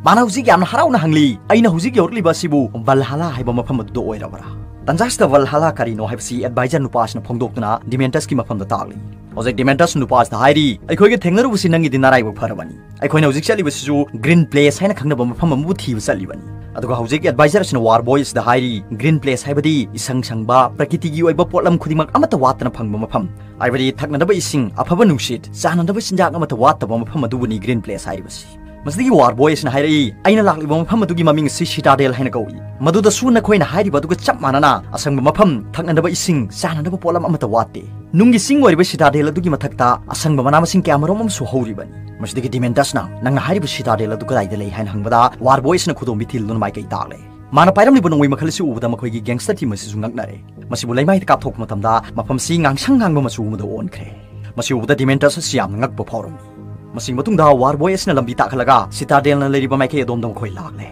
ꯃꯥꯅ ꯍꯧꯖꯤꯛ ꯌꯥꯝꯅ ꯍꯔꯥꯎꯅ ꯍꯪꯂꯤ, "ꯑꯩꯅ ꯍꯧꯖꯤꯛ ꯌꯧꯔꯛꯂꯤꯕ ꯑꯁꯤꯕꯨ ꯚꯜꯍꯥꯂꯥ ꯍꯥꯏꯕ ꯃꯐꯝ ꯑꯗꯨꯗ ꯑꯣꯏꯔꯕ꯭ꯔꯥ?" ꯇꯟꯖꯥꯁꯤꯗ ꯚꯜꯍꯥꯂꯥ ꯀꯔꯤꯅꯣ ꯍꯥꯏꯕꯁꯤ ꯑꯦꯗꯚꯥꯏꯖꯔ ꯅꯨꯄꯥ ꯑꯁꯤꯅ ꯐꯣꯡꯗꯣꯛꯇꯨꯅ ꯗꯤꯃꯦꯟꯇꯁꯀꯤ ꯃꯐꯝꯗ ꯇꯥꯛꯂꯤ꯫ ꯍꯧꯖꯤꯛ ꯗꯤꯃꯦꯟꯇꯁ ꯅꯨꯄꯥ ꯑꯁꯤꯗ ꯍꯥꯏꯔꯤ, "ꯑꯩꯈꯣꯏꯒ ꯊꯦꯡꯅꯔꯨꯕꯁꯤ ꯅꯪꯒꯤꯗꯤ ꯅꯔꯥꯏꯕꯛ ꯐꯔꯕꯅꯤ꯫ ꯑꯩꯈꯣꯏꯅ ꯍꯧꯖꯤꯛ ꯆꯠꯂꯤꯕꯁꯤꯁꯨ ꯒ꯭ꯔꯤꯟ ꯄ꯭ꯂꯦꯁ ꯍꯥꯏꯅ ꯈꯪꯅꯕ ꯃꯐꯝ ꯑꯃꯕꯨ ꯊꯤꯕ ꯆꯠꯂꯤꯕꯅꯤ"꯫ ꯑꯗꯨꯒ ꯍꯧꯖꯤꯛ ꯑꯦꯗꯚꯥꯏꯖꯔ ꯑꯁꯤꯅ ꯋꯥꯔ ꯕꯣꯏ ꯑꯁꯤꯗ ꯍꯥꯏꯔꯤ, "ꯒ꯭ꯔꯤꯟ ꯄ꯭ꯂꯦꯁ ꯍꯥꯏꯕꯗꯤ ꯏꯁꯪ ꯁꯪꯕ, ꯄ꯭ꯔꯀꯤꯇꯤꯒꯤ ꯑꯣꯏꯕ ꯄꯣꯠꯂꯝ ꯈꯨꯗꯤꯡꯃꯛ ꯑꯃꯠꯇ ꯋꯥꯠꯇꯅ ꯐꯪꯕ ꯃꯐꯝ, ꯍꯥꯏꯕꯗꯤ ꯊꯛꯅꯅꯕ ꯏꯁꯤꯡ, ꯑꯐꯕ ꯅꯨꯡꯁꯤꯠ, ꯆꯥꯅꯅꯕ ꯆꯤꯟꯖꯥꯛ ꯑꯃꯠꯇ ꯋꯥꯠꯇꯕ ꯃꯐꯝ ꯑꯗꯨꯕꯨꯅꯤ ꯒ꯭ꯔꯤꯟ ꯄ꯭ꯂꯦꯁ ꯍꯥꯏꯔꯤꯕꯁꯤ"꯫ ꯃꯁꯤꯗꯒꯤ ꯋꯥꯔ ꯕꯣꯏ ꯑꯁꯤꯅ ꯍꯥꯏꯔꯛꯏ, "ꯑꯩꯅ ꯂꯥꯛꯂꯤꯕ ꯃꯐꯝ ꯑꯗꯨꯒꯤ ꯃꯃꯤꯡ ꯑꯁꯤ ꯁꯤꯇꯥꯗꯦꯜ ꯍꯥꯏꯅ ꯀꯧꯏ꯫ ꯃꯗꯨꯗꯁꯨ ꯅꯈꯣꯏꯅ ꯍꯥꯏꯔꯤꯕ ꯑꯗꯨꯒ ꯆꯞ ꯃꯥꯟꯅꯅ ꯑꯁꯪꯕ ꯃꯐꯝ, ꯊꯛꯅꯅꯕ ꯏꯁꯤꯡ, ꯆꯥꯅꯅꯕ ꯄꯣꯠꯂꯝ ꯑꯃꯠꯇ ꯋꯥꯠꯇꯦ꯫ ꯅꯨꯡꯒꯤ ꯆꯤꯡ ꯑꯣꯏꯔꯤꯕ ꯁꯤꯇꯥꯗꯦꯜ ꯑꯗꯨꯒꯤ ꯃꯊꯛꯇ ꯑꯁꯪꯕ ꯃꯅꯥ ꯃꯁꯤꯡ ꯀꯌꯥ ꯃꯔꯨꯝ ꯑꯃꯁꯨ ꯍꯧꯔꯤꯕꯅꯤ꯫" ꯃꯁꯤꯗꯒꯤ ꯗꯤꯃꯦꯟꯇꯁꯅ, "ꯅꯪꯅ ꯍꯥꯏꯔꯤꯕ ꯁꯤꯇꯥꯗꯦꯜ ꯑꯗꯨ ꯀꯗꯥꯏꯗ ꯂꯩ?" ꯍꯥꯏꯅ ꯍꯪꯕꯗ, ꯋꯥꯔ ꯕꯣꯏ ꯑꯁꯤꯅ ꯈꯨꯗꯣꯝꯕꯤ ꯊꯤꯜꯗꯨꯅ ꯃꯥꯏꯀꯩ ꯇꯥꯛꯂꯦ꯫ ꯃꯥꯅ ꯄꯥꯏꯔꯝꯂꯤꯕ ꯅꯣꯡꯃꯩ ꯃꯈꯜ ꯑꯁꯤ ꯎꯕꯗ ꯃꯈꯣꯏꯒꯤ ꯒꯦꯡꯁꯇꯔ ꯇꯤꯝ ꯑꯁꯤꯁꯨ ꯉꯛꯅꯔꯦ꯫ ꯃꯁꯤꯕꯨ ꯂꯩꯃꯥꯏꯗ ꯀꯥꯞꯊꯣꯛꯄ ꯃꯇꯝꯗ ꯃꯐꯝꯁꯤ ꯉꯥꯡꯁꯪ ꯉꯥꯡꯕ ꯃꯆꯨ ꯑꯃꯗ ꯑꯣꯟꯈ꯭ꯔꯦ꯫ ꯃꯁꯤ ꯎꯕꯗ ꯗꯤꯃꯦꯟꯇꯁ ꯑꯁꯤ ꯌꯥꯝꯅ ꯉꯛꯄ ꯐꯥꯎꯔꯝꯃꯤ꯫ ꯃꯁꯤꯒꯤ ꯃꯇꯨꯡꯗ ꯋꯥꯔ ꯕꯣꯏ ꯑꯁꯤꯅ ꯂꯝꯕꯤ ꯇꯥꯛꯍꯜꯂꯒ ꯁꯤꯇꯥꯗꯦꯜꯅ ꯂꯩꯔꯤꯕ ꯃꯥꯏꯀꯩ ꯑꯗꯣꯝꯗ ꯃꯈꯣꯏ ꯂꯥꯛꯂꯦ꯫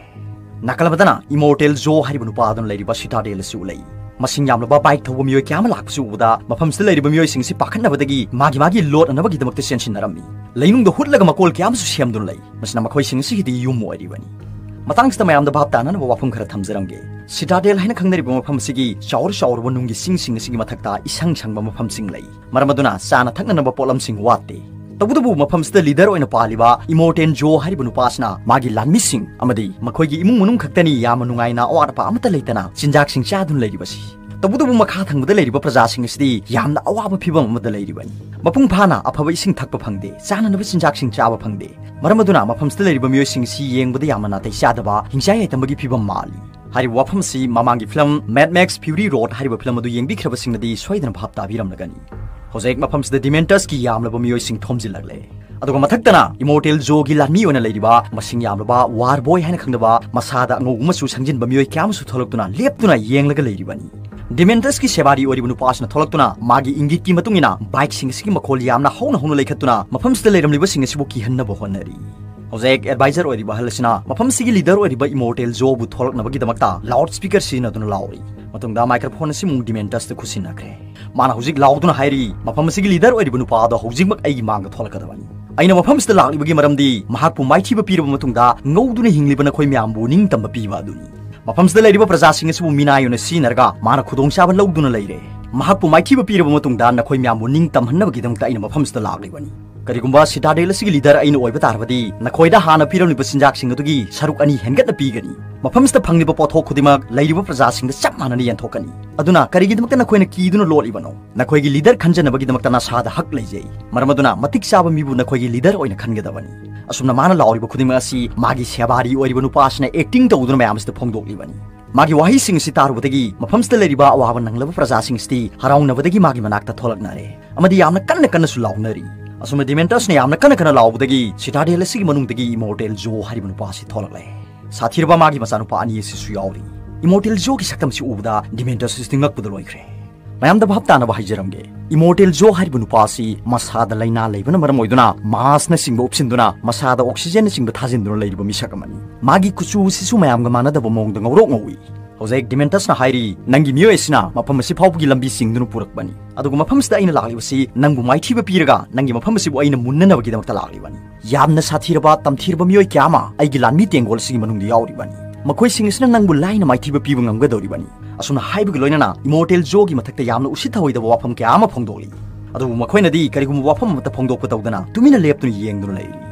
ꯅꯥꯀꯜ ꯑꯃꯗꯅ ꯏꯃꯣꯔꯇꯦꯜ ꯖꯣ ꯍꯥꯏꯔꯤꯕ ꯅꯨꯄꯥ ꯑꯗꯨꯅ ꯂꯩꯔꯤꯕ ꯁꯤꯇꯥꯗꯦꯜ ꯑꯁꯤ ꯎꯠꯂꯛꯏ꯫ ꯃꯁꯤꯡ ꯌꯥꯝꯂꯕ ꯕꯥꯏꯛ ꯊꯧꯕ ꯃꯤꯑꯣꯏ ꯀꯌꯥ ꯑꯃ ꯂꯥꯛꯄꯁꯤ ꯎꯕꯗ ꯃꯐꯝꯁꯤꯗ ꯂꯩꯔꯤꯕ ꯃꯤꯑꯣꯏꯁꯤꯡ ꯑꯁꯤ ꯄꯥꯈꯠꯅꯕꯗꯒꯤ ꯃꯥꯒꯤ ꯃꯥꯒꯤ ꯂꯣꯠꯅꯅꯕꯒꯤꯗꯃꯛꯇ ꯆꯦꯟꯁꯤꯟꯅꯔꯝꯃꯤ꯫ ꯂꯩꯅꯨꯡꯗ ꯍꯨꯠꯂꯒ ꯃꯀꯣꯜ ꯀꯌꯥ ꯑꯃꯁꯨ ꯁꯦꯝꯗꯨꯅ ꯂꯩ꯫ ꯃꯁꯤꯅ ꯃꯈꯣꯏꯁꯤꯡ ꯑꯁꯤꯒꯤꯗꯤ ꯌꯨꯝ ꯑꯣꯏꯔꯤꯕꯅꯤ꯫ ꯃꯇꯥꯡꯁꯤꯗ ꯃꯌꯥꯝꯗ ꯚꯥꯞ ꯇꯥꯅꯅꯕ ꯋꯥꯐꯝ ꯈꯔ ꯊꯝꯖꯔꯝꯒꯦ꯫ ꯁꯤꯇꯥꯗꯦꯜ ꯍꯥꯏꯅ ꯈꯪꯅꯔꯤꯕ ꯃꯐꯝ ꯑꯁꯤꯒꯤ ꯆꯥꯎꯔ ꯆꯥꯎꯔꯕ ꯅꯨꯡꯒꯤ ꯆꯤꯡꯁꯤꯡ ꯑꯁꯤꯒꯤ ꯃꯊꯛꯇ ꯏꯁꯪ ꯁꯪꯕ ꯃꯐꯝꯁꯤꯡ ꯂꯩ꯫ ꯃꯔꯝ ꯑꯗꯨꯅ ꯆꯥꯅ ꯊꯛꯅꯅꯕ ꯄꯣꯠꯂꯝꯁꯤꯡ ꯋꯥꯠꯇꯦ꯫ ꯇꯧꯕꯇꯕꯨ ꯃꯐꯝꯁꯤꯗ ꯂꯤꯗꯔ ꯑꯣꯏꯅ ꯄꯥꯜꯂꯤꯕ ꯏꯃꯣꯔꯇꯦꯟ ꯖꯣ ꯍꯥꯏꯔꯤꯕ ꯅꯨꯄꯥ ꯑꯁꯤꯅ ꯃꯥꯒꯤ ꯂꯥꯟꯃꯤꯁꯤꯡ ꯑꯃꯗꯤ ꯃꯈꯣꯏꯒꯤ ꯏꯃꯨꯡ ꯃꯅꯨꯡ ꯈꯛꯇꯅꯤ ꯌꯥꯝꯅ ꯅꯨꯡꯉꯥꯏꯅ ꯑꯋꯥꯠ ꯑꯄꯥ ꯑꯃꯠꯇ ꯂꯩꯇꯅ ꯆꯤꯟꯖꯥꯛꯁꯤꯡ ꯆꯥꯗꯨꯅ ꯂꯩꯔꯤꯕꯁꯤ꯫ ꯇꯧꯕꯇꯕꯨ ꯃꯈꯥ ꯊꯪꯕꯗ ꯂꯩꯔꯤꯕ ꯄ꯭ꯔꯖꯥꯁꯤꯡ ꯑꯁꯤꯗꯤ ꯌꯥꯝꯅ ꯑꯋꯥꯕ ꯐꯤꯚꯝ ꯑꯃꯗ ꯂꯩꯔꯤꯕꯅꯤ꯫ ꯃꯄꯨꯡ ꯐꯥꯅ ꯑꯐꯕ ꯏꯁꯤꯡ ꯊꯛꯄ ꯐꯪꯗꯦ, ꯆꯥꯅꯅꯕ ꯆꯤꯟꯖꯥꯛꯁꯤꯡ ꯆꯥꯕ ꯐꯪꯗꯦ꯫ ꯃꯔꯝ ꯑꯗꯨꯅ ꯃꯐꯝꯁꯤꯗ ꯂꯩꯔꯤꯕ ꯃꯤꯑꯣꯏꯁꯤꯡ ꯑꯁꯤ ꯌꯦꯡꯕꯗ ꯌꯥꯝꯅ ꯅꯥꯇꯩ ꯆꯥꯗꯕ ꯍꯤꯡꯆꯥꯏ ꯌꯥꯏꯇꯝꯕꯒꯤ ꯐꯤꯚꯝ ꯃꯥꯜꯂꯤ꯫ ꯍꯥꯏꯔꯤꯕ ꯋꯥꯐꯝ ꯑꯁꯤ ꯃꯃꯥꯡꯒꯤ ꯐꯤꯂꯝ ꯃꯦꯗ ꯃꯦꯛꯁ ꯐ꯭ꯌꯨꯔꯤ ꯔꯣꯗ ꯍꯥꯏꯔꯤꯕ ꯐꯤꯂꯝ ꯑꯗꯨ ꯌꯦꯡꯕꯤꯈ꯭ꯔꯕꯁꯤꯡꯅꯗꯤ ꯁꯣꯏꯗꯅ ꯚꯥꯞ ꯇꯥꯕꯤꯔꯝꯂꯒꯅꯤ꯫ ꯍꯧꯖꯤꯛ ꯃꯐꯝꯁꯤꯗ ꯗꯤꯃꯦꯟꯇꯁꯀꯤ ꯌꯥꯝꯂꯕ ꯃꯤꯑꯣꯏꯁꯤꯡ ꯊꯣꯝꯖꯤꯜꯂꯛꯂꯦ꯫ ꯑꯗꯨꯒ ꯃꯊꯛꯇꯅ ꯏꯃꯣꯔꯇꯦꯜ ꯖꯣꯒꯤ ꯂꯥꯟꯃꯤ ꯑꯣꯏꯅ ꯂꯩꯔꯤꯕ ꯃꯁꯤꯡ ꯌꯥꯝꯂꯕ ꯋꯥꯔ ꯕꯣꯏ ꯍꯥꯏꯅ ꯈꯪꯅꯕ ꯃꯁꯥꯗ ꯑꯉꯧꯕ ꯃꯆꯨ ꯁꯪꯖꯤꯟꯕ ꯃꯤꯑꯣꯏ ꯀꯌꯥ ꯑꯃꯁꯨ ꯊꯣꯛꯂꯛꯇꯨꯅ ꯂꯦꯞꯇꯨꯅ ꯌꯦꯡꯂꯒ ꯂꯩꯔꯤꯕꯅꯤ꯫ ꯗꯤꯃꯦꯟꯇꯁꯀꯤ ꯁꯦꯕꯥꯔꯤ ꯑꯣꯏꯔꯤꯕ ꯅꯨꯄꯥ ꯑꯁꯤꯅ ꯊꯣꯛꯂꯛꯇꯨꯅ ꯃꯥꯒꯤ ꯏꯪꯒꯤꯠꯀꯤ ꯃꯇꯨꯡ ꯏꯟꯅ ꯕꯥꯏꯛꯁꯤꯡ ꯑꯁꯤꯒꯤ ꯃꯈꯣꯜ ꯌꯥꯝꯅ ꯍꯧꯅ ꯍꯧꯅ ꯂꯩꯈꯠꯇꯨꯅ ꯃꯐꯝꯁꯤꯗ ꯂꯩꯔꯝꯂꯤꯕꯁꯤꯡ ꯑꯁꯤꯕꯨ ꯀꯤꯍꯟꯅꯕ ꯍꯣꯠꯅꯔꯤ꯫ ꯍꯧꯖꯤꯛ ꯑꯦꯗꯚꯥꯏꯖꯔ ꯑꯣꯏꯔꯤꯕ ꯑꯍꯜ ꯑꯁꯤꯅ ꯃꯐꯝꯁꯤꯒꯤ ꯂꯤꯗꯔ ꯑꯣꯏꯔꯤꯕ ꯏꯃꯣꯔꯇꯦꯜ ꯖꯣꯕꯨ ꯊꯣꯛꯂꯛꯅꯕꯒꯤꯗꯃꯛꯇ ꯂꯥꯎꯗ ꯁ꯭ꯄꯤꯀꯔ ꯁꯤꯖꯤꯟꯅꯗꯨꯅ ꯂꯥꯎꯔꯤ꯫ ꯃꯇꯨꯡꯗ ꯃꯥꯏꯀ꯭ꯔꯣꯐꯣꯟ ꯑꯁꯤ ꯑꯃꯨꯛ ꯗꯤꯃꯦꯟꯇꯁꯇ ꯈꯨꯠꯁꯤꯟꯅꯈ꯭ꯔꯦ꯫ ꯃꯥꯅ ꯍꯧꯖꯤꯛ ꯂꯥꯎꯗꯨꯅ ꯍꯥꯏꯔꯤ, "ꯃꯐꯝ ꯑꯁꯤꯒꯤ ꯂꯤꯗꯔ ꯑꯣꯏꯔꯤꯕ ꯅꯨꯄꯥ ꯑꯗꯣ ꯍꯧꯖꯤꯛꯃꯛ ꯑꯩꯒꯤ ꯃꯥꯡꯗ ꯊꯣꯛꯂꯛꯀꯗꯕꯅꯤ꯫ ꯑꯩꯅ ꯃꯐꯝꯁꯤꯗ ꯂꯥꯛꯂꯤꯕꯒꯤ ꯃꯔꯝꯗꯤ ꯃꯍꯥꯛꯄꯨ ꯃꯥꯏꯊꯤꯕ ꯄꯤꯔꯕ ꯃꯇꯨꯡꯗ ꯉꯧꯗꯨꯅ ꯍꯤꯡꯂꯤꯕ ꯅꯈꯣꯏ ꯃꯌꯥꯝꯕꯨ ꯅꯤꯡꯇꯝꯕ ꯄꯤꯕ ꯑꯗꯨꯅꯤ꯫ ꯃꯐꯝꯁꯤꯗ ꯂꯩꯔꯤꯕ ꯄ꯭ꯔꯖꯥꯁꯤꯡ ꯑꯁꯤꯕꯨ ꯃꯤꯅꯥꯏ ꯑꯣꯏꯅ ꯁꯤꯖꯤꯟꯅꯔꯒ ꯃꯥꯅ ꯈꯨꯗꯣꯡꯆꯥꯕ ꯂꯧꯗꯨꯅ ꯂꯩꯔꯦ꯫ ꯃꯍꯥꯛꯄꯨ ꯃꯥꯏꯊꯤꯕ ꯄꯤꯔꯕ ꯃꯇꯨꯡꯗ ꯅꯈꯣꯏ ꯃꯌꯥꯝꯕꯨ ꯅꯤꯡꯇꯝꯍꯟꯅꯕꯒꯤꯗꯃꯛꯇ ꯑꯩꯅ ꯃꯐꯝꯁꯤꯗ ꯂꯥꯛꯂꯤꯕꯅꯤ꯫ ꯀꯔꯤꯒꯨꯝꯕ ꯁꯤꯇꯥꯗꯦꯜ ꯑꯁꯤꯒꯤ ꯂꯤꯗꯔ ꯑꯩꯅ ꯑꯣꯏꯕ ꯇꯥꯔꯕꯗꯤ ꯅꯈꯣꯏꯗ ꯍꯥꯟꯅ ꯄꯤꯔꯝꯂꯤꯕ ꯆꯤꯟꯖꯥꯛꯁꯤꯡ ꯑꯗꯨꯒꯤ ꯁꯔꯨꯛ ꯑꯅꯤ ꯍꯦꯟꯒꯠꯅ ꯄꯤꯒꯅꯤ꯫ ꯃꯐꯝꯁꯤꯗ ꯐꯪꯂꯤꯕ ꯄꯣꯠꯊꯣꯛ ꯈꯨꯗꯤꯡꯃꯛ ꯂꯩꯔꯤꯕ ꯄ꯭ꯔꯖꯥꯁꯤꯡꯗ ꯆꯞ ꯃꯥꯟꯅꯅ ꯌꯦꯟꯊꯣꯛꯀꯅꯤ꯫ ꯑꯗꯨꯅ ꯀꯔꯤꯒꯤꯗꯃꯛꯇ ꯅꯈꯣꯏꯅ ꯀꯤꯗꯨꯅ ꯂꯣꯠꯂꯤꯕꯅꯣ? ꯅꯈꯣꯏꯒꯤ ꯂꯤꯗꯔ ꯈꯟꯖꯅꯕꯒꯤꯗꯃꯛꯇ ꯅꯁꯥꯗ ꯍꯛ ꯂꯩꯖꯩ꯫ ꯃꯔꯝ ꯑꯗꯨꯅ ꯃꯇꯤꯛ ꯆꯥꯕ ꯃꯤꯕꯨ ꯅꯈꯣꯏꯒꯤ ꯂꯤꯗꯔ ꯑꯣꯏꯅ ꯈꯟꯒꯗꯕꯅꯤ꯫" ꯑꯁꯨꯝꯅ ꯃꯥꯅ ꯂꯥꯎꯔꯤꯕ ꯈꯨꯗꯤꯡꯃꯛ ꯑꯁꯤ ꯃꯥꯒꯤ ꯁꯦꯕꯥꯔꯤ ꯑꯣꯏꯔꯤꯕ ꯅꯨꯄꯥ ꯑꯁꯤꯅ ꯑꯦꯛꯇꯤꯡ ꯇꯧꯗꯨꯅ ꯃꯌꯥꯝ ꯑꯁꯤꯗ ꯐꯣꯡꯗꯣꯛꯂꯤꯕꯅꯤ꯫ ꯃꯥꯒꯤ ꯋꯥꯍꯩꯁꯤꯡ ꯑꯁꯤ ꯇꯥꯔꯨꯕꯗꯒꯤ ꯃꯐꯝꯁꯤꯗ ꯂꯩꯔꯤꯕ ꯑꯋꯥꯕ ꯅꯪꯂꯕ ꯄ꯭ꯔꯖꯥꯁꯤꯡ ꯑꯁꯤꯗꯤ ꯍꯔꯥꯎꯅꯕꯗꯒꯤ ꯃꯥꯒꯤ ꯃꯅꯥꯛꯇ ꯊꯣꯛꯂꯛꯅꯔꯦ ꯑꯃꯗꯤ ꯌꯥꯝꯅ ꯀꯟꯅ ꯀꯟꯅꯁꯨ ꯂꯥꯎꯅꯔꯤ꯫ ꯑꯁꯨꯝꯅ ꯗꯤꯃꯦꯟꯇꯁꯅ ꯌꯥꯝꯅ ꯀꯟꯅ ꯀꯟꯅ ꯂꯥꯎꯕꯗꯒꯤ ꯁꯤꯇꯥꯗꯦꯜ ꯑꯁꯤꯒꯤ ꯃꯅꯨꯡꯗꯒꯤ ꯏꯃꯣꯔꯇꯦꯜ ꯖꯣ ꯍꯥꯏꯔꯤꯕ ꯅꯨꯄꯥ ꯑꯁꯤ ꯊꯣꯛꯂꯛꯂꯦ꯫ ꯁꯥꯊꯤꯔꯕ ꯃꯥꯒꯤ ꯃꯆꯥꯅꯨꯄꯥ ꯑꯅꯤ ꯑꯁꯤꯁꯨ ꯌꯥꯎꯔꯤ꯫ ꯏꯃꯣꯔꯇꯦꯜ ꯖꯣꯒꯤ ꯁꯛꯇꯝꯁꯤ ꯎꯕꯗ ꯗꯤꯃꯦꯟꯇꯁ ꯑꯁꯤ ꯉꯛꯄꯗ ꯂꯣꯏꯈ꯭ꯔꯦ꯫ ꯃꯌꯥꯝꯗ ꯚꯥꯞ ꯇꯥꯅꯕ ꯍꯥꯏꯖꯔꯝꯒꯦ, ꯏꯃꯣꯔꯇꯦꯜ ꯖꯣ ꯍꯥꯏꯔꯤꯕ ꯅꯨꯄꯥ ꯑꯁꯤ ꯃꯁꯥꯗ ꯂꯥꯏꯅꯥ ꯂꯩꯕꯅ ꯃꯔꯝ ꯑꯣꯏꯗꯨꯅ ꯃꯥꯁꯅꯆꯤꯡꯕ ꯎꯞꯁꯤꯟꯗꯨꯅ ꯃꯁꯥꯗ ꯑꯣꯛꯁꯤꯖꯦꯟꯅꯆꯤꯡꯕ ꯊꯥꯖꯤꯟꯗꯨꯅ ꯂꯩꯔꯤꯕ ꯃꯤꯁꯛ ꯑꯃꯅꯤ꯫ ꯃꯥꯒꯤ ꯀꯨꯆꯨ ꯑꯁꯤꯁꯨ ꯃꯌꯥꯝꯒ ꯃꯥꯟꯅꯗꯕ ꯃꯑꯣꯡꯗ ꯉꯧꯔꯣꯛ ꯉꯧꯏ꯫ ꯍꯧꯖꯤꯛ ꯗꯤꯃꯦꯟꯇꯁꯅ ꯍꯥꯏꯔꯤ, "ꯅꯪꯒꯤ ꯃꯤꯑꯣꯏ ꯑꯁꯤꯅ ꯃꯐꯝ ꯑꯁꯤ ꯐꯥꯎꯕꯒꯤ ꯂꯝꯕꯤ ꯆꯤꯡꯗꯨꯅ ꯄꯨꯔꯛꯄꯅꯤ, ꯑꯗꯨꯒ ꯃꯐꯝꯁꯤꯗ ꯑꯩꯅ ꯂꯥꯛꯂꯤꯕꯁꯤ ꯅꯪꯕꯨ ꯃꯥꯏꯊꯤꯕ ꯄꯤꯔꯒ ꯅꯪꯒꯤ ꯃꯐꯝ ꯑꯁꯤꯕꯨ ꯑꯩꯅ ꯃꯨꯟꯅꯅꯕꯒꯤꯗꯃꯛꯇ ꯂꯥꯛꯂꯤꯕꯅꯤ꯫ ꯌꯥꯝꯅ ꯁꯥꯊꯤꯔꯕ ꯇꯝꯊꯤꯔꯕ ꯃꯤꯑꯣꯏ ꯀꯌꯥ ꯑꯃ ꯑꯩꯒꯤ ꯂꯥꯟꯃꯤ ꯇꯦꯡꯒꯣꯜ ꯑꯁꯤꯒꯤ ꯃꯅꯨꯡꯗ ꯌꯥꯎꯔꯤꯕꯅꯤ꯫ ꯃꯈꯣꯏꯁꯤꯡ ꯑꯁꯤꯅ ꯅꯪꯕꯨ ꯂꯥꯏꯅ ꯃꯥꯏꯊꯤꯕ ꯄꯤꯕ ꯉꯝꯒꯗꯧꯔꯤꯕꯅꯤ"꯫ ꯑꯁꯨꯝꯅ ꯍꯥꯏꯕꯒ ꯂꯣꯏꯅꯅ ꯏꯃꯣꯔꯇꯦꯜ ꯖꯣꯒꯤ ꯃꯊꯛꯇ ꯌꯥꯝꯅ ꯎꯁꯤꯠ ꯊꯑꯣꯏꯗꯕ ꯋꯥꯐꯝ ꯀꯌꯥ ꯑꯃ ꯐꯣꯡꯗꯣꯛꯂꯤ꯫ ꯑꯗꯨꯕꯨ ꯃꯈꯣꯏꯅꯗꯤ ꯀꯔꯤꯒꯨꯝꯕ ꯋꯥꯐꯝ ꯑꯃꯠꯇ ꯐꯣꯡꯗꯣꯛꯄ ꯇꯧꯗꯅ ꯇꯨꯃꯤꯟꯅ ꯂꯦꯞꯇꯨꯅ ꯌꯦꯡꯗꯨꯅ ꯂꯩꯔꯤ꯫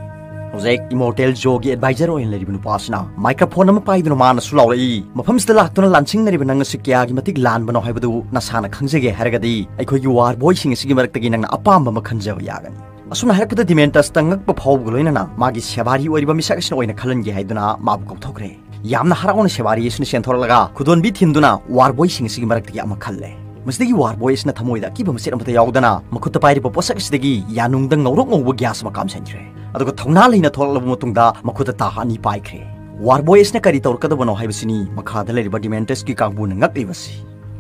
ꯍꯧꯖꯤꯛ ꯏꯃꯣꯔꯇꯦꯜ ꯖꯣꯒꯤ ꯑꯦꯗꯚꯥꯏꯖꯔ ꯑꯣꯏꯅ ꯂꯩꯔꯤꯕ ꯅꯨꯄꯥ ꯑꯁꯤꯅ ꯃꯥꯏꯀ꯭ꯔꯣꯐꯣꯟ ꯑꯃ ꯄꯥꯏꯗꯨꯅ ꯃꯥꯅꯁꯨ ꯂꯥꯎꯔꯛꯏ, "ꯃꯐꯝꯁꯤꯗ ꯂꯥꯛꯇꯨꯅ ꯂꯥꯟꯁꯤꯡꯅꯔꯤꯕ ꯅꯪ ꯑꯁꯤ ꯀꯌꯥꯒꯤ ꯃꯇꯤꯛ ꯂꯥꯟꯕꯅꯣ ꯍꯥꯏꯕꯗꯨ ꯅꯁꯥꯅ ꯈꯪꯖꯒꯦ ꯍꯥꯏꯔꯒꯗꯤ ꯑꯩꯈꯣꯏꯒꯤ ꯋꯥꯔ ꯕꯣꯏꯁꯤꯡ ꯑꯁꯤꯒꯤ ꯃꯔꯛꯇꯒꯤ ꯅꯪꯅ ꯑꯄꯥꯝꯕ ꯑꯃ ꯈꯟꯖꯕ ꯌꯥꯒꯅꯤ"꯫ ꯑꯁꯨꯝꯅ ꯍꯥꯏꯔꯛꯄꯗ ꯗꯤꯃꯦꯟꯇꯁꯇ ꯉꯛꯄ ꯐꯥꯎꯕꯒ ꯂꯣꯏꯅꯅ ꯃꯥꯒꯤ ꯁꯦꯕꯥꯔꯤ ꯑꯣꯏꯔꯤꯕ ꯃꯤꯁꯛ ꯑꯁꯤꯅ ꯑꯣꯏꯅ ꯈꯜꯍꯟꯒꯦ ꯍꯥꯏꯗꯨꯅ ꯃꯥꯕꯨ ꯀꯧꯊꯣꯛꯈ꯭ꯔꯦ꯫ ꯌꯥꯝꯅ ꯍꯔꯥꯎꯅ ꯁꯦꯕꯥꯔꯤ ꯑꯁꯤꯅ ꯆꯦꯟꯊꯣꯔꯛꯂꯒ ꯈꯨꯗꯣꯟꯕꯤ ꯊꯤꯟꯗꯨꯅ ꯋꯥꯔ ꯕꯣꯏꯁꯤꯡ ꯑꯁꯤꯒꯤ ꯃꯔꯛꯇꯒꯤ ꯑꯃ ꯈꯜꯂꯦ꯫ ꯃꯁꯤꯗꯒꯤ ꯋꯥꯔ ꯕꯣꯏ ꯑꯁꯤꯅ ꯊꯃꯣꯏꯗ ꯑꯀꯤꯕ ꯃꯆꯦꯠ ꯑꯃꯠꯇ ꯌꯥꯎꯗꯅ ꯃꯈꯨꯠꯇ ꯄꯥꯏꯔꯤꯕ ꯄꯣꯠꯁꯛ ꯑꯁꯤꯗꯒꯤ ꯌꯥꯅꯨꯡꯗ ꯉꯧꯔꯣꯛ ꯉꯧꯕ ꯒ꯭ꯌꯥꯁ ꯑꯃ ꯀꯥꯝꯁꯤꯟꯈ꯭ꯔꯦ꯫ ꯑꯗꯨꯒ ꯊꯧꯅꯥ ꯂꯩꯅ ꯊꯣꯛꯂꯛꯂꯕ ꯃꯇꯨꯡꯗ ꯃꯈꯨꯠꯇ ꯇꯥ ꯑꯅꯤ ꯄꯥꯏꯈ꯭ꯔꯦ꯫ ꯋꯥꯔ ꯕꯣꯏ ꯑꯁꯤꯅ ꯀꯔꯤ ꯇꯧꯔꯛꯀꯗꯕꯅꯣ ꯍꯥꯏꯕꯁꯤꯅꯤ ꯃꯈꯥꯗ ꯂꯩꯔꯤꯕ ꯗꯤꯃꯦꯟꯇꯁꯀꯤ ꯀꯥꯡꯕꯨꯅ ꯉꯛꯂꯤꯕꯁꯤ꯫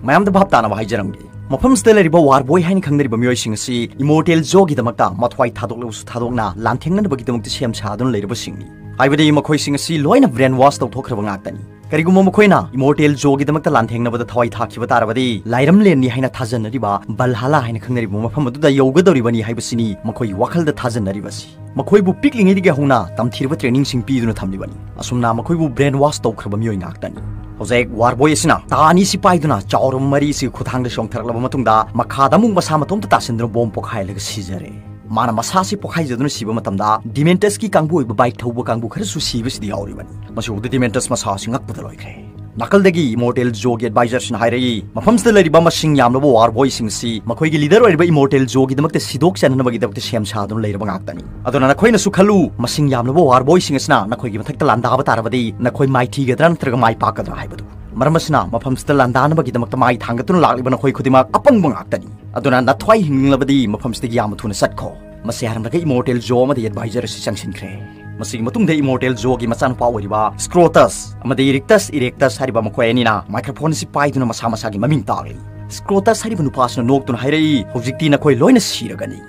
ꯃꯌꯥꯝꯗ ꯚꯥꯞ ꯇꯥꯅꯕ ꯍꯥꯏꯖꯔꯝꯒꯦ꯫ ꯃꯐꯝꯁꯤꯗ ꯂꯩꯔꯤꯕ ꯋꯥꯔ ꯕꯣꯏ ꯍꯥꯏꯅ ꯈꯪꯅꯔꯤꯕ ꯃꯤꯑꯣꯏꯁꯤꯡ ꯑꯁꯤ ꯏꯃꯣꯔꯇꯦꯜ ꯖꯣꯒꯤꯗꯃꯛꯇ ꯃꯊ꯭ꯋꯥꯏ ꯊꯥꯗꯣꯛꯂꯕꯁꯨ ꯊꯥꯗꯣꯛꯅ ꯂꯥꯟꯊꯦꯡꯅꯅꯕꯒꯤꯗꯃꯛꯇ ꯁꯦꯝ ꯁꯥꯗꯨꯅ ꯂꯩꯔꯕꯁꯤꯡꯅꯤ꯫ ꯍꯥꯏꯕꯗꯤ ꯃꯈꯣꯏꯁꯤꯡ ꯑꯁꯤ ꯂꯣꯏꯅ ꯕ꯭ꯔꯦꯟ ꯋꯥꯁ ꯇꯧꯊꯣꯛꯈ꯭ꯔꯕ ꯉꯥꯛꯇꯅꯤ꯫ ꯀꯔꯤꯒꯨꯝꯕ ꯃꯈꯣꯏꯅ ꯏꯃꯣꯔꯇꯦꯜ ꯖꯣꯒꯤꯗꯃꯛꯇ ꯂꯥꯟꯊꯦꯡꯅꯕꯗ ꯊꯋꯥꯏ ꯊꯥꯈꯤꯕ ꯇꯥꯔꯕꯗꯤ ꯂꯥꯏꯔꯝꯂꯦꯟꯅꯤ ꯍꯥꯏꯅ ꯊꯥꯖꯅꯔꯤꯕ ꯕꯜꯍꯥꯂꯥ ꯍꯥꯏꯅ ꯈꯪꯅꯔꯤꯕ ꯃꯐꯝ ꯑꯗꯨꯗ ꯌꯧꯒꯗꯧꯔꯤꯕꯅꯤ ꯍꯥꯏꯕꯁꯤꯅꯤ ꯃꯈꯣꯏꯒꯤ ꯋꯥꯈꯜꯗ ꯊꯥꯖꯅꯔꯤꯕꯁꯤ꯫ ꯃꯈꯣꯏꯕꯨ ꯄꯤꯛꯂꯤꯉꯩꯗꯒꯤ ꯍꯧꯅ ꯇꯝꯊꯤꯔꯕ ꯇ꯭ꯔꯦꯅꯤꯡꯁꯤꯡ ꯄꯤꯗꯨꯅ ꯊꯝꯂꯤꯕꯅꯤ꯫ ꯑꯁꯨꯝꯅ ꯃꯈꯣꯏꯕꯨ ꯕ꯭ꯔꯦꯟ ꯋꯥꯁ ꯇꯧꯈ꯭ꯔꯕ ꯃꯤꯑꯣꯏ ꯉꯥꯛꯇꯅꯤ꯫ ꯍꯧꯖꯤꯛ ꯋꯥꯔ ꯕꯣꯏ ꯑꯁꯤꯅ ꯇꯥ ꯑꯅꯤꯁꯤ ꯄꯥꯏꯗꯨꯅ ꯆꯥꯎꯔꯕ ꯃꯔꯤ ꯑꯁꯤꯒꯤ ꯈꯨꯊꯥꯡꯗ ꯆꯣꯡꯊꯔꯛꯂꯕ ꯃꯇꯨꯡꯗ ꯃꯈꯥꯗ ꯑꯃꯨꯛ ꯃꯁꯥ ꯃꯇꯣꯝꯇ ꯇꯥꯁꯤꯟꯗꯨꯅ ꯕꯣꯝ ꯄꯣꯈꯥꯏꯍꯜꯂꯒ ꯁꯤꯖꯔꯦ꯫ ꯃꯥꯅ ꯃꯁꯥꯁꯤ ꯄꯣꯈꯥꯏꯖꯗꯨꯅ ꯁꯤꯕ ꯃꯇꯝꯗ ꯗꯤꯃꯦꯟꯇꯁꯀꯤ ꯀꯥꯡꯕꯨ ꯑꯣꯏꯕ ꯕꯥꯏꯛ ꯊꯧꯕ ꯀꯥꯡꯕꯨ ꯈꯔꯁꯨ ꯁꯤꯕꯁꯤꯗ ꯌꯥꯎꯔꯤꯕꯅꯤ꯫ ꯃꯁꯤ ꯎꯕꯗ ꯗꯤꯃꯦꯟꯇꯁ ꯃꯁꯥꯁꯤ ꯉꯛꯄꯗ ꯂꯣꯏꯈ꯭ꯔꯦ꯫ ꯅꯥꯀꯜꯗꯒꯤ ꯏꯃꯣꯔꯇꯦꯜ ꯖꯣꯒꯤ ꯑꯦꯗꯚꯥꯏꯖꯔꯁꯤꯅ ꯍꯥꯏꯔꯛꯏ, ꯃꯐꯝꯁꯤꯗ ꯂꯩꯔꯤꯕ ꯃꯁꯤꯡ ꯌꯥꯝꯂꯕ ꯋꯥꯔ ꯕꯣꯏꯁꯤꯡ ꯑꯁꯤ ꯃꯈꯣꯏꯒꯤ ꯂꯤꯗꯔ ꯑꯣꯏꯔꯤꯕ ꯏꯃꯣꯔꯇꯦꯜ ꯖꯣꯒꯤꯗꯃꯛꯇ ꯁꯤꯗꯣꯛ ꯆꯟꯅꯅꯕꯒꯤꯗꯃꯛꯇ ꯁꯦꯝ ꯁꯥꯗꯨꯅ ꯂꯩꯔꯕ ꯉꯥꯛꯇꯅꯤ꯫ ꯑꯗꯨꯅ ꯅꯈꯣꯏꯅꯁꯨ ꯈꯜꯂꯨ, ꯃꯁꯤꯡ ꯌꯥꯝꯂꯕ ꯋꯥꯔ ꯕꯣꯏꯁꯤꯡ ꯑꯁꯤꯅ ꯅꯈꯣꯏꯒꯤ ꯃꯊꯛꯇ ꯂꯥꯟꯗꯥꯕ ꯇꯥꯔꯕꯗꯤ ꯅꯈꯣꯏ ꯃꯥꯏꯊꯤꯒꯗ꯭ꯔꯥ ꯅꯠꯇ꯭ꯔꯒ ꯃꯥꯏ ꯄꯥꯛꯀꯗ꯭ꯔꯥ ꯍꯥꯏꯕꯗꯨ꯫ ꯃꯔꯝ ꯑꯁꯤꯅ ꯃꯐꯝꯁꯤꯗ ꯂꯥꯟꯗꯥꯅꯕꯒꯤꯗꯃꯛꯇ ꯃꯥꯏ ꯊꯥꯡꯒꯠꯇꯨꯅ ꯂꯥꯛꯂꯤꯕ ꯅꯈꯣꯏ ꯈꯨꯗꯤꯡꯃꯛ ꯑꯄꯪꯕ ꯉꯥꯛꯇꯅꯤ꯫ ꯑꯗꯨꯅ ꯅꯊ꯭ꯋꯥꯏ ꯍꯤꯡꯅꯤꯡꯂꯕꯗꯤ ꯃꯐꯝꯁꯤꯗꯒꯤ ꯌꯥꯝꯅ ꯊꯨꯅ ꯆꯠꯈꯣ꯫ ꯃꯁꯤ ꯍꯥꯏꯔꯝꯂꯒ ꯏꯃꯣꯔꯇꯦꯜ ꯖꯣ ꯑꯃꯗꯤ ꯑꯦꯗꯚꯥꯏꯖꯔ ꯑꯁꯤ ꯆꯪꯁꯤꯟꯈ꯭ꯔꯦ꯫ ꯃꯁꯤꯒꯤ ꯃꯇꯨꯡꯗ ꯏꯃꯣꯔꯇꯦꯜ ꯖꯣꯒꯤ ꯃꯆꯥꯅꯨꯄꯥ ꯑꯣꯏꯔꯤꯕ ꯁ꯭ꯀ꯭ꯔꯣꯇꯁ ꯑꯃꯗꯤ ꯔꯤꯛꯇꯁ ꯏꯔꯦꯛꯇꯁ ꯍꯥꯏꯔꯤꯕ ꯃꯈꯣꯏ ꯑꯅꯤꯅ ꯃꯥꯏꯀ꯭ꯔꯣꯐꯣꯟ ꯑꯁꯤ ꯄꯥꯏꯗꯨꯅ ꯃꯁꯥ ꯃꯁꯥꯒꯤ ꯃꯃꯤꯡ ꯇꯥꯛꯂꯤ꯫ ꯁ꯭ꯀ꯭ꯔꯣꯇꯁ ꯍꯥꯏꯔꯤꯕ ꯅꯨꯄꯥꯁꯤꯅ ꯅꯣꯛꯇꯨꯅ ꯍꯥꯏꯔꯛꯏ, "ꯍꯧꯖꯤꯛꯇꯤ ꯅꯈꯣꯏ ꯂꯣꯏꯅ ꯁꯤꯔꯒꯅꯤ"꯫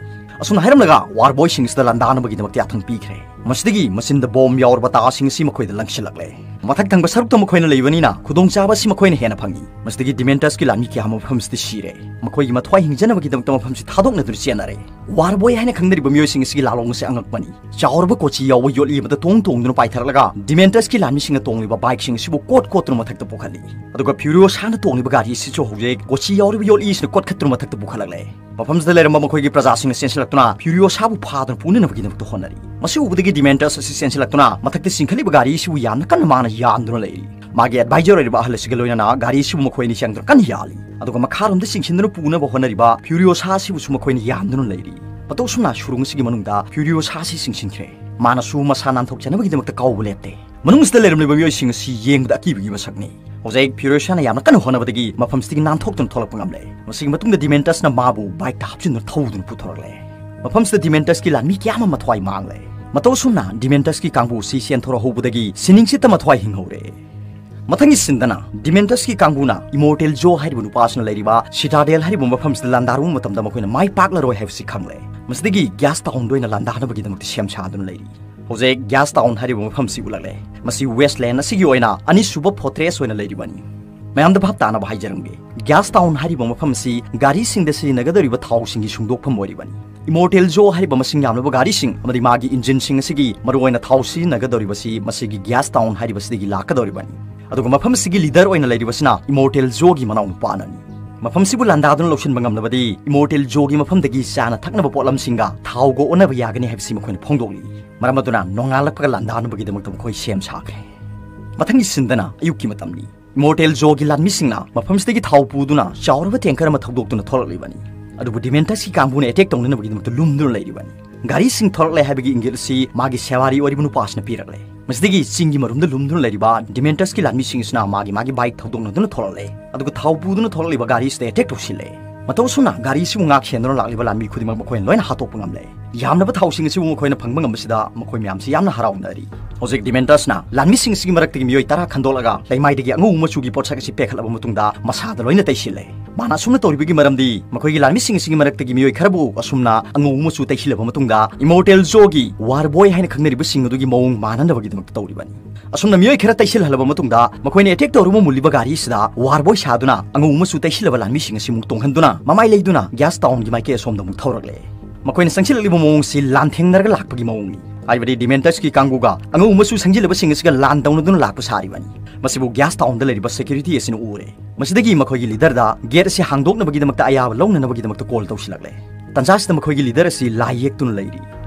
ꯑꯁꯨꯝꯅ ꯍꯥꯏꯔꯝꯂꯒ ꯋꯥꯔ ꯕꯣꯏꯁꯤꯡ ꯑꯁꯤꯗ ꯂꯥꯟꯗꯥꯅꯕꯒꯤꯗꯃꯛꯇ ꯌꯥꯊꯪ ꯄꯤꯈ꯭ꯔꯦ꯫ ꯃꯁꯤꯗꯒꯤ ꯃꯆꯤꯟꯗ ꯕꯣꯝ ꯌꯥꯎꯔꯕ ꯇꯥꯁꯤꯡ ꯑꯁꯤ ꯃꯈꯣꯏꯗ ꯂꯪꯁꯤꯜꯂꯛꯂꯦ꯫ ꯃꯊꯛ ꯊꯪꯕ ꯁꯔꯨꯛꯇ ꯃꯈꯣꯏꯅ ꯂꯩꯕꯅꯤꯅ ꯈꯨꯗꯣꯡꯆꯥꯕ ꯑꯁꯤ ꯃꯈꯣꯏꯅ ꯍꯦꯟꯅ ꯐꯪꯏ꯫ ꯃꯁꯤꯗꯒꯤ ꯗꯤꯃꯦꯟꯇꯁꯀꯤ ꯂꯥꯟꯃꯤ ꯀꯌꯥ ꯑꯃ ꯃꯐꯝꯁꯤꯗ ꯁꯤꯔꯦ꯫ ꯃꯈꯣꯏꯒꯤ ꯃꯊ꯭ꯋꯥꯏ ꯍꯤꯡꯖꯅꯕꯒꯤꯗꯃꯛꯇ ꯃꯐꯝꯁꯤ ꯊꯥꯗꯣꯛꯅꯗꯨꯅ ꯆꯦꯟꯅꯔꯦ꯫ ꯋꯥꯔ ꯕꯣꯏ ꯍꯥꯏꯅ ꯈꯪꯅꯔꯤꯕ ꯃꯤꯑꯣꯏꯁꯤꯡ ꯑꯁꯤꯒꯤ ꯂꯥꯂꯣꯡ ꯑꯁꯤ ꯑꯉꯛꯄꯅꯤ꯫ ꯆꯥꯎꯔꯕ ꯀꯣꯆꯤ ꯌꯥꯎꯕ ꯌꯣꯠꯂꯤ ꯑꯃꯗ ꯇꯣꯡ ꯇꯣꯡꯗꯨꯅ ꯄꯥꯏꯊꯔꯛꯂꯒ ꯗꯤꯃꯦꯟꯇꯁꯀꯤ ꯂꯥꯟꯃꯤꯁꯤꯡꯅ ꯇꯣꯡꯂꯤꯕ ꯕꯥꯏꯛꯁꯤꯡ ꯑꯁꯤꯕꯨ ꯀꯣꯠ ꯀꯣꯠꯇꯨꯅ ꯃꯊꯛꯇ ꯄꯨꯈꯠꯂꯤ꯫ ꯑꯗꯨꯒ ꯐ꯭ꯌꯨꯔꯤꯑꯣꯁꯥꯅ ꯇꯣꯡꯂꯤꯕ ꯒꯥꯔꯤ ꯑꯁꯤꯁꯨ ꯍꯧꯖꯤꯛ ꯀꯣꯆꯤ ꯌꯥꯎꯔꯤꯕ ꯌꯣꯠꯂꯤꯁꯤꯅ ꯀꯣꯠꯈꯠꯇꯨꯅ ꯃꯊꯛꯇ ꯄꯨꯈꯠꯂꯛꯂꯦ꯫ ꯃꯐꯝꯁꯤꯗ ꯂꯩꯔꯝꯕ ꯃꯈꯣꯏꯒꯤ ꯄ꯭ꯔꯖꯥꯁꯤꯡꯅ ꯆꯦꯟꯁꯤꯜꯂꯛꯇꯨꯅ ꯐ꯭ꯌꯨꯔꯤꯑꯣꯁꯥꯕꯨ ꯐꯥꯗꯨꯅ ꯄꯨꯅꯅꯕꯒꯤꯗꯃꯛꯇ ꯍꯣꯠꯅꯔꯤ꯫ ꯃꯁꯤ ꯎꯕꯗꯒꯤ ꯗꯤꯃꯦꯟꯇꯁ ꯑꯁꯤ ꯆꯦꯟꯁꯤꯜꯂꯛꯇꯨꯅ ꯃꯊꯛꯇ ꯆꯤꯡꯈꯠꯂꯤꯕ ꯒꯥꯔꯤ ꯑꯁꯤꯕꯨ ꯌꯥꯝꯅ ꯀꯟꯅ ꯃꯥꯅ ꯌꯥꯟꯗꯨꯅ ꯂꯩꯔꯤ꯫ ꯃꯥꯒꯤ ꯑꯦꯗꯚꯥꯏꯖꯔ ꯑꯣꯏꯔꯤꯕ ꯑꯍꯜ ꯑꯁꯤꯒ ꯂꯣꯏꯅꯅ ꯒꯥꯔꯤ ꯑꯁꯤꯕꯨ ꯃꯈꯣꯏ ꯑꯅꯤ ꯆꯪꯗꯨꯅ ꯀꯟꯅ ꯌꯥꯜꯂꯤ꯫ ꯑꯗꯨꯒ ꯃꯈꯥꯔꯣꯝꯗ ꯆꯤꯡꯁꯤꯟꯗꯨꯅ ꯄꯨꯅꯕ ꯍꯣꯠꯅꯔꯤꯕ ꯐ꯭ꯌꯨꯔꯤꯑꯣꯁꯥ ꯑꯁꯤꯕꯨꯁꯨ ꯃꯈꯣꯏꯅ ꯌꯥꯟꯗꯨꯅ ꯂꯩꯔꯤ꯫ ꯃꯇꯧ ꯑꯁꯨꯝꯅ ꯁꯨꯔꯨꯡ ꯑꯁꯤꯒꯤ ꯃꯅꯨꯡꯗ ꯐ꯭ꯌꯨꯔꯤꯑꯣꯁꯥ ꯑꯁꯤ ꯆꯤꯡꯁꯤꯟꯈ꯭ꯔꯦ꯫ ꯃꯥꯅꯁꯨ ꯃꯁꯥ ꯅꯥꯟꯊꯣꯛꯆꯅꯕꯒꯤꯗꯃꯛꯇ ꯀꯥꯎꯕ ꯂꯦꯞꯇꯦ꯫ ꯃꯅꯨꯡꯁꯤꯗ ꯂꯩꯔꯝꯂꯤꯕ ꯃꯤꯑꯣꯏꯁꯤꯡ ꯑꯁꯤ ꯌꯦꯡꯕꯗ ꯑꯀꯤꯕꯒꯤ ꯃꯁꯛꯅꯤ꯫ ꯍꯧꯖꯤꯛ ꯐ꯭ꯌꯨꯔꯤꯑꯣꯁꯥꯅ ꯌꯥꯝꯅ ꯀꯟꯅ ꯍꯣꯠꯅꯕꯗꯒꯤ ꯃꯐꯝꯁꯤꯗꯒꯤ ꯅꯥꯟꯊꯣꯛꯇꯨꯅ ꯊꯣꯛꯂꯛꯄ ꯉꯝꯂꯦ꯫ ꯃꯁꯤꯒꯤ ꯃꯇꯨꯡꯗ ꯗꯤꯃꯦꯟꯇꯁꯅ ꯃꯥꯕꯨ ꯕꯥꯏꯛꯇ ꯍꯥꯞꯆꯤꯟꯗꯨꯅ ꯊꯧꯗꯨꯅ ꯄꯨꯊꯣꯔꯛꯂꯦ꯫ ꯃꯐꯝꯁꯤꯗ ꯗꯤꯃꯦꯟꯇꯁꯀꯤ ꯂꯥꯟꯃꯤ ꯀꯌꯥ ꯑꯃ ꯃꯊ꯭ꯋꯥꯏ ꯃꯥꯡꯂꯦ꯫ ꯃꯇꯧ ꯑꯁꯨꯝꯅ ꯗꯤꯃꯦꯟꯇꯁꯀꯤ ꯀꯥꯡꯕꯨ ꯑꯁꯤ ꯆꯦꯟꯊꯣꯔꯛꯍꯧꯕꯗꯒꯤ ꯁꯤꯅꯤꯡꯆꯤꯠꯇ ꯃꯊ꯭ꯋꯥꯏ ꯍꯤꯡꯍꯧꯔꯦ꯫ ꯃꯊꯪꯒꯤ ꯁꯤꯟꯗꯅ ꯗꯤꯃꯦꯟꯇꯁꯀꯤ ꯀꯥꯡꯕꯨꯅ ꯏꯃꯣꯔꯇꯦꯜ ꯖꯣ ꯍꯥꯏꯔꯤꯕ ꯅꯨꯄꯥ ꯑꯁꯤꯅ ꯂꯩꯔꯤꯕ ꯁꯤꯇꯥꯗꯦꯜ ꯍꯥꯏꯔꯤꯕ ꯃꯐꯝꯁꯤꯗ ꯂꯥꯟꯗꯥꯔꯨꯕ ꯃꯇꯝꯗ ꯃꯈꯣꯏꯅ ꯃꯥꯏ ꯄꯥꯛꯂꯔꯣꯏ ꯍꯥꯏꯕꯁꯤ ꯈꯪꯂꯦ꯫ ꯃꯁꯤꯗꯒꯤ ꯒ꯭ꯌꯥꯁ ꯇꯥꯎꯟꯗ ꯑꯣꯏꯅ ꯂꯥꯟꯗꯥꯅꯕꯒꯤꯗꯃꯛꯇ ꯁꯦꯝ ꯁꯥꯗꯨꯅ ꯂꯩꯔꯤ꯫ ꯍꯧꯖꯤꯛ ꯒ꯭ꯌꯥꯁ ꯇꯥꯎꯟ ꯍꯥꯏꯔꯤꯕ ꯃꯐꯝꯁꯤ ꯎꯠꯂꯛꯂꯦ꯫ ꯃꯁꯤ ꯋꯦꯁꯂꯦꯟ ꯑꯁꯤꯒꯤ ꯑꯣꯏꯅ ꯑꯅꯤꯁꯨꯕ ꯐꯣꯔꯇ꯭ꯔꯦꯁ ꯑꯣꯏꯅ ꯂꯩꯔꯤꯕꯅꯤ꯫ ꯃꯌꯥꯝꯗ ꯚꯥꯞ ꯇꯥꯅꯕ ꯍꯥꯏꯖꯔꯝꯒꯦ, ꯒ꯭ꯌꯥꯁ ꯇꯥꯎꯟ ꯍꯥꯏꯔꯤꯕ ꯃꯐꯝ ꯑꯁꯤ ꯒꯥꯔꯤꯁꯤꯡꯗ ꯁꯤꯖꯤꯟꯅꯒꯗꯧꯔꯤꯕ ꯊꯥꯎꯁꯤꯡꯒꯤ ꯁꯨꯡꯗꯣꯛꯐꯝ ꯑꯣꯏꯔꯤꯕꯅꯤ꯫ ꯏꯃꯣꯔꯇꯦꯜ ꯖꯣ ꯍꯥꯏꯔꯤꯕ ꯃꯁꯤꯡ ꯌꯥꯝꯂꯕ ꯒꯥꯔꯤꯁꯤꯡ ꯑꯃꯗꯤ ꯃꯥꯒꯤ ꯏꯟꯖꯤꯟꯁꯤꯡ ꯑꯁꯤꯒꯤ ꯃꯔꯨꯑꯣꯏꯅ ꯊꯥꯎ ꯁꯤꯖꯤꯟꯅꯒꯗꯧꯔꯤꯕꯁꯤ ꯃꯁꯤꯒꯤ ꯒ꯭ꯌꯥꯁ ꯇꯥꯎꯟ ꯍꯥꯏꯔꯤꯕꯁꯤꯗꯒꯤ ꯂꯥꯛꯀꯗꯧꯔꯤꯕꯅꯤ꯫ ꯑꯗꯨꯒ ꯃꯐꯝ ꯑꯁꯤꯒꯤ ꯂꯤꯗꯔ ꯑꯣꯏꯅ ꯂꯩꯔꯤꯕꯁꯤꯅ ꯏꯃꯣꯔꯇꯦꯜ ꯖꯣꯒꯤ ꯃꯅꯥꯎꯅꯨꯄꯥꯅꯅꯤ꯫ ꯃꯐꯝꯁꯤꯕꯨ ꯂꯥꯟꯗꯥꯗꯨꯅ ꯂꯧꯁꯤꯟꯕ ꯉꯝꯂꯕꯗꯤ ꯏꯃꯣꯔꯇꯦꯜ ꯖꯣꯒꯤ ꯃꯐꯝꯗꯒꯤ ꯆꯥꯅ ꯊꯛꯅꯕ ꯄꯣꯠꯂꯝꯁꯤꯡꯒ ꯊꯥꯎꯒ ꯑꯣꯟꯅꯕ ꯌꯥꯒꯅꯤ ꯍꯥꯏꯕꯁꯤ ꯃꯈꯣꯏꯅ ꯐꯣꯡꯗꯣꯛꯂꯤ꯫ ꯃꯔꯝ ꯑꯗꯨꯅ ꯅꯣꯡꯉꯥꯜꯂꯛꯄꯒ ꯂꯥꯟꯗꯥꯅꯕꯒꯤꯗꯃꯛꯇ ꯃꯈꯣꯏ ꯁꯦꯝ ꯁꯥꯈ꯭ꯔꯦ꯫ ꯃꯊꯪꯒꯤ ꯁꯤꯟꯗꯅ ꯑꯌꯨꯛꯀꯤ ꯃꯇꯝꯅꯤ꯫ Immortal Joe ꯒꯤ ꯂꯥꯟꯃꯤꯁꯤꯡꯅ ꯃꯐꯝꯁꯤꯗꯒꯤ ꯊꯥꯎ ꯄꯨꯗꯨꯅ ꯆꯥꯎꯔꯕ tanker ꯑꯃ ꯊꯧꯗꯣꯛꯇꯨꯅ ꯊꯣꯛꯂꯛꯂꯤꯕꯅꯤ꯫ ꯑꯗꯨꯕꯨ Dementus ꯀꯤ ꯀꯥꯡꯕꯨꯅ attack ꯇꯧꯅꯅꯕꯒꯤꯗꯃꯛꯇ ꯂꯨꯝꯗꯨꯅ ꯂꯩꯔꯤꯕꯅꯤ꯫ ꯒꯥꯔꯤꯁꯤꯡ ꯊꯣꯔꯛꯂꯦ ꯍꯥꯏꯕꯒꯤ ꯏꯪꯒꯤꯠ ꯑꯁꯤ ꯃꯥꯒꯤ ꯁꯦꯋꯥꯔꯤ ꯑꯣꯏꯔꯤꯕ ꯅꯨꯄꯥ ꯑꯁꯤꯅ ꯄꯤꯔꯛꯂꯦ꯫ ꯃꯁꯤꯗꯒꯤ ꯆꯤꯡꯒꯤ ꯃꯔꯨꯝꯗ ꯂꯨꯝꯗꯨꯅ ꯂꯩꯔꯤꯕ Dementus ꯀꯤ ꯂꯥꯟꯃꯤꯁꯤꯡ ꯑꯁꯤꯅ ꯃꯥꯒꯤ ꯃꯥꯒꯤ bike ꯊꯧꯗꯣꯛꯅꯗꯨꯅ ꯊꯣꯔꯛꯂꯦ꯫ ꯑꯗꯨꯒ ꯊꯥꯎ ꯄꯨꯗꯨꯅ ꯊꯣꯔꯛꯂꯤꯕ ꯒꯥꯔꯤ ꯑꯁꯤꯗ attack ꯇꯧꯁꯤꯜꯂꯦ꯫ ꯃꯇꯧ ꯑꯁꯨꯝꯅ ꯒꯥꯔꯤ ꯑꯁꯤꯕꯨ ꯉꯥꯛ ꯁꯦꯟꯗꯨꯅ ꯂꯥꯛꯂꯤꯕ ꯂꯥꯟꯃꯤ ꯈꯨꯗꯤꯡꯃꯛ ꯃꯈꯣꯏꯅ ꯂꯣꯏꯅ ꯍꯥꯠꯇꯣꯛꯄ ꯉꯝꯂꯦ꯫ ꯌꯥꯝꯂꯕ ꯊꯥꯎꯁꯤꯡ ꯑꯁꯤꯕꯨ ꯃꯈꯣꯏꯅ ꯐꯪꯕ ꯉꯝꯕꯁꯤꯗ ꯃꯈꯣꯏ ꯃꯌꯥꯝꯁꯤ ꯌꯥꯝꯅ ꯍꯔꯥꯎꯅꯔꯤ꯫ ꯍꯧꯖꯤꯛ Dementus ꯅ ꯂꯥꯟꯃꯤꯁꯤꯡ ꯑꯁꯤꯒꯤ ꯃꯔꯛꯇꯒꯤ ꯃꯤꯑꯣꯏ ꯇꯔꯥ ꯈꯟꯗꯣꯛꯂꯒ ꯂꯩꯃꯥꯏꯗꯒꯤ ꯑꯉꯧꯕ ꯃꯆꯨꯒꯤ ꯄꯣꯠꯁꯛ ꯑꯁꯤ ꯄꯦꯛꯈꯠꯂꯕ ꯃꯇꯨꯡꯗ ꯃꯁꯥꯗ ꯂꯣꯏꯅ ꯇꯩꯁꯤꯜꯂꯦ꯫ ꯃꯥꯅ ꯑꯁꯨꯝꯅ ꯇꯧꯔꯤꯕꯒꯤ ꯃꯔꯝꯗꯤ ꯃꯈꯣꯏꯒꯤ ꯂꯥꯟꯃꯤꯁꯤꯡ ꯑꯁꯤꯒꯤ ꯃꯔꯛꯇꯒꯤ ꯃꯤꯑꯣꯏ ꯈꯔꯕꯨ ꯑꯁꯨꯝꯅ ꯑꯉꯧꯕ ꯃꯆꯨ ꯇꯩꯁꯤꯜꯂꯕ ꯃꯇꯨꯡꯗ Immortal Joe ꯒꯤ War Boy ꯍꯥꯏꯅ ꯈꯪꯅꯔꯤꯕꯁꯤꯡ ꯑꯗꯨꯒꯤ ꯃꯑꯣꯡ ꯃꯥꯟꯅꯅꯕꯒꯤꯗꯃꯛꯇ ꯇꯧꯔꯤꯕꯅꯤ꯫ ꯑꯁꯨꯝꯅ ꯃꯤꯑꯣꯏ ꯈꯔ ꯇꯩꯁꯤꯜꯍꯜꯂꯕ ꯃꯇꯨꯡꯗ ꯃꯈꯣꯏꯅ attack ꯇꯧꯔꯨꯕ ꯃꯨꯜꯂꯤꯕ ꯒꯥꯔꯤ ꯑꯁꯤꯗ War Boy ꯁꯥꯗꯨꯅ ꯑꯉꯧꯕ ꯃꯆꯨ ꯇꯩꯁꯤꯜꯂꯕ ꯂꯥꯟꯃꯤꯁꯤꯡ ꯑꯁꯤ ꯑꯃꯨꯛ ꯇꯣꯡꯍꯟꯗꯨꯅ ꯃꯃꯥꯏ ꯂꯩꯗꯨꯅ Gas Town ꯒꯤ ꯃꯥꯏꯀꯩ ꯑꯁꯣꯝꯗ ꯑꯃꯨꯛ ꯊꯧꯔꯛꯂꯦ꯫ ꯃꯈꯣꯏꯅ ꯆꯪꯁꯤꯜꯂꯛꯂꯤꯕ ꯃꯑꯣꯡꯁꯤ ꯂꯥꯟꯊꯦꯡꯅꯔꯒ ꯂꯥꯛꯄꯒꯤ ꯃꯑꯣꯡꯅꯤ꯫ ꯍꯥꯏꯕꯗꯤ Dementus ꯀꯤ ꯀꯥꯡꯕꯨꯒ ꯑꯉꯧꯕ ꯃꯆꯨ ꯁꯪꯖꯤꯜꯂꯕꯁꯤꯡ ꯑꯁꯤꯒ ꯂꯥꯟ ꯇꯧꯅꯗꯨꯅ ꯂꯥꯛꯄ ꯁꯥꯔꯤꯕꯅꯤ꯫ ꯃꯁꯤꯕꯨ Gas Town ꯗ ꯂꯩꯔꯤꯕ security ꯑꯁꯤꯅ ꯎꯔꯦ꯫ ꯃꯁꯤꯗꯒꯤ ꯃꯈꯣꯏꯒꯤ leader ꯗ gate ꯑꯁꯤ ꯍꯥꯡꯗꯣꯛꯅꯕꯒꯤꯗꯃꯛꯇ ꯑꯌꯥꯕ ꯂꯧꯅꯅꯕꯒꯤꯗꯃꯛꯇ call ꯇꯧꯁꯤꯜꯂꯛꯂꯦ꯫ ꯇꯟꯖꯥꯁꯤꯗ ꯃꯈꯣꯏꯒꯤ leader ꯑꯁꯤ ꯂꯥꯏ ꯌꯦꯛꯇꯨꯅ ꯂꯩꯔꯤ꯫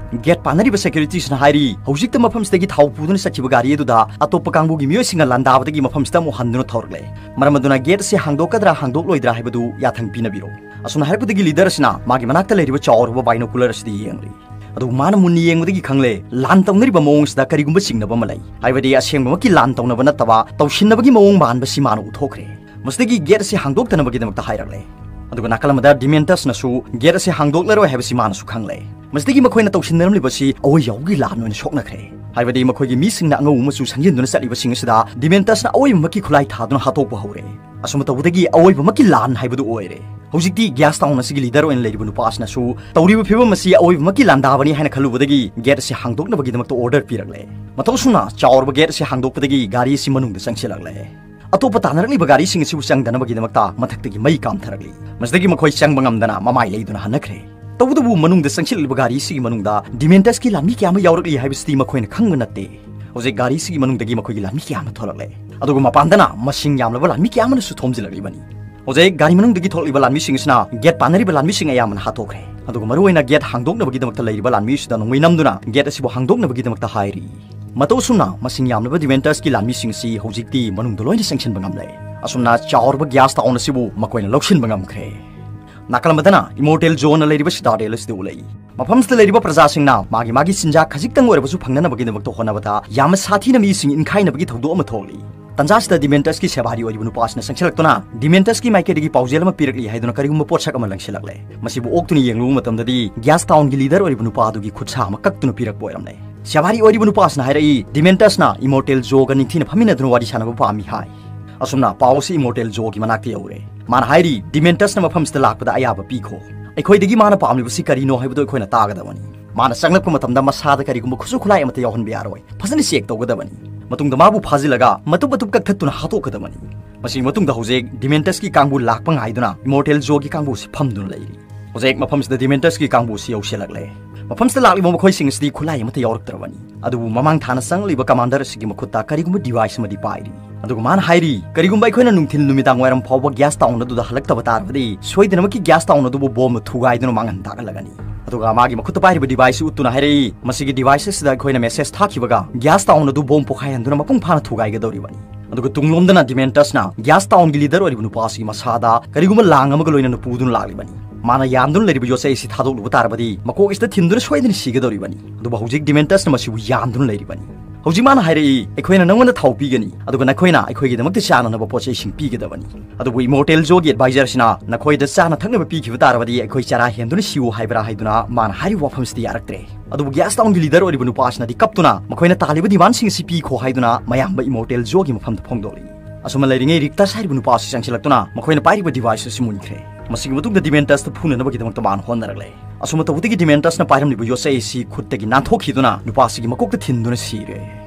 Gate ꯄꯥꯟꯅꯔꯤꯕ security ꯁꯤꯅ ꯍꯥꯏꯔꯤ, ꯍꯧꯖꯤꯛꯇ ꯃꯐꯝꯁꯤꯗꯒꯤ ꯊꯥꯎ ꯄꯨꯗꯨꯅ ꯆꯠꯈꯤꯕ ꯒꯥꯔꯤ ꯑꯗꯨꯗ ꯑꯇꯣꯞꯄ ꯀꯥꯡꯕꯨꯒꯤ ꯃꯤꯑꯣꯏꯁꯤꯡꯅ ꯂꯥꯟꯗꯥꯕꯗꯒꯤ ꯃꯐꯝꯁꯤꯗ ꯑꯃꯨꯛ ꯍꯟꯗꯨꯅ ꯊꯧꯔꯛꯂꯦ꯫ ꯃꯔꯝ ꯑꯗꯨꯅ gate ꯑꯁꯤ ꯍꯥꯡꯗꯣꯛꯀꯗ꯭ꯔꯥ ꯍꯥꯡꯗꯣꯛꯂꯣꯏꯗ꯭ꯔꯥ ꯍꯥꯏꯕꯗꯨ ꯌꯥꯊꯪ ꯄꯤꯅꯕꯤꯔꯣ꯫ ꯑꯁꯨꯝꯅ ꯍꯥꯏꯔꯛꯄꯗꯒꯤ leader ꯑꯁꯤꯅ ꯃꯥꯒꯤ ꯃꯅꯥꯛꯇ ꯂꯩꯔꯤꯕ ꯆꯥꯎꯔꯕ binocular ꯑꯁꯤꯗ ꯌꯦꯡꯂꯤ꯫ ꯑꯗꯨꯕꯨ ꯃꯥꯅ ꯃꯨꯟꯅ ꯌꯦꯡꯕꯗꯒꯤ ꯈꯪꯂꯦ, ꯂꯥꯟ ꯇꯧꯅꯔꯤꯕ ꯃꯑꯣꯡꯁꯤꯗ ꯀꯔꯤꯒꯨꯝꯕ ꯆꯤꯡꯅꯕ ꯑꯃ ꯂꯩ꯫ ꯍꯥꯏꯕꯗꯤ ꯑꯁꯦꯡꯕꯃꯛꯀꯤ ꯂꯥꯟ ꯇꯧꯅꯕ ꯅꯠꯇꯕ ꯇꯧꯁꯤꯟꯅꯕꯒꯤ ꯃꯑꯣꯡ ꯃꯥꯟꯕꯁꯤ ꯃꯥꯅ ꯎꯊꯣꯛꯈ꯭ꯔꯦ꯫ ꯃꯁꯤꯗꯒꯤ gate ꯑꯁꯤ ꯍꯥꯡꯗꯣꯛꯇꯅꯕꯒꯤꯗꯃꯛꯇ ꯍꯥꯏꯔꯛꯂꯦ꯫ ꯑꯗꯨꯒ ꯅꯥꯀꯜ ꯑꯃꯗ Dementus ꯅꯁꯨ gate ꯑꯁꯤ ꯍꯥꯡꯗꯣꯛꯂꯔꯣꯏ ꯍꯥꯏꯕꯁꯤ ꯃꯥꯅꯁꯨ ꯈꯪꯂꯦ꯫ ꯃꯁꯤꯗꯒꯤ ꯃꯈꯣꯏꯅ ꯇꯧꯁꯤꯟꯅꯔꯝꯂꯤꯕꯁꯤ ꯑꯋꯣꯏ ꯌꯥꯎꯒꯤ ꯂꯥꯟ ꯑꯣꯏꯅ ꯁꯣꯛꯅꯈ꯭ꯔꯦ꯫ ꯍꯥꯏꯕꯗꯤ ꯃꯈꯣꯏꯒꯤ ꯃꯤꯁꯤꯡꯅ ꯑꯉꯧꯕ ꯃꯆꯨ ꯁꯪꯖꯤꯟꯗꯨꯅ ꯆꯠꯂꯤꯕꯁꯤꯡ ꯑꯁꯤꯗ Dementus ꯅ ꯑꯋꯣꯏꯕꯃꯛꯀꯤ ꯈꯨꯠꯂꯥꯏ ꯊꯥꯗꯨꯅ ꯍꯥꯠꯇꯣꯛꯄ ꯍꯧꯔꯦ꯫ ꯑꯁꯨꯝꯅ ꯇꯧꯕꯗꯒꯤ ꯑꯋꯣꯏꯕꯃꯛꯀꯤ ꯂꯥꯟ ꯍꯥꯏꯕꯗꯨ ꯑꯣꯏꯔꯦ꯫ ꯍꯧꯖꯤꯛꯇꯤ Gas Town ꯑꯁꯤꯒꯤ leader ꯑꯣꯏꯅ ꯂꯩꯔꯤꯕ ꯅꯨꯄꯥ ꯑꯁꯤꯅꯁꯨ ꯇꯧꯔꯤꯕ ꯐꯤꯕꯝ ꯑꯁꯤ ꯑꯋꯣꯏꯕꯃꯛꯀꯤ ꯂꯥꯟꯗꯥꯕꯅꯤ ꯍꯥꯏꯅ ꯈꯜꯂꯨꯕꯗꯒꯤ gate ꯑꯁꯤ ꯍꯥꯡꯗꯣꯛꯅꯕꯒꯤꯗꯃꯛꯇ order ꯄꯤꯔꯛꯂꯦ꯫ ꯃꯇꯧ ꯑꯁꯨꯝꯅ ꯆꯥꯎꯔꯕ gate ꯑꯁꯤ ꯍꯥꯡꯗꯣꯛꯄꯗꯒꯤ ꯒꯥꯔꯤ ꯑꯁꯤ ꯃꯅꯨꯡꯗ ꯆꯪꯁꯤꯜꯂꯛꯂꯦ꯫ ꯑꯇꯣꯞꯄ ꯇꯥꯟꯅꯔꯛꯂꯤꯕ ꯒꯥꯔꯤꯁꯤꯡ ꯑꯁꯤꯕꯨ ꯆꯪꯗꯅꯕꯒꯤꯗꯃꯛꯇ ꯃꯊꯛꯇꯒꯤ ꯃꯩ ꯀꯥꯝꯊꯔꯛꯂꯤ꯫ ꯃꯁꯤꯗꯒꯤ ꯃꯈꯣꯏ ꯆꯪꯕ ꯉꯝꯗꯅ ꯃꯃꯥꯏ ꯂꯩꯗꯨꯅ ꯍꯟꯅꯈ꯭ꯔꯦ꯫ ꯇꯧꯕꯇꯕꯨ ꯃꯅꯨꯡꯗ ꯆꯪꯁꯤꯜꯂꯛꯂꯤꯕ ꯒꯥꯔꯤꯁꯤꯒꯤ ꯃꯅꯨꯡꯗ Dementus ꯀꯤ ꯂꯥꯟꯃꯤ ꯀꯌꯥ ꯑꯃ ꯌꯥꯎꯔꯛꯂꯤ ꯍꯥꯏꯕꯁꯤꯗꯤ ꯃꯈꯣꯏꯅ ꯈꯪꯕ ꯅꯠꯇꯦ꯫ ꯍꯧꯖꯤꯛ ꯒꯥꯔꯤꯁꯤꯒꯤ ꯃꯅꯨꯡꯗꯒꯤ ꯃꯈꯣꯏꯒꯤ ꯂꯥꯟꯃꯤ ꯀꯌꯥ ꯑꯃ ꯊꯣꯛꯂꯛꯂꯦ꯫ ꯑꯗꯨꯒ ꯃꯄꯥꯟꯗꯅ ꯃꯁꯤꯡ ꯌꯥꯝꯂꯕ ꯂꯥꯟꯃꯤ ꯀꯌꯥ ꯑꯃꯅꯁꯨ ꯊꯣꯝꯖꯤꯜꯂꯛꯂꯤꯕꯅꯤ꯫ ꯍꯧꯖꯤꯛ ꯒꯥꯔꯤ ꯃꯅꯨꯡꯗꯒꯤ ꯊꯣꯛꯂꯛꯂꯤꯕ ꯂꯥꯟꯃꯤꯁꯤꯡ ꯑꯁꯤꯅ gate ꯄꯥꯟꯅꯔꯤꯕ ꯂꯥꯟꯃꯤꯁꯤꯡ ꯑꯌꯥꯝꯕꯅ ꯍꯥꯠꯇꯣꯛꯈ꯭ꯔꯦ꯫ ꯑꯗꯨꯒ ꯃꯔꯨꯑꯣꯏꯅ gate ꯍꯥꯡꯗꯣꯛꯅꯕꯒꯤꯗꯃꯛꯇ ꯂꯩꯔꯤꯕ ꯂꯥꯟꯃꯤ ꯑꯁꯤꯗ ꯅꯣꯡꯃꯩ ꯅꯝꯗꯨꯅ gate ꯑꯁꯤꯕꯨ ꯍꯥꯡꯗꯣꯛꯅꯕꯒꯤꯗꯃꯛꯇ ꯍꯥꯏꯔꯤ꯫ ꯃꯇꯧ ꯑꯁꯨꯝꯅ ꯃꯁꯤꯡ ꯌꯥꯝꯂꯕ ꯗꯤꯃꯦꯟꯇꯁꯀꯤ ꯂꯥꯟꯃꯤꯁꯤꯡ ꯑꯁꯤ ꯍꯧꯖꯤꯛꯇꯤ ꯃꯅꯨꯡꯗ ꯂꯣꯏꯅ ꯆꯪꯁꯤꯟꯕ ꯉꯝꯂꯦ꯫ ꯑꯁꯨꯝꯅ ꯆꯥꯎꯔꯕ ꯒ꯭ꯌꯥꯁ ꯇꯥꯎꯟ ꯑꯁꯤꯕꯨ ꯃꯈꯣꯏꯅ ꯂꯧꯁꯤꯟꯕ ꯉꯝꯈ꯭ꯔꯦ꯫ ꯅꯥꯀꯜ ꯑꯃꯗꯅ ꯏꯃꯣꯔꯇꯦꯜ ꯖꯣꯅ ꯂꯩꯔꯤꯕ ꯁꯤꯇꯥꯗꯦꯜ ꯑꯁꯤꯗ ꯎꯠꯂꯛꯏ꯫ ꯃꯐꯝꯁꯤꯗ ꯂꯩꯔꯤꯕ ꯄ꯭ꯔꯖꯥꯁꯤꯡꯅ ꯃꯥꯒꯤ ꯃꯥꯒꯤ ꯆꯤꯟꯖꯥꯛ ꯈꯖꯤꯛꯇꯪ ꯑꯣꯏꯔꯕꯁꯨ ꯐꯪꯅꯅꯕꯒꯤꯗꯃꯛꯇ ꯍꯣꯠꯅꯕꯗ ꯌꯥꯝꯅ ꯁꯥꯊꯤꯅ ꯃꯤꯁꯤꯡ ꯏꯟꯈꯥꯏꯅꯕꯒꯤ ꯊꯧꯗꯣꯛ ꯑꯃ ꯊꯣꯛꯂꯤ꯫ ꯇꯟꯖꯥꯁꯤꯗ ꯗꯤꯃꯦꯟꯇꯁꯀꯤ ꯁꯦꯕꯥꯔꯤ ꯑꯣꯏꯔꯤꯕ ꯅꯨꯄꯥꯁꯤꯅ ꯆꯪꯁꯤꯜꯂꯛꯇꯨꯅ ꯗꯤꯃꯦꯟꯇꯁꯀꯤ ꯃꯥꯏꯀꯩꯗꯒꯤ ꯄꯥꯎꯖꯦꯜ ꯑꯃ ꯄꯤꯔꯛꯂꯤ ꯍꯥꯏꯗꯨꯅ ꯀꯔꯤꯒꯨꯝꯕ ꯄꯣꯠꯁꯛ ꯑꯃ ꯂꯪꯁꯤꯜꯂꯛꯂꯦ꯫ ꯃꯁꯤꯕꯨ ꯑꯣꯛꯇꯨꯅ ꯌꯦꯡꯂꯨꯕ ꯃꯇꯝꯗꯗꯤ ꯒ꯭ꯌꯥꯁ ꯇꯥꯎꯟꯒꯤ ꯂꯤꯗꯔ ꯑꯣꯏꯔꯤꯕ ꯅꯨꯄꯥ ꯑꯗꯨꯒꯤ ꯈꯨꯠꯁꯥ ꯑꯃ ꯀꯛꯇꯨꯅ ꯄꯤꯔꯛꯄ ꯑꯣꯏꯔꯝꯂꯦ꯫ ꯁꯦꯕꯥꯔꯤ ꯑꯣꯏꯔꯤꯕ ꯅꯨꯄꯥꯁꯤꯅ ꯍꯥꯏꯔꯛꯏ, ꯗꯤꯃꯦꯟꯇꯁꯅ ꯏꯃꯣꯔꯇꯦꯜ ꯖꯣꯒ ꯅꯤꯡꯊꯤꯅ ꯐꯝꯃꯤꯟꯅꯗꯨꯅ ꯋꯥꯔꯤ ꯁꯥꯟꯅꯕ ꯄꯥꯝꯃꯤ ꯍꯥꯏ꯫ ꯑꯁꯨꯝꯅ ꯄꯥꯎ ꯑꯁꯤ ꯏꯃꯣꯔꯇꯦꯜ ꯖꯣꯒꯤ ꯃꯅꯥꯛꯇ ꯌꯧꯔꯦ꯫ ꯃꯥꯅ ꯍꯥꯏꯔꯤ, ꯗꯤꯃꯦꯟꯇꯁꯅ ꯃꯐꯝꯁꯤꯗ ꯂꯥꯛꯄꯗ ꯑꯌꯥꯕ ꯄꯤꯈꯣ꯫ ꯑꯩꯈꯣꯏꯗꯒꯤ ꯃꯥꯅ ꯄꯥꯝꯂꯤꯕꯁꯤ ꯀꯔꯤꯅꯣ ꯍꯥꯏꯕꯗꯨ ꯑꯩꯈꯣꯏꯅ ꯇꯥꯒꯗꯕꯅꯤ꯫ ꯃꯥꯅ ꯆꯪꯂꯛꯄ ꯃꯇꯝꯗ ꯃꯁꯥꯗ ꯀꯔꯤꯒꯨꯝꯕ ꯈꯨꯠꯁꯨ ꯈꯨꯠꯂꯥꯏ ꯑꯃꯠꯇ ꯌꯥꯎꯍꯟꯕ ꯌꯥꯔꯣꯏ꯫ ꯐꯖꯅ ꯆꯦꯛ ꯇꯧꯒꯗꯕꯅꯤ꯫ ꯃꯇꯨꯡꯗ ꯃꯥꯕꯨ ꯐꯥꯖꯤꯜꯂꯒ ꯃꯇꯨꯞ ꯃꯇꯨꯞ ꯀꯛꯊꯠꯇꯨꯅ ꯍꯥꯠꯇꯣꯛꯀꯗꯕꯅꯤ꯫ ꯃꯁꯤꯒꯤ ꯃꯇꯨꯡꯗ ꯍꯧꯖꯤꯛ ꯗꯤꯃꯦꯟꯇꯁꯀꯤ ꯀꯥꯡꯕꯨ ꯂꯥꯛꯄ ꯉꯥꯏꯗꯨꯅ ꯏꯃꯣꯔꯇꯦꯜ ꯖꯣꯒꯤ ꯀꯥꯡꯕꯨꯁꯤ ꯐꯝꯗꯨꯅ ꯂꯩꯔꯤ꯫ ꯍꯧꯖꯤꯛ ꯃꯐꯝꯁꯤꯗ ꯗꯤꯃꯦꯟꯇꯁꯀꯤ ꯀꯥꯡꯕꯨꯁꯤ ꯌꯧꯁꯤꯜꯂꯛꯂꯦ꯫ ꯃꯐꯝꯁꯤꯗ ꯂꯥꯛꯂꯤꯕ ꯃꯈꯣꯏꯁꯤꯡ ꯑꯁꯤꯗꯤ ꯈꯨꯠꯂꯥꯏ ꯑꯃꯠꯇ ꯌꯥꯎꯔꯛꯇ꯭ꯔꯕꯅꯤ꯫ ꯑꯗꯨꯕꯨ ꯃꯃꯥꯡ ꯊꯥꯅ ꯆꯪꯂꯤꯕ ꯀꯃꯥꯟꯗꯔ ꯑꯁꯤꯒꯤ ꯃꯈꯨꯠꯇ ꯀꯔꯤꯒꯨꯝꯕ ꯗꯤꯚꯥꯏꯁ ꯑꯃꯗꯤ ꯄꯥꯏꯔꯤ꯫ ꯑꯗꯨꯒ ꯃꯥꯅ ꯍꯥꯏꯔꯤ, ꯀꯔꯤꯒꯨꯝꯕ ꯑꯩꯈꯣꯏꯅ ꯅꯨꯡꯊꯤꯜ ꯅꯨꯃꯤꯗꯥꯡ ꯋꯥꯏꯔꯝ ꯐꯥꯎꯕ ꯒ꯭ꯌꯥꯁ ꯇꯥꯎꯟ ꯑꯗꯨꯗ ꯍꯜꯂꯛꯇꯕ ꯇꯥꯔꯕꯗꯤ ꯁꯣꯏꯗꯅꯃꯛꯀꯤ ꯒ꯭ꯌꯥꯁ ꯇꯥꯎꯟ ꯑꯗꯨꯕꯨ ꯕꯣꯝꯅ ꯊꯨꯒꯥꯏꯗꯨꯅ ꯃꯥꯡꯍꯟ ꯇꯥꯛꯍꯜꯂꯒꯅꯤ꯫ ꯑꯗꯨꯒ ꯃꯥꯒꯤ ꯃꯈꯨꯠꯇ ꯄꯥꯏꯔꯤꯕ ꯗꯤꯚꯥꯏꯁꯁꯤ ꯎꯠꯇꯨꯅ ꯍꯥꯏꯔꯛꯏ, ꯃꯁꯤꯒꯤ ꯗꯤꯚꯥꯏꯁ ꯑꯁꯤꯗ ꯑꯩꯈꯣꯏꯅ ꯃꯦꯁꯦꯖ ꯊꯥꯈꯤꯕꯒ ꯒ꯭ꯌꯥꯁ ꯇꯥꯎꯟ ꯑꯗꯨ ꯕꯣꯝ ꯄꯣꯈꯥꯏꯍꯟꯗꯨꯅ ꯃꯄꯨꯡ ꯐꯥꯅ ꯊꯨꯒꯥꯏꯒꯗꯧꯔꯤꯕꯅꯤ꯫ ꯑꯗꯨꯒ ꯇꯨꯡꯂꯣꯝꯗꯅ ꯗꯤꯃꯦꯟꯇꯁꯅ ꯒ꯭ꯌꯥꯁ ꯇꯥꯎꯟꯒꯤ ꯂꯤꯗꯔ ꯑꯣꯏꯔꯤꯕ ꯅꯨꯄꯥ ꯑꯁꯤꯒꯤ ꯃꯁꯥꯗ ꯀꯔꯤꯒꯨꯝꯕ ꯂꯥꯡ ꯑꯃꯒ ꯂꯣꯏꯅꯅ ꯄꯨꯗꯨꯅ ꯂꯥꯛꯂꯤꯕꯅꯤ꯫ ꯃꯥꯅ ꯌꯥꯟꯗꯨꯅ ꯂꯩꯔꯤꯕ ꯌꯣꯠꯆꯩ ꯑꯁꯤ ꯊꯥꯗꯣꯛꯂꯨꯕ ꯇꯥꯔꯕꯗꯤ ꯃꯀꯣꯛ ꯑꯁꯤꯗ ꯊꯤꯟꯗꯨꯅ ꯁꯣꯏꯗꯅ ꯁꯤꯒꯗꯧꯔꯤꯕꯅꯤ꯫ ꯑꯗꯨꯕꯨ ꯍꯧꯖꯤꯛ ꯗꯤꯃꯦꯟꯇꯁꯅ ꯃꯁꯤꯕꯨ ꯌꯥꯟꯗꯨꯅ ꯂꯩꯔꯤꯕꯅꯤ꯫ ꯍꯧꯖꯤꯛ ꯃꯥꯅ ꯍꯥꯏꯔꯛꯏ, ꯑꯩꯈꯣꯏꯅ ꯅꯪꯉꯣꯟꯗ ꯊꯥꯎ ꯄꯤꯒꯅꯤ, ꯑꯗꯨꯒ ꯅꯈꯣꯏꯅ ꯑꯩꯈꯣꯏꯒꯤꯗꯃꯛꯇ ꯆꯥꯅꯅꯕ ꯄꯣꯠ ꯆꯩꯁꯤꯡ ꯄꯤꯒꯗꯕꯅꯤ꯫ ꯑꯗꯨꯕꯨ ꯏꯃꯣꯔꯇꯦꯜ ꯖꯣꯒꯤ ꯑꯦꯗꯚꯥꯏꯖꯔꯁꯤꯅ ꯅꯈꯣꯏꯗ ꯆꯥꯅ ꯊꯛꯅꯕ ꯄꯤꯈꯤꯕ ꯇꯥꯔꯕꯗꯤ ꯑꯩꯈꯣꯏ ꯆꯔꯥ ꯍꯦꯟꯗꯨꯅ ꯁꯤꯌꯨ ꯍꯥꯏꯕ꯭ꯔꯥ ꯍꯥꯏꯗꯨꯅ ꯃꯥꯅ ꯍꯥꯏꯔꯤꯕ ꯋꯥꯐꯝꯁꯤꯗ ꯌꯥꯔꯛꯇ꯭ꯔꯦ꯫ ꯑꯗꯨꯕꯨ ꯒ꯭ꯌꯥꯁ ꯇꯥꯎꯟꯒꯤ ꯂꯤꯗꯔ ꯑꯣꯏꯔꯤꯕ ꯅꯨꯄꯥꯁꯤꯅꯗꯤ ꯀꯞꯇꯨꯅ ꯃꯈꯣꯏꯅ ꯇꯥꯜꯂꯤꯕ ꯗꯤꯃꯥꯟꯁꯤꯡ ꯑꯁꯤ ꯄꯤꯈꯣ ꯍꯥꯏꯗꯨꯅ ꯃꯌꯥꯝꯕ ꯏꯃꯣꯔꯇꯦꯜ ꯖꯣꯒꯤ ꯃꯐꯝꯗ ꯐꯣꯡꯗꯣꯛꯂꯤ꯫ ꯑꯁꯨꯝꯅ ꯂꯩꯔꯤꯉꯩ ꯔꯤꯛꯇꯁ ꯍꯥꯏꯔꯤꯕ ꯅꯨꯄꯥ ꯑꯁꯤ ꯆꯪꯁꯤꯜꯂꯛꯇꯨꯅ ꯃꯈꯣꯏꯅ ꯄꯥꯏꯔꯤꯕ ꯗꯤꯚꯥꯏꯁ ꯑꯁꯤ ꯃꯨꯟꯈ꯭ꯔꯦ꯫ ꯃꯁꯤꯒꯤ ꯃꯇꯨꯡꯗ ꯗꯤꯃꯦꯟꯇꯁꯇ ꯐꯨꯅꯅꯕꯒꯤꯗꯃꯛꯇ ꯃꯥꯅ ꯍꯣꯠꯅꯔꯛꯂꯦ꯫ ꯑꯁꯨꯝꯅ ꯇꯧꯕꯗꯒꯤ ꯗꯤꯃꯦꯟꯇꯁꯅ ꯄꯥꯏꯔꯝꯂꯤꯕ ꯌꯣꯠꯆꯩ ꯑꯁꯤ ꯈꯨꯠꯇꯒꯤ ꯅꯥꯟꯊꯣꯛꯈꯤꯗꯨꯅ ꯅꯨꯄꯥꯁꯤꯒꯤ ꯃꯀꯣꯛꯇ ꯊꯤꯟꯗꯨꯅ ꯁꯤꯔꯦ꯫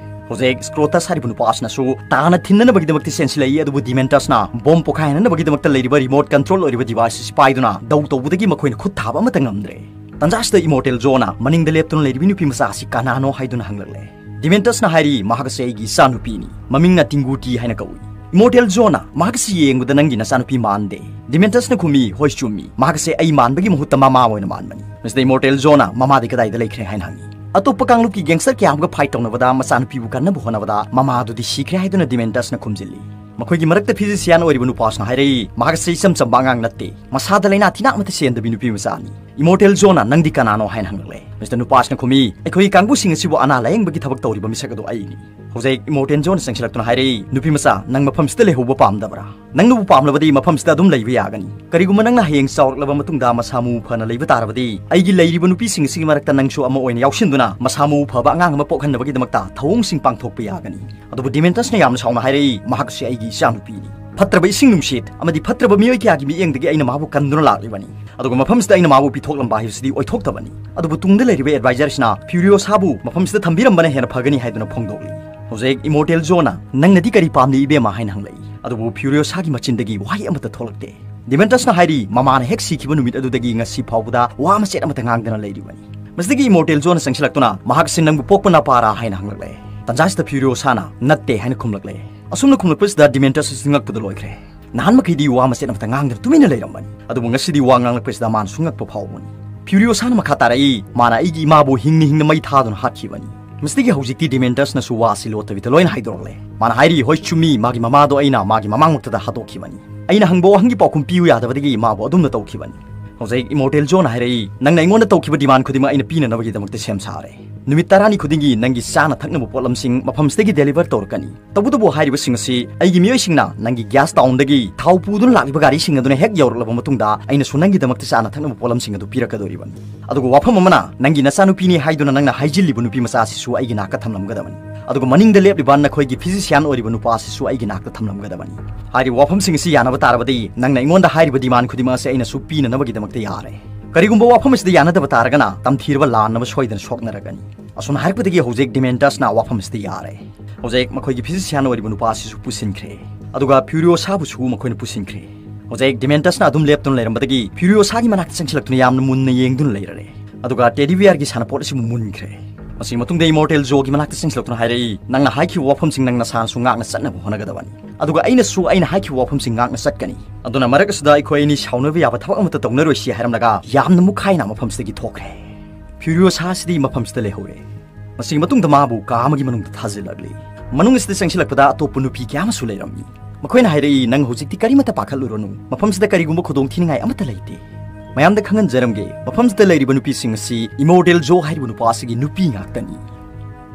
ꯍꯧꯖꯤꯛ ꯁ꯭ꯀ꯭ꯔꯣꯇꯁ ꯍꯥꯏꯔꯤꯕ ꯅꯨꯄꯥ ꯑꯁꯤꯅꯁꯨ ꯇꯥꯅ ꯊꯤꯟꯅꯅꯕꯒꯤꯗꯃꯛꯇ ꯆꯦꯟꯁꯤꯜꯂꯛꯏ, ꯑꯗꯨꯕꯨ ꯗꯤꯃꯦꯟꯇꯁꯅ ꯕꯣꯝ ꯄꯣꯈꯥꯏꯍꯟꯅꯕꯒꯤꯗꯃꯛꯇ ꯂꯩꯔꯤꯕ ꯔꯤꯃꯣꯠ ꯀꯟꯇ꯭ꯔꯣꯜ ꯑꯣꯏꯔꯤꯕ ꯗꯤꯚꯥꯏꯁ ꯑꯁꯤ ꯄꯥꯏꯗꯨꯅ ꯗꯧ ꯇꯧꯕꯗꯒꯤ ꯃꯈꯣꯏꯅ ꯈꯨꯠ ꯊꯥꯕ ꯑꯃꯠꯇ ꯉꯝꯗ꯭ꯔꯦ꯫ ꯇꯟꯖꯥꯁꯤꯗ ꯏꯃꯣꯔꯇꯦꯜ ꯖꯣꯅ ꯃꯅꯤꯡꯗ ꯂꯦꯞꯇꯨꯅ ꯂꯩꯔꯤꯕ ꯅꯨꯄꯤ ꯃꯆꯥ ꯑꯁꯤ ꯀꯅꯥꯅꯣ ꯍꯥꯏꯗꯨꯅ ꯍꯪꯂꯛꯂꯦ꯫ ꯗꯤꯃꯦꯟꯇꯁꯅ ꯍꯥꯏꯔꯤ, ꯃꯍꯥꯛ ꯑꯁꯤ ꯑꯩꯒꯤ ꯏꯆꯥꯅꯨꯄꯤꯅꯤ, ꯃꯃꯤꯡꯅ ꯇꯤꯡꯒꯨꯇꯤ ꯍꯥꯏꯅ ꯀꯧꯏ꯫ ꯏꯃꯣꯔꯇꯦꯜ ꯖꯣꯅ ꯃꯍꯥꯛ ꯑꯁꯤ ꯌꯦꯡꯕꯗ ꯅꯪꯒꯤ ꯅꯆꯥꯅꯨꯄꯤ ꯃꯥꯟꯗꯦ꯫ ꯗꯤꯃꯦꯟꯇꯁꯅ ꯈꯨꯝꯃꯤ, ꯍꯣꯏ ꯆꯨꯝꯃꯤ, ꯃꯍꯥꯛ ꯑꯁꯤ ꯑꯩ ꯃꯥꯟꯕꯒꯤ ꯃꯍꯨꯠꯇ ꯃꯃꯥ ꯑꯣꯏꯅ ꯃꯥꯟꯕꯅꯤ꯫ ꯃꯁꯤꯗ ꯏꯃꯣꯔꯇꯦꯜ ꯖꯣꯅ ꯃꯃꯥꯗꯤ ꯀꯗꯥꯏꯗ ꯂꯩꯈ꯭ꯔꯦ ꯍꯥꯏꯅ ꯍꯪꯉꯤ꯫ ꯑꯇꯣꯞꯄ ꯀꯥꯡꯂꯨꯞꯀꯤ ꯒꯦꯡꯁꯇꯔ ꯀꯌꯥ ꯑꯃꯒ ꯐꯥꯏꯠ ꯇꯧꯅꯕꯗ ꯃꯆꯥꯅꯨꯄꯤꯕꯨ ꯀꯟꯅꯕ ꯍꯣꯠꯅꯕꯗ ꯃꯃꯥꯗꯨꯗꯤ ꯁꯤꯈ꯭ꯔꯦ ꯍꯥꯏꯗꯨꯅ ꯗꯤꯃꯦꯟꯇꯁꯅ ꯈꯨꯝꯖꯤꯜꯂꯤ꯫ ꯃꯈꯣꯏꯒꯤ ꯃꯔꯛꯇ ꯐꯤꯖꯤꯁꯤꯌꯥꯟ ꯑꯣꯏꯔꯤꯕ ꯅꯨꯄꯥꯁꯤꯅ ꯍꯥꯏꯔꯛꯏ, ꯃꯍꯥꯛꯁꯤ ꯏꯆꯝ ꯆꯝꯕ ꯑꯉꯥꯡ ꯅꯠꯇꯦ, ꯃꯁꯥꯗ ꯂꯥꯏꯅꯥ ꯇꯤꯟꯅꯥ ꯑꯃꯠꯇ ꯆꯦꯟꯗꯕꯤ ꯅꯨꯄꯤ ꯃꯆꯥꯅꯤ꯫ ꯏꯃꯣꯔꯇꯦꯜ ꯖꯣꯅ, "ꯅꯪꯗꯤ ꯀꯅꯥꯅꯣ?" ꯍꯥꯏꯅ ꯍꯪꯂꯛꯂꯦ꯫ ꯃꯤꯁꯇꯔ ꯅꯨꯄꯥꯁꯤꯅ ꯈꯨꯝꯃꯤ, "ꯑꯩꯈꯣꯏꯒꯤ ꯀꯥꯡꯕꯨꯁꯤꯡ ꯑꯁꯤꯕꯨ ꯑꯅꯥ ꯂꯥꯌꯦꯡꯕꯒꯤ ꯊꯕꯛ ꯇꯧꯔꯤꯕ ꯃꯤꯁꯛ ꯑꯗꯨ ꯑꯩꯅꯤ"꯫ ꯍꯧꯖꯤꯛ ꯏꯃꯣꯔꯇꯦꯜ ꯖꯣꯅ ꯆꯪꯁꯤꯜꯂꯛꯇꯨꯅ ꯍꯥꯏꯔꯛꯏ, "ꯅꯨꯄꯤ ꯃꯆꯥ, ꯅꯪ ꯃꯐꯝꯁꯤꯗ ꯂꯩꯍꯧꯕ ꯄꯥꯝꯗꯕ꯭ꯔꯥ? ꯅꯪꯅꯕꯨ ꯄꯥꯝꯂꯕꯗꯤ ꯃꯐꯝꯁꯤꯗ ꯑꯗꯨꯝ ꯂꯩꯕ ꯌꯥꯒꯅꯤ꯫ ꯀꯔꯤꯒꯨꯝꯕ ꯅꯪꯅ ꯍꯌꯦꯡ ꯆꯥꯎꯔꯛꯂꯕ ꯃꯇꯨꯡꯗ ꯃꯁꯥ ꯃꯎ ꯐꯅ ꯂꯩꯕ ꯇꯥꯔꯕꯗꯤ, ꯑꯩꯒꯤ ꯂꯩꯔꯤꯕ ꯅꯨꯄꯤꯁꯤꯡ ꯑꯁꯤꯒꯤ ꯃꯔꯛꯇ ꯅꯪꯁꯨ ꯑꯃ ꯑꯣꯏꯅ ꯌꯥꯎꯁꯤꯟꯗꯨꯅ ꯃꯁꯥ ꯃꯎ ꯐꯕ ꯑꯉꯥꯡ ꯑꯃ ꯄꯣꯛꯍꯟꯅꯕꯒꯤꯗꯃꯛꯇ ꯊꯧꯑꯣꯡꯁꯤꯡ ꯄꯥꯡꯊꯣꯛꯄ ꯌꯥꯒꯅꯤ"꯫ ꯑꯗꯨꯕꯨ ꯗꯤꯃꯦꯟꯇꯁꯅ ꯌꯥꯝꯅ ꯁꯥꯎꯅ ꯍꯥꯏꯔꯛꯏ, "ꯃꯍꯥꯛ ꯑꯁꯤ ꯑꯩꯒꯤ ꯏꯆꯥꯅꯨꯄꯤꯅꯤ꯫ ꯐꯠꯇ꯭ꯔꯕ ꯏꯁꯤꯡ ꯅꯨꯡꯁꯤꯠ ꯑꯃꯗꯤ ꯐꯠꯇ꯭ꯔꯕ ꯃꯤꯑꯣꯏ ꯀꯌꯥꯒꯤ ꯃꯤꯠꯌꯦꯡꯗꯒꯤ ꯑꯩꯅ ꯃꯍꯥꯛꯄꯨ ꯀꯟꯗꯨꯅ ꯂꯥꯛꯂꯤꯕꯅꯤ꯫ ꯑꯗꯨꯒ ꯃꯐꯝꯁꯤꯗ ꯑꯩꯅ ꯃꯥꯕꯨ ꯄꯤꯊꯣꯛꯂꯝꯕ ꯍꯥꯏꯕꯁꯤꯗꯤ ꯑꯣꯏꯊꯣꯛꯇꯕꯅꯤ"꯫ ꯑꯗꯨꯕꯨ ꯇꯨꯡꯗ ꯂꯩꯔꯤꯕ ꯑꯦꯗꯚꯥꯏꯖꯔꯁꯤꯅ ꯐ꯭ꯌꯨꯔꯤꯑꯣꯁꯥꯕꯨ ꯃꯐꯝꯁꯤꯗ ꯊꯝꯕꯤꯔꯝꯕꯅ ꯍꯦꯟꯅ ꯐꯒꯅꯤ ꯍꯥꯏꯗꯨꯅ ꯐꯣꯡꯗꯣꯛꯂꯤ꯫ ꯍꯧꯖꯤꯛ ꯏꯃꯣꯔꯇꯦꯜ ꯖꯣꯅ, "ꯅꯪꯅꯗꯤ ꯀꯔꯤ ꯄꯥꯝꯂꯤ ꯏꯕꯦꯝꯃ?" ꯍꯥꯏꯅ ꯍꯪꯂꯛꯏ꯫ ꯑꯗꯨꯕꯨ ꯐ꯭ꯌꯨꯔꯤꯑꯣꯁꯥꯒꯤ ꯃꯆꯤꯟꯗꯒꯤ ꯋꯥꯍꯩ ꯑꯃꯠꯇ ꯊꯣꯛꯂꯛꯇꯦ꯫ ꯗꯤꯃꯦꯟꯇꯁꯅ ꯍꯥꯏꯔꯤ, "ꯃꯃꯥꯅ ꯍꯦꯛ ꯁꯤꯈꯤꯕ ꯅꯨꯃꯤꯠ ꯑꯗꯨꯗꯒꯤ ꯉꯁꯤ ꯐꯥꯎꯕꯗ ꯋꯥ ꯃꯆꯦꯠ ꯑꯃꯠꯇ ꯉꯥꯡꯗꯅ ꯂꯩꯔꯤꯕꯅꯤ"꯫ ꯃꯁꯤꯗꯒꯤ ꯏꯃꯣꯔꯇꯦꯜ ꯖꯣꯅ ꯆꯪꯁꯤꯜꯂꯛꯇꯨꯅ, "ꯃꯍꯥꯛꯁꯤ ꯅꯪꯕꯨ ꯄꯣꯛꯄ ꯅꯄꯥꯔꯥ?" ꯍꯥꯏꯅ ꯍꯪꯂꯛꯂꯦ꯫ ꯇꯟꯖꯥꯁꯤꯗ ꯐ꯭ꯌꯨꯔꯤꯑꯣꯁꯥꯅ, "ꯅꯠꯇꯦ" ꯍꯥꯏꯅ ꯈꯨꯝꯂꯛꯂꯦ꯫ ꯑꯁꯨꯝꯅ ꯈꯨꯝꯂꯛꯄꯁꯤꯗ ꯗꯤꯃꯦꯟꯇꯁ ꯑꯁꯤ ꯉꯛꯄꯗ ꯂꯣꯏꯈ꯭ꯔꯦ꯫ ꯅꯍꯥꯟ ꯃꯈꯩꯗꯤ ꯋꯥ ꯃꯆꯦꯠ ꯑꯃꯠꯇ ꯉꯥꯡꯗꯅ ꯇꯨꯃꯤꯟꯅ ꯂꯩꯔꯝꯕꯅꯤ, ꯑꯗꯨꯕꯨ ꯉꯁꯤꯗꯤ ꯋꯥ ꯉꯥꯡꯂꯛꯄꯁꯤꯗ ꯃꯥꯅꯁꯨ ꯉꯛꯄ ꯐꯥꯎꯕꯅꯤ꯫ ꯐ꯭ꯌꯨꯔꯤꯑꯣꯁꯥꯅ ꯃꯈꯥ ꯇꯥꯔꯛꯏ, "ꯃꯥꯅ ꯑꯩꯒꯤ ꯏꯃꯥꯕꯨ ꯍꯤꯡꯅ ꯍꯤꯡꯅ ꯃꯩ ꯊꯥꯗꯨꯅ ꯍꯥꯠꯈꯤꯕꯅꯤ"꯫ ꯃꯁꯤꯗꯒꯤ ꯍꯧꯖꯤꯛꯇꯤ ꯗꯤꯃꯦꯟꯇꯁꯅꯁꯨ ꯋꯥ ꯑꯁꯤ ꯂꯣꯠꯇꯕꯤꯗ ꯂꯣꯏꯅ ꯍꯥꯏꯗꯣꯔꯛꯂꯦ꯫ ꯃꯥꯅ ꯍꯥꯏꯔꯤ, "ꯍꯣꯏ, ꯆꯨꯝꯃꯤ, ꯃꯥꯒꯤ ꯃꯃꯥꯗꯣ ꯑꯩꯅ ꯃꯥꯒꯤ ꯃꯃꯥꯡꯃꯛꯇꯗ ꯍꯥꯠꯇꯣꯛꯈꯤꯕꯅꯤ꯫ ꯑꯩꯅ ꯍꯪꯕ ꯋꯥꯍꯪꯒꯤ ꯄꯥꯎꯈꯨꯝ ꯄꯤꯌꯨ ꯌꯥꯗꯕꯗꯒꯤ ꯃꯥꯕꯨ ꯑꯗꯨꯝꯅ ꯇꯧꯈꯤꯕꯅꯤ"꯫ ꯍꯧꯖꯤꯛ ꯏꯃꯣꯔꯇꯦꯜ ꯖꯣꯅ ꯍꯥꯏꯔꯛꯏ, "ꯅꯪꯅ ꯑꯩꯉꯣꯟꯗ ꯇꯧꯈꯤꯕ ꯗꯤꯃꯥꯟ ꯈꯨꯗꯤꯡꯃꯛ ꯑꯩꯅ ꯄꯤꯅꯅꯕꯒꯤꯗꯃꯛꯇ ꯁꯦꯝ ꯁꯥꯔꯦ꯫ ꯅꯨꯃꯤꯠ ꯇꯔꯥꯅꯤ ꯈꯨꯗꯤꯡꯒꯤ ꯅꯪꯒꯤ ꯆꯥꯅ ꯊꯛꯅꯕ ꯄꯣꯠꯂꯝꯁꯤꯡ ꯃꯐꯝꯁꯤꯗꯒꯤ ꯗꯦꯂꯤꯚꯔ ꯇꯧꯔꯛꯀꯅꯤ꯫ ꯇꯧꯕꯇꯕꯨ ꯍꯥꯏꯔꯤꯕꯁꯤꯡ ꯑꯁꯤ ꯑꯩꯒꯤ ꯃꯤꯑꯣꯏꯁꯤꯡꯅ ꯅꯪꯒꯤ ꯒ꯭ꯌꯥꯁ ꯇꯥꯎꯟꯗꯒꯤ ꯊꯥꯎ ꯄꯨꯗꯨꯅ ꯂꯥꯛꯂꯤꯕ ꯒꯥꯔꯤꯁꯤꯡ ꯑꯗꯨꯅ ꯍꯦꯛ ꯌꯧꯔꯛꯂꯕ ꯃꯇꯨꯡꯗ ꯑꯩꯅꯁꯨ ꯅꯪꯒꯤꯗꯃꯛꯇ ꯆꯥꯅ ꯊꯛꯅꯕ ꯄꯣꯠꯂꯝꯁꯤꯡ ꯑꯗꯨ ꯄꯤꯔꯛꯀꯗꯧꯔꯤꯕꯅꯤ꯫ ꯑꯗꯨꯒ ꯋꯥꯐꯝ ꯑꯃꯅ, ꯅꯪꯒꯤ ꯅꯆꯥꯅꯨꯄꯤꯅꯤ ꯍꯥꯏꯗꯨꯅ ꯅꯪꯅ ꯍꯥꯏꯖꯤꯜꯂꯤꯕ ꯅꯨꯄꯤ ꯃꯆꯥ ꯑꯁꯤꯁꯨ ꯑꯩꯒꯤ ꯅꯥꯛꯇ ꯊꯝꯂꯝꯒꯗꯕꯅꯤ꯫ ꯑꯗꯨꯒ ꯃꯅꯤꯡꯗ ꯂꯦꯞꯂꯤꯕ ꯅꯈꯣꯏꯒꯤ ꯐꯤꯖꯤꯁꯤꯌꯥꯟ ꯑꯣꯏꯔꯤꯕ ꯅꯨꯄꯥ ꯑꯁꯤꯁꯨ ꯑꯩꯒꯤ ꯅꯥꯛꯇ ꯊꯝꯂꯝꯒꯗꯕꯅꯤ꯫ ꯍꯥꯏꯔꯤꯕ ꯋꯥꯐꯝꯁꯤꯡ ꯑꯁꯤ ꯌꯥꯅꯕ ꯇꯥꯔꯕꯗꯤ ꯅꯪꯅ ꯑꯩꯉꯣꯟꯗ ꯍꯥꯏꯔꯤꯕ ꯗꯤꯃꯥꯟ ꯈꯨꯗꯤꯡꯃꯛ ꯑꯁꯤ ꯑꯩꯅꯁꯨ ꯄꯤꯅꯅꯕꯒꯤꯗꯃꯛꯇ ꯌꯥꯔꯦ꯫ ꯀꯔꯤꯒꯨꯝꯕ ꯋꯥꯐꯝ ꯑꯁꯤꯗ ꯌꯥꯅꯗꯕ ꯇꯥꯔꯒꯅ ꯇꯝꯊꯤꯔꯕ ꯂꯥꯟ ꯑꯃ ꯁꯣꯏꯗꯅ ꯁꯣꯛꯅꯔꯒꯅꯤ꯫ ꯑꯁꯨꯝꯅ ꯍꯥꯏꯔꯛꯄꯗꯒꯤ ꯍꯧꯖꯤꯛ ꯗꯤꯃꯦꯟꯇꯁꯅ ꯋꯥꯐꯝ ꯑꯁꯤꯗ ꯌꯥꯔꯦ꯫ ꯍꯧꯖꯤꯛ ꯃꯈꯣꯏꯒꯤ ꯐꯤꯖꯤꯁꯤꯌꯥꯟ ꯑꯣꯏꯔꯤꯕ ꯅꯨꯄꯥ ꯑꯁꯤꯁꯨ ꯄꯨꯁꯤꯟꯈ꯭ꯔꯦ, ꯑꯗꯨꯒ ꯐ꯭ꯌꯨꯔꯤꯑꯣꯁꯥꯕꯨꯁꯨ ꯃꯈꯣꯏꯅ ꯄꯨꯁꯤꯟꯈ꯭ꯔꯦ꯫ ꯍꯧꯖꯤꯛ ꯗꯤꯃꯦꯟꯇꯁꯅ ꯑꯗꯨꯝ ꯂꯦꯞꯇꯨꯅ ꯂꯩꯔꯝꯕꯗꯒꯤ ꯐ꯭ꯌꯨꯔꯤꯑꯣꯁꯥꯒꯤ ꯃꯅꯥꯛꯇ ꯆꯪꯁꯤꯜꯂꯛꯇꯨꯅ ꯌꯥꯝꯅ ꯃꯨꯟꯅ ꯌꯦꯡꯗꯨꯅ ꯂꯩꯔꯔꯦ꯫ ꯑꯗꯨꯒ ꯇꯦꯗꯤ ꯕꯤꯌꯥꯔꯒꯤ ꯁꯥꯟꯅꯄꯣꯠ ꯑꯁꯤꯕꯨ ꯃꯨꯟꯈ꯭ꯔꯦ꯫ ꯃꯁꯤꯒꯤ ꯃꯇꯨꯡꯗ ꯏꯃꯣꯔꯇꯦꯜ ꯖꯣꯒꯤ ꯃꯅꯥꯛꯇ ꯆꯪꯁꯤꯜꯂꯛꯇꯨꯅ ꯍꯥꯏꯔꯛꯏ, "ꯅꯪꯅ ꯍꯥꯏꯈꯤꯕ ꯋꯥꯐꯝꯁꯤꯡ ꯅꯪ ꯅꯁꯥꯅꯁꯨ ꯉꯥꯛꯅ ꯆꯠꯅꯕ ꯍꯣꯠꯅꯒꯗꯕꯅꯤ, ꯑꯗꯨꯒ ꯑꯩꯅꯁꯨ ꯑꯩꯅ ꯍꯥꯏꯈꯤꯕ ꯋꯥꯐꯝꯁꯤꯡ ꯉꯥꯛꯅ ꯆꯠꯀꯅꯤ꯫ ꯑꯗꯨꯅ ꯃꯔꯛ ꯑꯁꯤꯗ ꯑꯩꯈꯣꯏ ꯑꯅꯤ ꯁꯥꯎꯅꯕ ꯌꯥꯕ ꯊꯕꯛ ꯑꯃꯠꯇ ꯇꯧꯅꯔꯣꯏꯁꯤ" ꯍꯥꯏꯔꯝꯂꯒ ꯌꯥꯝꯅ ꯃꯨꯛꯈꯥꯏꯅ ꯃꯐꯝꯁꯤꯗꯒꯤ ꯊꯣꯛꯈ꯭ꯔꯦ꯫ ꯐ꯭ꯌꯨꯔꯤꯑꯣꯁꯥ ꯑꯁꯤꯗꯤ ꯃꯐꯝꯁꯤꯗ ꯂꯩꯍꯧꯔꯦ꯫ ꯃꯁꯤꯒꯤ ꯃꯇꯨꯡꯗ ꯃꯥꯕꯨ ꯀꯥ ꯑꯃꯒꯤ ꯃꯅꯨꯡꯗ ꯊꯥꯖꯤꯜꯂꯛꯂꯤ꯫ ꯃꯅꯨꯡ ꯑꯁꯤꯗ ꯆꯪꯁꯤꯜꯂꯛꯄꯗ ꯑꯇꯣꯞꯄ ꯅꯨꯄꯤ ꯀꯌꯥ ꯑꯃꯁꯨ ꯂꯩꯔꯝꯃꯤ꯫ ꯃꯈꯣꯏꯅ ꯍꯥꯏꯔꯛꯏ, "ꯅꯪ ꯍꯧꯖꯤꯛꯇꯤ ꯀꯔꯤꯃꯠꯇ ꯄꯥꯈꯠꯂꯨꯔꯅꯨ, ꯃꯐꯝꯁꯤꯗ ꯀꯔꯤꯒꯨꯝꯕ ꯈꯨꯗꯣꯡꯊꯤꯅꯤꯡꯉꯥꯏ ꯑꯃꯠꯇ ꯂꯩꯇꯦ꯫" ꯃꯌꯥꯝꯗ ꯈꯪꯍꯟꯖꯔꯝꯒꯦ, ꯃꯐꯝꯁꯤꯗ ꯂꯩꯔꯤꯕ ꯅꯨꯄꯤꯁꯤꯡ ꯑꯁꯤ ꯏꯃꯣꯔꯇꯦꯜ ꯖꯣ ꯍꯥꯏꯔꯤꯕ ꯅꯨꯄꯥ ꯑꯁꯤꯒꯤ ꯅꯨꯄꯤ ꯉꯥꯛꯇꯅꯤ꯫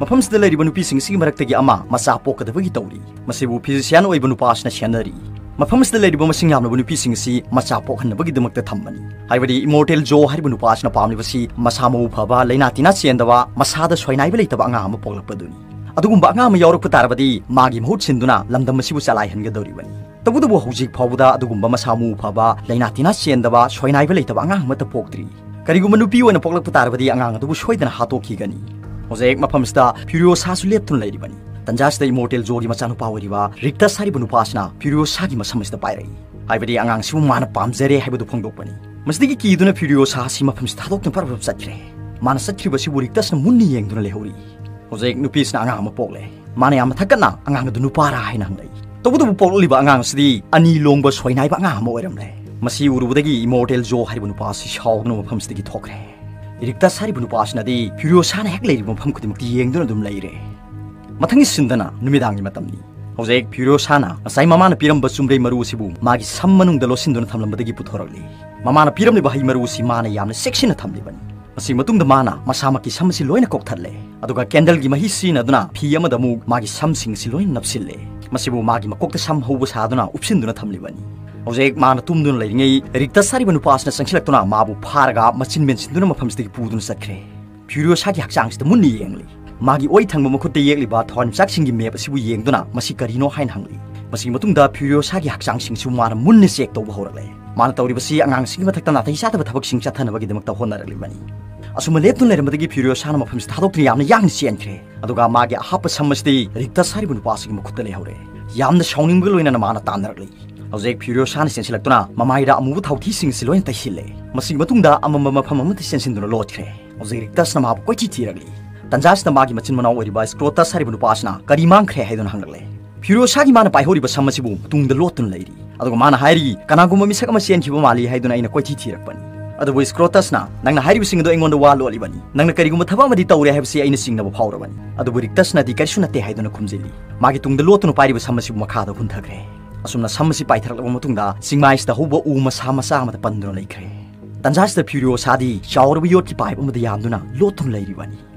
ꯃꯐꯝꯁꯤꯗ ꯂꯩꯔꯤꯕ ꯅꯨꯄꯤꯁꯤꯡ ꯑꯁꯤꯒꯤ ꯃꯔꯛꯇꯒꯤ ꯑꯃ ꯃꯆꯥ ꯄꯣꯛꯀꯗꯕꯒꯤ ꯇꯧꯔꯤ꯫ ꯃꯁꯤꯕꯨ ꯐꯤꯖꯤꯁꯤꯌꯥꯟ ꯑꯣꯏꯕ ꯅꯨꯄꯥ ꯑꯁꯤꯅ ꯁꯦꯟꯅꯔꯤ꯫ ꯃꯐꯝ ꯑꯁꯤꯗ ꯂꯩꯔꯤꯕ ꯃꯁꯤꯡ ꯌꯥꯝꯂꯕ ꯅꯨꯄꯤꯁꯤꯡ ꯑꯁꯤ ꯃꯆꯥ ꯄꯣꯛꯍꯟꯅꯕꯒꯤꯗꯃꯛꯇ ꯊꯝꯕꯅꯤ꯫ ꯍꯥꯏꯕꯗꯤ ꯏꯃꯣꯔꯇꯦꯜ ꯖꯣ ꯍꯥꯏꯔꯤꯕ ꯅꯨꯄꯥ ꯑꯁꯤꯅ ꯄꯥꯝꯂꯤꯕꯁꯤ ꯃꯁꯥ ꯃꯎ ꯐꯕ, ꯂꯥꯏꯅꯥ ꯇꯤꯟꯅꯥ ꯆꯦꯟꯗꯕ, ꯃꯁꯥꯗ ꯁꯣꯏꯅꯥꯏꯕ ꯂꯩꯇꯕ ꯑꯉꯥꯡ ꯑꯃ ꯄꯣꯛꯂꯛꯄꯗꯨꯅꯤ꯫ ꯑꯗꯨꯒꯨꯝꯕ ꯑꯉꯥꯡ ꯑꯃ ꯌꯥꯎꯔꯛꯄ ꯇꯥꯔꯕꯗꯤ ꯃꯥꯒꯤ ꯃꯍꯨꯠ ꯁꯤꯟꯗꯨꯅ ꯂꯝꯗꯝ ꯑꯁꯤꯕꯨ ꯆꯂꯥꯏꯍꯟꯒꯗꯧꯔꯤꯕꯅꯤ꯫ ꯇꯧꯕꯇꯕꯨ ꯍꯧꯖꯤꯛ ꯐꯥꯎꯕꯗ ꯑꯗꯨꯒꯨꯝꯕ ꯃꯁꯥ ꯃꯎ ꯐꯕ, ꯂꯥꯏꯅꯥ ꯇꯤꯟꯅꯥ ꯆꯦꯟꯗꯕ, ꯁꯣꯏꯅꯥꯏꯕ ꯂꯩꯇꯕ ꯑꯉꯥꯡ ꯑꯃꯠꯇ ꯄꯣꯛꯇ꯭ꯔꯤ꯫ ꯀꯔꯤꯒꯨꯝꯕ ꯅꯨꯄꯤ ꯑꯣꯏꯅ ꯄꯣꯛꯂꯛꯄ ꯇꯥꯔꯕꯗꯤ ꯑꯉꯥꯡ ꯑꯗꯨꯕꯨ ꯁꯣꯏꯗꯅ ꯍꯥꯠꯇꯣꯛꯈꯤꯒꯅꯤ꯫ ꯍꯧꯖꯤꯛ ꯃꯐꯝꯁꯤꯗ ꯐ꯭ꯌꯨꯔꯤꯑꯣꯁꯥꯁꯨ ꯂꯦꯞꯇꯨꯅ ꯂꯩꯔꯤꯕꯅꯤ꯫ ꯇꯟꯖꯥꯁꯤꯗ ꯏꯃꯣꯔꯇꯦꯜ ꯖꯣꯒꯤ ꯃꯆꯥꯅꯨꯄꯥ ꯑꯣꯏꯔꯤꯕ ꯔꯤꯛꯇꯁ ꯍꯥꯏꯔꯤꯕ ꯅꯨꯄꯥ ꯑꯁꯤꯅ ꯐ꯭ꯌꯨꯔꯤꯑꯣꯁꯥꯒꯤ ꯃꯁꯝ ꯑꯁꯤꯗ ꯄꯥꯏꯔꯛꯏ꯫ ꯍꯥꯏꯕꯗꯤ ꯑꯉꯥꯡꯁꯤꯕꯨ ꯃꯥꯅ ꯄꯥꯝꯖꯔꯦ ꯍꯥꯏꯕꯗꯨ ꯐꯣꯡꯗꯣꯛꯄꯅꯤ꯫ ꯃꯁꯤꯗꯒꯤ ꯀꯤꯗꯨꯅ ꯐ꯭ꯌꯨꯔꯤꯑꯣꯁꯥ ꯑꯁꯤ ꯃꯐꯝꯁꯤꯗ ꯊꯥꯗꯣꯛꯇꯨꯅ ꯐꯠ ꯐꯠ ꯆꯠꯈ꯭ꯔꯦ꯫ ꯃꯥꯅ ꯆꯠꯈ꯭ꯔꯤꯕꯁꯤꯕꯨ ꯔꯤꯛꯇꯁꯅ ꯃꯨꯟꯅ ꯌꯦꯡꯗꯨꯅ ꯂꯩꯍꯧꯔꯤ꯫ ꯍꯧꯖꯤꯛ ꯅꯨꯄꯤꯁꯤꯅ ꯑꯉꯥꯡ ꯑꯃ ꯄꯣꯛꯂꯦ꯫ ꯃꯥꯅ ꯌꯥꯝꯅ ꯊꯛꯀꯠꯅ ꯑꯉꯥꯡ ꯑꯗꯨ ꯅꯨꯄꯥꯔꯥ ꯍꯥꯏꯅ ꯍꯪꯂꯛꯏ꯫ ꯇꯧꯕꯇꯕꯨ ꯄꯣꯛꯂꯛꯂꯤꯕ ꯑꯉꯥꯡ ꯑꯁꯤꯗꯤ ꯑꯅꯤ ꯂꯣꯡꯕ ꯁꯣꯏꯅꯥꯏꯕ ꯑꯉꯥꯡ ꯑꯃ ꯑꯣꯏꯔꯝꯂꯦ꯫ ꯃꯁꯤ ꯎꯔꯨꯕꯗꯒꯤ ꯏꯃꯣꯔꯇꯦꯜ ꯖꯣ ꯍꯥꯏꯔꯤꯕ ꯅꯨꯄꯥ ꯑꯁꯤ ꯁꯥꯎꯗꯨꯅ ꯃꯐꯝꯁꯤꯗꯒꯤ ꯊꯣꯛꯈ꯭ꯔꯦ꯫ ꯔꯤꯛꯇꯁ ꯍꯥꯏꯔꯤꯕ ꯅꯨꯄꯥ ꯑꯁꯤꯅꯗꯤ ꯐ꯭ꯌꯨꯔꯤꯑꯣꯁꯥꯅ ꯍꯦꯛ ꯂꯩꯔꯤꯕ ꯃꯐꯝ ꯈꯨꯗꯤꯡꯃꯛꯇ ꯌꯦꯡꯗꯨꯅ ꯑꯗꯨꯝ ꯂꯩꯔꯦ꯫ ꯃꯊꯪꯒꯤ ꯁꯤꯟꯗꯅ ꯅꯨꯃꯤꯗꯥꯡꯒꯤ ꯃꯇꯝꯅꯤ꯫ ꯍꯧꯖꯤꯛ ꯐ꯭ꯌꯨꯔꯤꯑꯣꯁꯥꯅ ꯉꯁꯥꯏ ꯃꯃꯥꯅ ꯄꯤꯔꯝꯕ ꯆꯨꯝꯕ꯭ꯔꯩ ꯃꯔꯨ ꯑꯁꯤꯕꯨ ꯃꯥꯒꯤ ꯁꯝ ꯃꯅꯨꯡꯗ ꯂꯣꯠꯁꯤꯟꯗꯨꯅ ꯊꯝꯂꯝꯕꯗꯒꯤ ꯄꯨꯊꯣꯔꯛꯂꯤ꯫ ꯃꯃꯥꯅ ꯄꯤꯔꯝꯂꯤꯕ ꯍꯩ ꯃꯔꯨ ꯑꯁꯤ ꯃꯥꯅ ꯌꯥꯝꯅ ꯆꯦꯛꯁꯤꯟꯅ ꯊꯝꯂꯤꯕꯅꯤ꯫ ꯃꯁꯤꯒꯤ ꯃꯇꯨꯡꯗ ꯃꯥꯅ ꯃꯁꯥꯃꯛꯀꯤ ꯁꯝ ꯑꯁꯤ ꯂꯣꯏꯅ ꯀꯣꯛꯊꯠꯂꯦ꯫ ꯑꯗꯨꯒ ꯀꯦꯟꯗꯜꯒꯤ ꯃꯍꯤ ꯁꯤꯖꯤꯟꯅꯗꯨꯅ ꯐꯤ ꯑꯃꯗ ꯑꯃꯨꯛ ꯃꯥꯒꯤ ꯁꯝꯁꯤꯡ ꯑꯁꯤ ꯂꯣꯏꯅ ꯅꯞꯁꯤꯜꯂꯦ꯫ ꯃꯁꯤꯕꯨ ꯃꯥꯒꯤ ꯃꯀꯣꯛꯇ ꯁꯝ ꯍꯧꯕ ꯁꯥꯗꯨꯅ ꯎꯞꯁꯤꯟꯗꯨꯅ ꯊꯝꯂꯤꯕꯅꯤ꯫ ꯍꯧꯖꯤꯛ ꯃꯥꯅ ꯇꯨꯝꯗꯨꯅ ꯂꯩꯔꯤꯉꯩ ꯔꯤꯛꯇꯁ ꯍꯥꯏꯔꯤꯕ ꯅꯨꯄꯥ ꯑꯁꯤꯅ ꯆꯪꯁꯤꯜꯂꯛꯇꯨꯅ ꯃꯥꯕꯨ ꯐꯥꯔꯒ ꯃꯆꯤꯟ ꯃꯦꯟꯁꯤꯟꯗꯨꯅ ꯃꯐꯝꯁꯤꯗꯒꯤ ꯄꯨꯗꯨꯅ ꯆꯠꯈ꯭ꯔꯦ꯫ ꯐ꯭ꯌꯨꯔꯤꯑꯣꯁꯥꯒꯤ ꯍꯛꯆꯥꯡꯁꯤꯗ ꯃꯨꯟꯅ ꯌꯦꯡꯂꯤ꯫ ꯃꯥꯒꯤ ꯑꯣꯏ ꯊꯪꯕ ꯃꯈꯨꯠꯇ ꯌꯦꯛꯂꯤꯕ ꯊꯋꯥꯟꯃꯤꯆꯥꯛꯁꯤꯡꯒꯤ ꯃꯦꯞ ꯑꯁꯤꯕꯨ ꯌꯦꯡꯗꯨꯅ ꯃꯁꯤ ꯀꯔꯤꯅꯣ ꯍꯥꯏꯅ ꯍꯪꯂꯤ꯫ ꯃꯁꯤꯒꯤ ꯃꯇꯨꯡꯗ ꯐ꯭ꯌꯨꯔꯤꯑꯣꯁꯥꯒꯤ ꯍꯛꯆꯥꯡꯁꯤꯡꯁꯨ ꯃꯥꯅ ꯃꯨꯟꯅ ꯆꯦꯛ ꯇꯧꯕ ꯍꯧꯔꯛꯂꯦ꯫ ꯃꯥꯅ ꯇꯧꯔꯤꯕꯁꯤ ꯑꯉꯥꯡꯁꯤꯡꯒꯤ ꯃꯊꯛꯇ ꯅꯥꯇꯩ ꯆꯥꯗꯕ ꯊꯕꯛꯁꯤꯡ ꯆꯠꯊꯅꯕꯒꯤꯗꯃꯛꯇ ꯍꯣꯠꯅꯔꯛꯂꯤꯕꯅꯤ꯫ ꯑꯁꯨꯝꯅ ꯂꯦꯞꯇꯨꯅ ꯂꯩꯔꯝꯕꯗꯒꯤ ꯐ꯭ꯌꯨꯔꯤꯑꯣꯁꯥꯅ ꯃꯐꯝꯁꯤꯗ ꯊꯥꯗꯣꯛꯇꯨꯅ ꯌꯥꯝꯅ ꯌꯥꯡꯅ ꯆꯦꯟꯈ꯭ꯔꯦ꯫ ꯑꯗꯨꯒ ꯃꯥꯒꯤ ꯑꯍꯥꯞꯄ ꯁꯝ ꯑꯁꯤꯗꯤ ꯔꯤꯛꯇꯁ ꯍꯥꯏꯔꯤꯕ ꯅꯨꯄꯥ ꯑꯁꯤꯒꯤ ꯃꯈꯨꯠꯇ ꯂꯩꯍꯧꯔꯦ꯫ ꯌꯥꯝꯅ ꯁꯥꯎꯅꯤꯡꯕꯒ ꯂꯣꯏꯅꯅ ꯃꯥꯅ ꯇꯥꯟꯅꯔꯛꯂꯤ꯫ ꯍꯧꯖꯤꯛ ꯐ꯭ꯌꯨꯔꯤꯑꯣꯁꯥꯅ ꯆꯦꯟꯁꯤꯜꯂꯛꯇꯨꯅ ꯃꯃꯥꯏꯗ ꯑꯃꯨꯕ ꯊꯥꯎꯊꯤꯁꯤꯡ ꯑꯁꯤ ꯂꯣꯏꯅ ꯇꯩꯁꯤꯜꯂꯦ꯫ ꯃꯁꯤꯒꯤ ꯃꯇꯨꯡꯗ ꯑꯃꯝꯕ ꯃꯐꯝ ꯑꯃꯗ ꯆꯦꯟꯁꯤꯟꯗꯨꯅ ꯂꯣꯠꯈ꯭ꯔꯦ꯫ ꯍꯧꯖꯤꯛ ꯔꯤꯛꯇꯁꯅ ꯃꯍꯥꯛꯄꯨ ꯀꯣꯏꯊꯤ ꯊꯤꯔꯛꯂꯤ꯫ ꯇꯟꯖꯥꯁꯤꯗ ꯃꯥꯒꯤ ꯃꯆꯤꯟ ꯃꯅꯥꯎ ꯑꯣꯏꯔꯤꯕ ꯁ꯭ꯀ꯭ꯔꯣꯇꯁ ꯍꯥꯏꯔꯤꯕ ꯅꯨꯄꯥ ꯑꯁꯤꯅ ꯀꯔꯤ ꯃꯥꯡꯈ꯭ꯔꯦ ꯍꯥꯏꯗꯨꯅ ꯍꯪꯂꯛꯂꯦ꯫ ꯐ꯭ꯌꯨꯔꯤꯑꯣꯁꯥꯒꯤ ꯃꯥꯅ ꯄꯥꯏꯍꯧꯔꯤꯕ ꯁꯝ ꯑꯁꯤꯕꯨ ꯇꯨꯡꯗ ꯂꯣꯠꯇꯨꯅ ꯂꯩꯔꯤ꯫ ꯑꯗꯨꯒ ꯃꯥꯅ ꯍꯥꯏꯔꯤ, "ꯀꯅꯥꯒꯨꯝꯕ ꯃꯤꯁꯛ ꯑꯃ ꯆꯦꯟꯈꯤꯕ ꯃꯥꯜꯂꯤ ꯍꯥꯏꯗꯨꯅ ꯑꯩꯅ ꯀꯣꯏꯊꯤ ꯊꯤꯔꯛꯄꯅꯤ꯫" ꯑꯗꯨꯕꯨ ꯁ꯭ꯀ꯭ꯔꯣꯇꯁꯅ, "ꯅꯪꯅ ꯍꯥꯏꯔꯤꯕꯁꯤꯡ ꯑꯗꯨ ꯑꯩꯉꯣꯟꯗ ꯋꯥ ꯂꯣꯠꯂꯤꯕꯅꯤ꯫ ꯅꯪꯅ ꯀꯔꯤꯒꯨꯝꯕ ꯊꯕꯛ ꯑꯃꯗꯤ ꯇꯧꯔꯦ ꯍꯥꯏꯕꯁꯤ ꯑꯩꯅ ꯆꯤꯡꯅꯕ ꯐꯥꯎꯔꯕꯅꯤ꯫" ꯑꯗꯨꯕꯨ ꯔꯤꯛꯇꯁꯅꯗꯤ ꯀꯔꯤꯁꯨ ꯅꯠꯇꯦ ꯍꯥꯏꯗꯨꯅ ꯈꯨꯝꯖꯤꯜꯂꯤ꯫ ꯃꯥꯒꯤ ꯇꯨꯡꯗ ꯂꯣꯠꯇꯨꯅ ꯄꯥꯏꯔꯤꯕ ꯁꯝ ꯑꯁꯤꯕꯨ ꯃꯈꯥꯗ ꯍꯨꯟꯊꯈ꯭ꯔꯦ꯫ ꯑꯁꯨꯝꯅ ꯁꯝ ꯑꯁꯤ ꯄꯥꯏꯊꯔꯛꯂꯕ ꯃꯇꯨꯡꯗ ꯆꯤꯡꯃꯥꯏꯁꯤꯗ ꯍꯧꯕ ꯎ ꯃꯁꯥ ꯃꯆꯥ ꯑꯃꯗ ꯄꯟꯗꯨꯅ ꯂꯩꯈ꯭ꯔꯦ꯫ ꯇꯟꯖꯥꯁꯤꯗ ꯐ꯭ꯌꯨꯔꯤꯑꯣꯁꯥꯗꯤ ꯆꯥꯎꯔꯕ ꯌꯣꯠꯀꯤ ꯄꯥꯏꯞ ꯑꯃꯗ ꯌꯥꯟꯗꯨꯅ ꯂꯣꯠꯇꯨꯅ ꯂꯩꯔꯤꯕꯅꯤ꯫